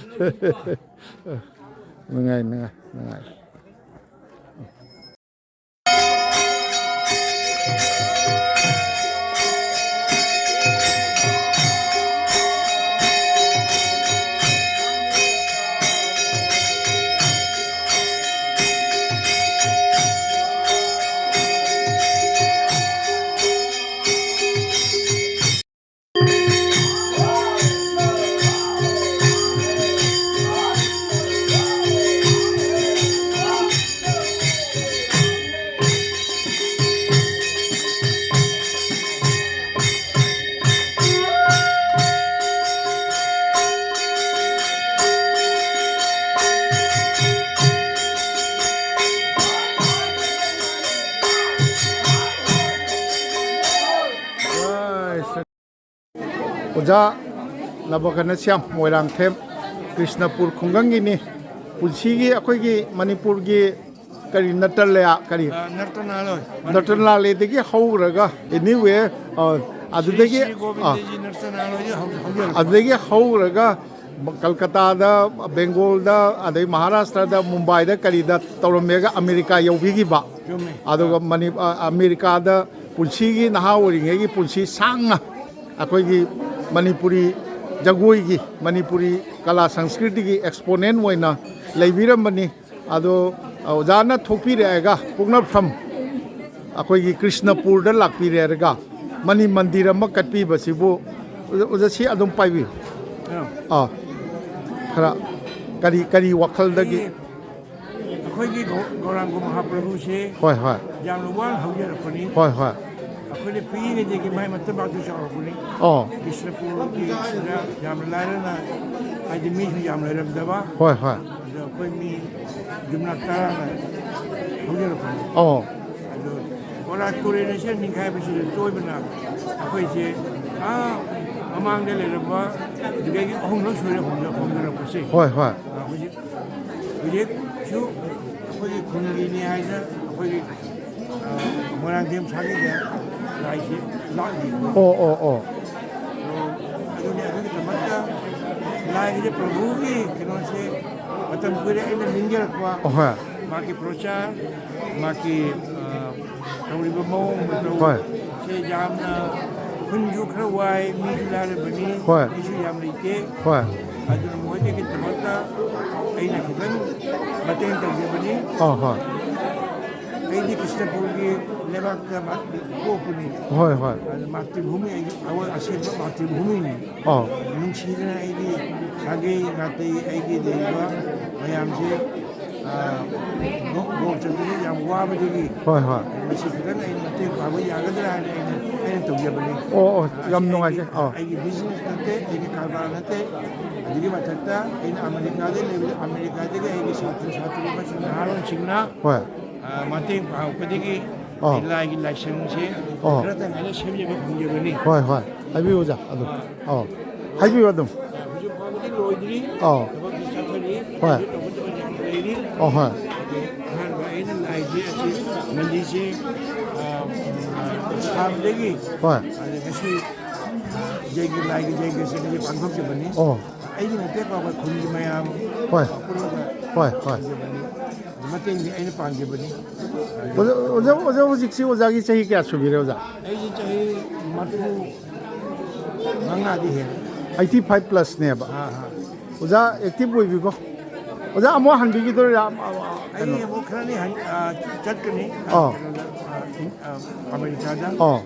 ꯅꯨꯡꯉꯥꯏ, ꯅꯨꯡꯉꯥꯏ, ꯅꯨꯡꯉꯥꯏ꯫ ꯑꯣꯖꯥ ꯅꯕꯒꯅꯁ꯭ꯌꯥꯝ ꯃꯣꯏꯔꯥꯡꯊꯦꯝ, ꯀ꯭ꯔꯤꯁꯅꯄꯨꯔ ꯈꯨꯡꯒꯪꯒꯤꯅꯤ꯫ ꯄꯨꯟꯁꯤꯒꯤ ꯑꯩꯈꯣꯏꯒꯤ ꯃꯅꯤꯄꯨꯔꯒꯤ ꯀꯔꯤ ꯅꯠꯇ꯭ꯔꯂꯌꯥ ꯀꯔꯤ ꯑ, ꯅꯠꯇ꯭ꯔꯅꯥꯂꯣꯏ꯫ ꯅꯠꯇ꯭ꯔꯅꯥꯂꯦꯗꯒꯤ ꯍꯧꯔꯒ anyway, ꯑ, ꯑꯗꯨꯗꯒꯤ, ꯁ꯭ꯔꯤ ꯁ꯭ꯔꯤ ꯑꯥ꯫ ꯒꯣꯕꯤꯟꯗꯖꯤ ꯅꯔꯇꯅꯥꯂꯌꯗ ꯍꯧ-, ꯍꯧꯖꯔꯛꯄ꯫ ꯑꯗꯨꯗꯒꯤ ꯍꯧꯔꯒ ꯀꯜꯀꯇꯥꯗ, ꯕꯦꯡꯒꯣꯜꯗ, ꯑꯗꯩ ꯃꯍꯥꯔꯥꯁꯇ꯭ꯔꯗ, ꯃꯨꯝꯕꯥꯏꯗ, ꯀꯔꯤꯗ ꯇꯧꯔꯝꯃꯦꯒ ꯑꯃꯦꯔꯤꯀꯥ ꯌꯧꯕꯤꯈꯤꯕ꯫ ꯆꯨꯝꯃꯦ꯫ ꯑꯗꯨꯒ ꯃꯅꯤ-, ꯑ, ꯑꯃꯦꯔꯤꯀꯥꯗ ꯄꯨꯟꯁꯤꯒꯤ, ꯅꯍꯥ ꯑꯣꯏꯔꯤꯉꯩꯒꯤ ꯄꯨꯟꯁꯤ ꯁꯥꯡꯅ ꯑꯩꯈꯣꯏꯒꯤ ꯃꯅꯤꯄꯨꯔꯤ ꯖꯒꯣꯏꯒꯤ, ꯃꯅꯤꯄꯨꯔꯤ ꯀꯂꯥ ꯁꯪꯁꯀ꯭ꯔꯤꯇꯤꯒꯤ ꯑꯦꯛꯁꯄꯣꯅꯦꯟ ꯑꯣꯏꯅ ꯂꯩꯕꯤꯔꯝꯕꯅꯤ꯫ ꯑꯗꯣ ꯑꯣꯖꯥꯅ ꯊꯣꯛꯄꯤꯔꯛꯑꯒ ꯄꯣꯛꯅꯐꯝ ꯑꯩꯈꯣꯏꯒꯤ ꯀ꯭ꯔꯤꯁꯅꯄꯨꯔꯗ ꯂꯥꯛꯄꯤꯔꯦꯔꯒ ꯃꯅꯤ ꯃꯟꯗꯤꯔ ꯑꯃ ꯀꯠꯄꯤꯕꯁꯤꯕꯨ, ꯑꯣꯖꯥ, ꯑꯣꯖꯥ, ꯁꯤ ꯑꯗꯨꯝ ꯄꯥꯏꯕꯤꯌꯨ꯫ ꯑꯥ꯫ ꯑꯥ, ꯈꯔ ꯀꯔꯤ, ꯀꯔꯤ ꯋꯥꯈꯜꯗꯒꯤ? ꯑꯩꯈꯣꯏꯒꯤ ꯒꯧ-, ꯒꯧꯔꯥꯡꯒ ꯃꯍꯥꯄ꯭ꯔꯚꯨꯁꯦ ꯍꯣꯏ, ꯍꯣꯏ꯫ ꯌꯥꯝꯅ ꯋꯥꯅ ꯍꯧꯖꯔꯛꯄꯅꯤ꯫ ꯍꯣꯏ, ꯍꯣꯏ꯫ ꯑꯩꯈꯣꯏꯅ ꯄꯤꯛꯏꯉꯩꯗꯒꯤ ꯃꯥꯏ ꯃꯇꯝ ꯃꯥꯛꯇ ꯆꯥꯎꯔꯛꯄꯅꯤ꯫ ꯑꯣ꯫ ꯀ꯭ꯔꯤꯁꯅꯄꯨꯔꯒꯤ ꯁꯤꯗ ꯌꯥꯝꯅ ꯂꯥꯏꯔꯅ, ꯍꯥꯏꯗꯤ ꯃꯤꯁꯨ ꯌꯥꯝ ꯂꯩꯔꯝꯗꯕ꯫ ꯍꯣꯏ, ꯍꯣꯏ꯫ ꯑꯗꯣ ꯑꯩꯈꯣꯏ ꯃꯤ ꯌꯨꯝꯅꯥꯛ ꯇꯔꯥꯅ ꯍꯧꯖꯔꯛꯄꯅꯤ꯫ ꯑꯣ꯫ ꯑꯗꯣ ꯕꯣꯔꯥ ꯇꯨꯔꯦꯜ ꯑꯁꯤꯅ ꯅꯤꯡꯈꯥꯏꯕꯁꯤꯗ ꯇꯣꯏꯕꯅ ꯑꯩꯈꯣꯏꯁꯦ, ꯑꯥ, ꯃꯃꯥꯡꯗ ꯂꯩꯔꯝꯕ ꯑꯗꯨꯗꯒꯤ ꯑꯍꯨꯝꯂꯛ ꯁꯨꯔꯦ ꯍꯣꯡꯗ-, ꯍꯣꯡꯗꯔꯛꯄꯁꯦ꯫ ꯍꯣꯏ, ꯍꯣꯏ꯫ ꯑꯥ, ꯍꯧꯖꯤꯛ, ꯍꯧꯖꯤꯛꯁꯨ ꯑꯩꯈꯣꯏꯒꯤ ꯈꯨꯟꯒꯤꯅꯤ ꯍꯥꯏꯅ ꯑꯩꯈꯣꯏꯒꯤ, ꯑꯥ, ꯃꯣꯏꯔꯥꯡꯊꯦꯝ ꯁꯥꯒꯩꯗ ꯂꯥꯏꯁꯦ ꯂꯥꯠꯂꯤ꯫ ꯑꯣ, ꯑꯣ, ꯑꯣ꯫ ꯑꯗꯣ ꯑꯗꯨꯅꯤ, ꯑꯗꯨꯒꯤꯗꯃꯛꯇ ꯂꯥꯏꯒꯤꯁꯦ ꯄ꯭ꯔꯚꯨꯒꯤ ꯀꯩꯅꯣꯁꯦ ꯃꯇꯝ ꯀꯨꯏꯔꯦ ꯑꯩꯅ ꯅꯤꯡꯖꯔꯛꯄ꯫ ꯑꯍꯣꯏ꯫ ꯃꯥꯒꯤ ꯄ꯭ꯔꯣꯆꯥꯔ, ꯃꯥꯒꯤ, ꯑ, ꯇꯧꯔꯤꯕ ꯃꯑꯣꯡ ꯃꯇꯧ ꯍꯣꯏ꯫ ꯁꯦ ꯌꯥꯝꯅ ꯈꯨꯟꯁꯨ ꯈꯔ ꯋꯥꯏ, ꯃꯤꯁꯨ ꯂꯥꯏꯔꯕꯅꯤ, ꯍꯣꯏ꯫ ꯃꯤꯁꯨ ꯌꯥꯝ ꯂꯩꯇꯦ꯫ ꯍꯣꯏ꯫ ꯑꯗꯨꯅ ꯃꯣꯏꯗꯒꯤꯗꯃꯛꯇ ꯑꯩꯅ ꯈꯤꯇꯪ ꯃꯇꯦꯡ ꯇꯧꯖꯕꯅꯤ꯫ ꯑ, ꯍꯣꯏ꯫ ꯑꯩꯗꯤ ꯀ꯭ꯔꯤꯁꯅꯄꯨꯔꯒꯤ ꯂꯩꯕꯥꯛꯇ ꯃꯥ-, ꯄꯣꯛꯄꯅꯤ꯫ ꯍꯣꯏ, ꯍꯣꯏ꯫ ꯑꯗꯨ ꯃꯥꯇ꯭ꯔꯤꯚꯨꯃꯤ ꯑꯩꯒꯤ ꯑꯋꯣꯏ ꯑꯁꯦꯡꯕ ꯃꯥꯇ꯭ꯔꯤꯚꯨꯃꯤꯅꯤ꯫ ꯑꯥ꯫ ꯅꯨꯡꯁꯤꯗꯅ ꯑꯩꯒꯤ ꯁꯥꯒꯩ ꯅꯥꯇꯩ ꯑꯩꯒꯤ ꯂꯩꯔꯤꯕ ꯃꯌꯥꯝꯁꯦ, ꯑꯥ, ꯒꯣ-, ꯒꯣꯜꯆꯟꯗ꯭ꯔꯁꯦ ꯌꯥꯝ ꯋꯥꯕꯗꯒꯤ ꯍꯣꯏ, ꯍꯣꯏ꯫ ꯃꯁꯤ ꯈꯤꯇꯪ ꯑꯩꯅ ꯃꯇꯦꯡ ꯄꯥꯡꯕ ꯌꯥꯒꯗ꯭ꯔꯥ ꯍꯥꯏꯅ ꯑꯩꯅ, ꯑꯩꯅ ꯇꯧꯖꯕꯅꯤ꯫ ꯑꯣ, ꯑꯣ, ꯌꯥꯝ ꯑꯁꯤ ꯅꯨꯡꯉꯥꯏꯖꯩ꯫ ꯑꯩꯒꯤ, ꯑꯥ꯫ ꯑꯩꯒꯤ ꯕꯤꯖꯤꯅꯦꯁ ꯅꯠꯇꯦ, ꯑꯩꯒꯤ ꯀꯔꯕꯥꯔ ꯅꯠꯇꯦ꯫ ꯑꯗꯨꯒꯤ ꯃꯊꯛꯇ ꯑꯩꯅ ꯑꯃꯦꯔꯤꯀꯥꯗ ꯂꯩꯕꯗ ꯑꯃꯦꯔꯤꯀꯥꯗꯒꯤ ꯑꯩꯒꯤ ꯁꯥꯇ꯭ꯔ ꯁꯥꯇ꯭ꯔꯤ ꯃꯁꯤꯡ ꯅꯍꯥꯔꯣꯟꯁꯤꯡꯅ ꯍꯣꯏ꯫ ꯑ, ꯃꯇꯦꯡ ꯄꯥꯡꯉꯛꯄꯗꯒꯤ ꯑꯥ꯫ ꯑꯩ ꯂꯥꯏꯒꯤ ꯂꯥꯏꯁꯪꯁꯦ ꯑꯥ꯫ ꯈꯔꯇꯪ ꯑꯩꯅ ꯁꯦꯝꯖꯕ ꯐꯪꯖꯕꯅꯤ꯫ ꯍꯣꯏ, ꯍꯣꯏ꯫ ꯍꯥꯏꯕꯤꯌꯨ, ꯑꯣꯖꯥ, ꯑꯗꯨꯝ꯫ ꯑꯥ꯫ ꯑꯥ꯫ ꯍꯥꯏꯕꯤꯌꯨ ꯑꯗꯨꯝ꯫ ꯍꯧꯖꯤꯛ ꯐꯥꯎꯕꯗꯤ ꯂꯣꯏꯗ꯭ꯔꯤ꯫ ꯑꯥ꯫ ꯊꯕꯛꯁꯨ ꯆꯠꯊꯔꯤ꯫ ꯍꯣꯏ꯫ ꯇꯧꯒꯗꯕ ꯌꯥꯝ ꯂꯩꯔꯤ꯫ ꯑꯥ, ꯍꯣꯏ꯫ ꯑꯗꯣ ꯑꯍꯥꯟꯕ ꯑꯩꯅ ꯂꯥꯏꯁꯦ ꯑꯁꯤ ꯃꯟꯗꯤꯔꯁꯦ, ꯑ, ꯁꯥꯕꯗꯒꯤ ꯍꯣꯏ꯫ ꯑꯗ ꯉꯁꯤ ꯖꯩꯒ, ꯂꯥꯏꯒꯤ ꯖꯩꯒꯁꯦ ꯉꯁꯤ ꯄꯥꯡꯊꯣꯛꯆꯕꯅꯤ꯫ ꯑꯣ꯫ ꯑꯩꯒꯤ ꯅꯠꯇꯦꯀꯣ, ꯑꯩꯈꯣꯏ ꯈꯨꯟꯒꯤ ꯃꯌꯥꯝ ꯍꯣꯏ꯫ ꯄꯨꯜꯂꯒ ꯍꯣꯏ, ꯍꯣꯏ꯫ ꯇꯧꯖꯕꯅꯤ꯫ ꯃꯇꯦꯡꯗꯤ ꯑꯩꯅ ꯄꯥꯡꯖꯕꯅꯤ꯫ ꯑꯣꯖꯥ, ꯑꯣꯖꯥ, ꯑꯣꯖꯥ ꯍꯧꯖꯤꯛꯁꯤ ꯑꯣꯖꯥꯒꯤ ꯆꯍꯤ ꯀꯌꯥ ꯁꯨꯕꯤꯔꯦ ꯑꯣꯖꯥ? ꯑꯩꯒꯤ ꯆꯍꯤ ꯃꯔꯤꯐꯨ ꯃꯉꯥꯗꯤ ꯍꯦꯜꯂꯦ꯫ Eighty five plusꯅꯦꯕ꯫ ꯑꯥ, ꯑꯥ꯫ ꯑꯣꯖꯥ active ꯑꯣꯏꯕꯤꯀꯣ꯫ ꯑꯣꯖꯥ ꯑꯃꯨꯛ ꯍꯟꯕꯤꯈꯤꯗꯣꯏꯔꯥ? ꯑ, ꯑ, ꯑꯩ ꯀꯩꯅꯣ꯫ ꯑꯃꯨꯛ ꯈꯔꯅꯤ ꯍꯟ-, ꯑ, ꯆꯠꯀꯅꯤ꯫ ꯑꯥ꯫ ꯀꯩꯅꯣꯗ, ꯑ, ꯏꯟ-, ꯑ, ꯑꯃꯦꯔꯤꯀꯥꯗ꯫ ꯑꯥ꯫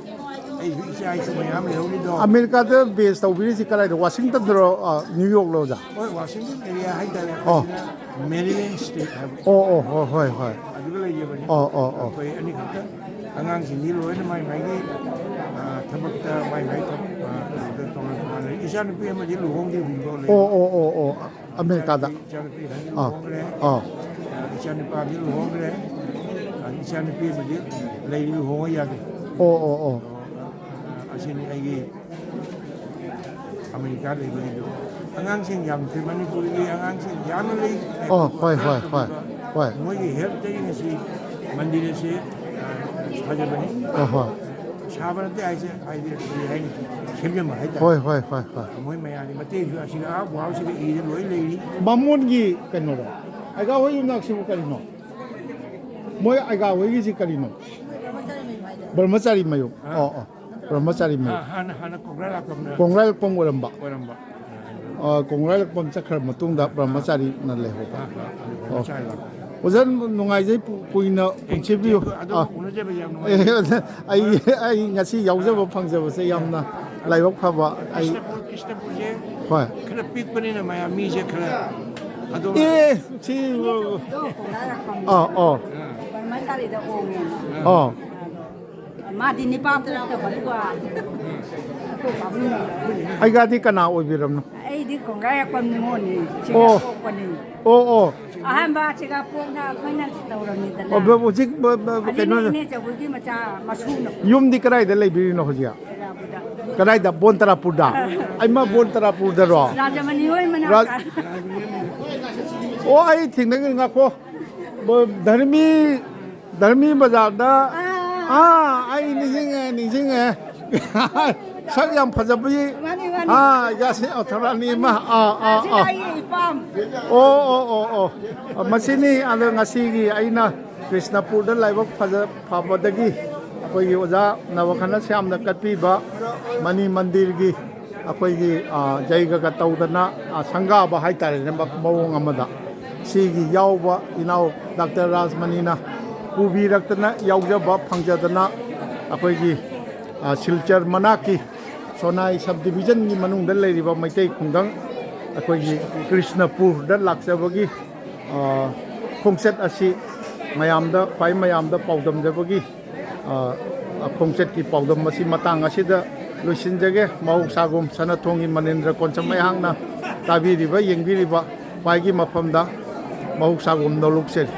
ꯑꯩꯁꯨ ꯏꯆꯥ ꯏꯁꯨ ꯃꯌꯥꯝ ꯂꯩꯍꯧꯔꯤꯗꯣ꯫ ꯑꯃꯦꯔꯤꯀꯥꯗ base ꯇꯧꯕꯤꯔꯤꯁꯤ ꯀꯗꯥꯏꯗ? ꯋꯥꯁꯤꯡꯇꯟꯗꯔꯣ, ꯑ, ꯅ꯭ꯌꯨ ꯌꯣꯔꯛꯂꯣ ꯑꯣꯖꯥ? ꯍꯣꯏ, ꯋꯥꯁꯤꯡꯇꯟ area ꯍꯥꯏꯇꯥꯔꯦ꯫ ꯑꯣ꯫ ꯑꯩꯈꯣꯏꯁꯤꯅ Maryland state ꯍꯥꯏꯕ꯫ ꯑꯣ, ꯑꯣ, ꯍꯣꯏ, ꯍꯣꯏ, ꯍꯣꯏ꯫ ꯑꯗꯨꯒ ꯂꯩꯖꯕꯅꯤ꯫ ꯑꯣ, ꯑꯣ, ꯑꯣ꯫ ꯑꯩꯈꯣꯏ ꯑꯅꯤꯈꯛꯇ꯫ ꯑꯉꯥꯡꯁꯤꯡꯗꯤ ꯂꯣꯏꯅ ꯃꯥꯏ ꯃꯥꯏꯒꯤ, ꯑ, ꯊꯕꯛꯇ ꯃꯥꯏ ꯃꯥꯏ ꯊꯕꯛ, ꯑ, ꯀꯩꯅꯣꯗ ꯇꯣꯉꯥꯟ ꯇꯣꯉꯥꯟꯅ ꯂꯩ꯫ ꯏꯆꯥꯅꯨꯄꯤ ꯑꯃꯗꯤ ꯂꯨꯍꯣꯡꯗ꯭ꯔꯤꯕ ꯂꯩ꯫ ꯑꯣ, ꯑꯣ, ꯑꯣ, ꯑꯣ꯫ ꯑꯃꯦꯔꯤꯀꯥꯗ꯫ ꯏꯆꯥꯅꯨꯄꯤ, ꯏꯆꯥꯅꯨꯄꯤ ꯑꯍꯟꯗꯤ ꯑꯥ꯫ ꯂꯨꯍꯣꯡꯈ꯭ꯔꯦ꯫ ꯑꯥ꯫ ꯑ, ꯏꯆꯥꯅꯨꯄꯤ ꯑꯃꯗꯤ ꯂꯨꯍꯣꯡꯈ꯭ꯔꯦ꯫ ꯑ, ꯏꯆꯥꯅꯨꯄꯤ ꯑꯃꯗꯤ ꯂꯩꯔꯤ, ꯂꯨꯍꯣꯡꯕ ꯌꯥꯗꯦ꯫ ꯑꯣ, ꯑꯣ, ꯑꯣ꯫ ꯑ, ꯑꯁꯤꯅꯤ ꯑꯩꯒꯤ ꯑꯃꯦꯔꯤꯀꯥ ꯂꯩꯕꯒꯤꯗꯣ꯫ ꯑꯉꯥꯡꯁꯤꯡ ꯌꯥꯝ ꯐꯩ, ꯃꯅꯤꯄꯨꯔꯒꯤ ꯑꯉꯥꯡꯁꯤꯡ ꯌꯥꯝꯅ ꯂꯩ꯫ ꯑꯣ, ꯍꯣꯏ, ꯍꯣꯏ, ꯍꯣꯏ, ꯍꯣꯏ꯫ ꯃꯣꯏꯒꯤ healthꯇꯒꯤ ꯉꯁꯤ ꯃꯟꯗꯤꯔ ꯑꯁꯤ, ꯑ, ꯁꯥꯖꯕꯅꯤ꯫ ꯑꯣ, ꯍꯣꯏ꯫ ꯁꯥꯕ ꯅꯠꯇꯦ ꯍꯥꯏꯁꯦ, ꯍꯥꯏꯗꯤ ꯀꯔꯤ ꯍꯥꯏꯅꯤ? ꯁꯦꯝꯖꯕ ꯍꯥꯏꯇꯥꯔꯦ꯫ ꯍꯣꯏ, ꯍꯣꯏ, ꯍꯣꯏ, ꯍꯣꯏ꯫ ꯃꯣꯏ ꯃꯌꯥꯝꯒꯤ ꯃꯇꯦꯡꯁꯨ ꯑꯁꯤꯗ ꯑꯥ ꯋꯥꯜꯁꯤꯗ ꯏꯔꯦ ꯂꯣꯏ ꯂꯩꯔꯤ꯫ ꯕꯥꯃꯣꯟꯒꯤ ꯀꯩꯅꯣꯔꯣ? ꯑꯩꯒꯥ ꯍꯣꯏ ꯌꯨꯝꯅꯥꯛꯁꯤꯕꯨ ꯀꯔꯤꯅꯣ? ꯃꯣꯏ ꯑꯩꯒꯥ ꯍꯣꯏꯒꯤꯁꯤ ꯀꯔꯤꯅꯣ? ꯕ꯭ꯔꯍ꯭ꯃꯆꯥꯔꯤ ꯃꯌꯨꯝ꯫ ꯑꯥ꯫ ꯑꯣ, ꯑꯣ꯫ ꯕ꯭ꯔꯍ꯭ꯃꯆꯥꯔꯤ ꯃꯌꯨꯝ꯫ ꯑꯥ, ꯍꯥꯟꯅ, ꯍꯥꯟꯅ ꯀꯣꯡꯒ꯭ꯔꯥꯏ ꯂꯥꯛꯄꯝꯅ ꯀꯣꯡꯒ꯭ꯔꯥꯏ ꯂꯥꯛꯄꯝ ꯑꯣꯏꯔꯝꯕ꯫ ꯑꯣꯏꯔꯝꯕ꯫ ꯑ, ꯀꯣꯡꯒ꯭ꯔꯥꯏ ꯂꯥꯛꯄꯝ ꯆꯠꯈ꯭ꯔ ꯃꯇꯨꯡꯗ ꯕ꯭ꯔꯍ꯭ꯃꯆꯥꯔꯤꯅ ꯂꯩꯍꯧꯕ꯫ ꯑꯥ, ꯑꯥ, ꯑꯣ꯫ ꯕ꯭ꯔꯍ꯭ꯃꯆꯥꯔꯤ ꯂꯥꯛꯄ꯫ ꯑꯣꯖꯥ, ꯅꯨꯡꯉꯥꯏꯖꯩ, ꯄꯨ-, ꯀꯨꯏꯅ ꯄꯨꯟꯁꯤꯕꯤꯌꯨ꯫ ꯑꯗꯨꯝ ꯑꯥ꯫ ꯎꯅꯖꯕ ꯌꯥꯝ ꯅꯨꯡꯉꯥꯏ꯫ ꯑꯦ, ꯑꯣꯖꯥ, ꯑꯩ, ꯑꯩ ꯉꯁꯤ ꯌꯥꯎꯖꯕ ꯐꯪꯖꯕꯁꯦ ꯌꯥꯝꯅ ꯂꯥꯏꯕꯛ ꯐꯕ꯫ ꯑꯩ ꯀ꯭ꯔꯤꯁꯇꯄꯨꯔ, ꯀ꯭ꯔꯤꯁꯇꯄꯨꯔꯁꯦ ꯍꯣꯏ꯫ ꯈꯔ ꯄꯤꯛꯄꯅꯤꯅ ꯃꯌꯥꯝ ꯃꯤꯁꯦ ꯈꯔ ꯑꯗꯨꯝ ꯑꯦ, ꯁꯤ, ꯑꯥ, ꯑꯥ꯫ ꯕ꯭ꯔꯍ꯭ꯃꯆꯥꯔꯤꯗ ꯍꯣꯡꯉꯦ꯫ ꯑꯥ꯫ ꯃꯥꯗꯤ ꯅꯤꯄꯥ ꯄꯣꯛꯇꯕ ꯑꯗꯨꯒ ꯑꯩꯈꯣꯏ ꯄꯥꯕꯨꯡꯅ꯫ ꯑꯩꯒꯥꯗꯤ ꯀꯅꯥ ꯑꯣꯏꯕꯤꯔꯕꯅꯣ? ꯑꯩꯗꯤ ꯀꯣꯡꯒ꯭ꯔꯥꯏ ꯌꯥꯛꯄꯝ ꯅꯤꯉꯣꯜꯅꯤ꯫ ꯁꯤꯒ ꯑꯣ꯫ ꯄꯣꯛꯄꯅꯤ꯫ ꯑꯣ, ꯑꯣ꯫ ꯑꯍꯥꯟꯕ ꯁꯤꯒ ꯄꯣꯛꯅ ꯑꯩꯈꯣꯏꯅ ꯇꯧꯔꯝꯃꯤꯗꯅ꯫ ꯑꯣ, ꯕ-, ꯍꯧꯖꯤꯛ, ꯕ-, ꯕ-, ꯑꯗꯨꯅ ꯀꯩꯅꯣ, ꯏꯅꯦ ꯆꯧꯕꯒꯤ ꯃꯆꯥ ꯃꯁꯨꯅ꯫ ꯌꯨꯝꯗꯤ ꯀꯗꯥꯏꯗ ꯂꯩꯕꯤꯔꯤꯅꯣ ꯍꯧꯖꯤꯛ? ꯀꯗꯥꯏꯗ? ꯕꯣꯟꯇꯔꯥꯄꯨꯔꯗ? ꯑꯩꯃ ꯕꯣꯟꯇꯔꯥꯄꯨꯔꯗꯔꯣ? ꯔꯥꯖꯃꯅꯤ ꯍꯣꯏ ꯃꯅꯥꯛꯇ꯫ ꯔꯥꯖ-, ꯑꯣ, ꯑꯩ ꯊꯦꯡꯅꯈ꯭ꯔꯦ, ꯉꯥꯏꯈꯣ꯫ ꯕ-, ꯙꯔꯃꯤ, ꯙꯔꯃꯤ ꯕꯖꯥꯔꯗ ꯑꯥ, ꯑꯥ, ꯑꯩ ꯅꯤꯡꯁꯤꯡꯉꯦ, ꯅꯤꯡꯁꯤꯡꯉꯦ꯫ ꯁꯛ ꯌꯥꯝ ꯐꯖꯕꯤ꯫ ꯃꯥꯅꯤ, ꯃꯥꯅꯤ꯫ ꯑꯥ, ꯌꯥꯁꯤ ꯑꯣꯊꯣꯔꯥꯅꯤ ꯑꯃ꯫ ꯑꯥ, ꯑꯥ, ꯁꯤ ꯑꯥ꯫ ꯑꯩꯒꯤ ꯏꯄꯥꯝ꯫ ꯑꯣ, ꯑꯣ, ꯑꯣ, ꯑꯣ꯫ ꯃꯁꯤꯅꯤ꯫ ꯑꯗꯣ ꯉꯁꯤꯒꯤ ꯑꯩꯅ ꯀ꯭ꯔꯤꯁꯅꯄꯨꯔꯗ ꯂꯥꯏꯕꯛ ꯐꯖ-, ꯐꯕꯗꯒꯤ ꯑꯩꯈꯣꯏꯒꯤ ꯑꯣꯖꯥ ꯅꯕꯈꯅ ꯁ꯭ꯌꯥꯝꯅ ꯀꯠꯄꯤꯕ ꯃꯅꯤ ꯃꯟꯗꯤꯔꯒꯤ ꯑꯩꯈꯣꯏꯒꯤ, ꯑ, ꯖꯩꯒꯒ ꯇꯧꯗꯅ, ꯑ, ꯁꯪꯒꯥꯕ ꯍꯥꯏꯇꯥꯔꯦꯅꯦ, ꯃ-, ꯃꯑꯣꯡ ꯑꯃꯗ꯫ ꯁꯤꯒꯤ ꯌꯥꯎꯕ ꯏꯅꯥꯎ ꯗꯥꯛꯇꯔ ꯔꯥꯖꯃꯅꯤꯅ ꯄꯨꯕꯤꯔꯛꯇꯅ ꯌꯥꯎꯖꯕ ꯐꯪꯖꯗꯅ ꯑꯩꯈꯣꯏꯒꯤ, ꯑ, ꯁꯤꯜꯆꯔ ꯃꯅꯥꯛꯀꯤ ꯁꯣꯅꯥꯏ ꯁꯕ ꯗꯤꯕꯤꯖꯟꯒꯤ ꯃꯅꯨꯡꯗ ꯂꯩꯔꯤꯕ ꯃꯩꯇꯩ ꯈꯨꯡꯒꯪ ꯑꯩꯈꯣꯏꯒꯤ ꯀ꯭ꯔꯤꯁꯅꯄꯨꯔꯗ ꯂꯥꯛꯆꯕꯒꯤ, ꯑ, ꯈꯣꯡꯆꯠ ꯑꯁꯤ ꯃꯌꯥꯝꯗ, ꯈ꯭ꯋꯥꯏ ꯃꯌꯥꯝꯗ ꯄꯥꯎꯗꯝꯖꯕꯒꯤ ꯑ, ꯈꯣꯡꯆꯠꯀꯤ ꯄꯥꯎꯗꯝ ꯑꯁꯤ ꯃꯇꯥꯡ ꯑꯁꯤꯗ ꯂꯣꯏꯁꯤꯟꯖꯒꯦ꯫ ꯃꯍꯧꯁꯥꯒꯨꯝ ꯁꯅꯥꯊꯣꯡꯒꯤ ꯃꯅꯤꯟꯗ꯭ꯔ ꯀꯣꯟꯁꯝ ꯑꯩꯍꯥꯛꯅ ꯇꯥꯕꯤꯔꯤꯕ, ꯌꯦꯡꯕꯤꯔꯤꯕ ꯈ꯭ꯋꯥꯏꯒꯤ ꯃꯐꯝꯗ ꯃꯍꯧꯁꯥꯒꯨꯝ ꯅꯣꯂꯨꯛꯆꯔꯤ꯫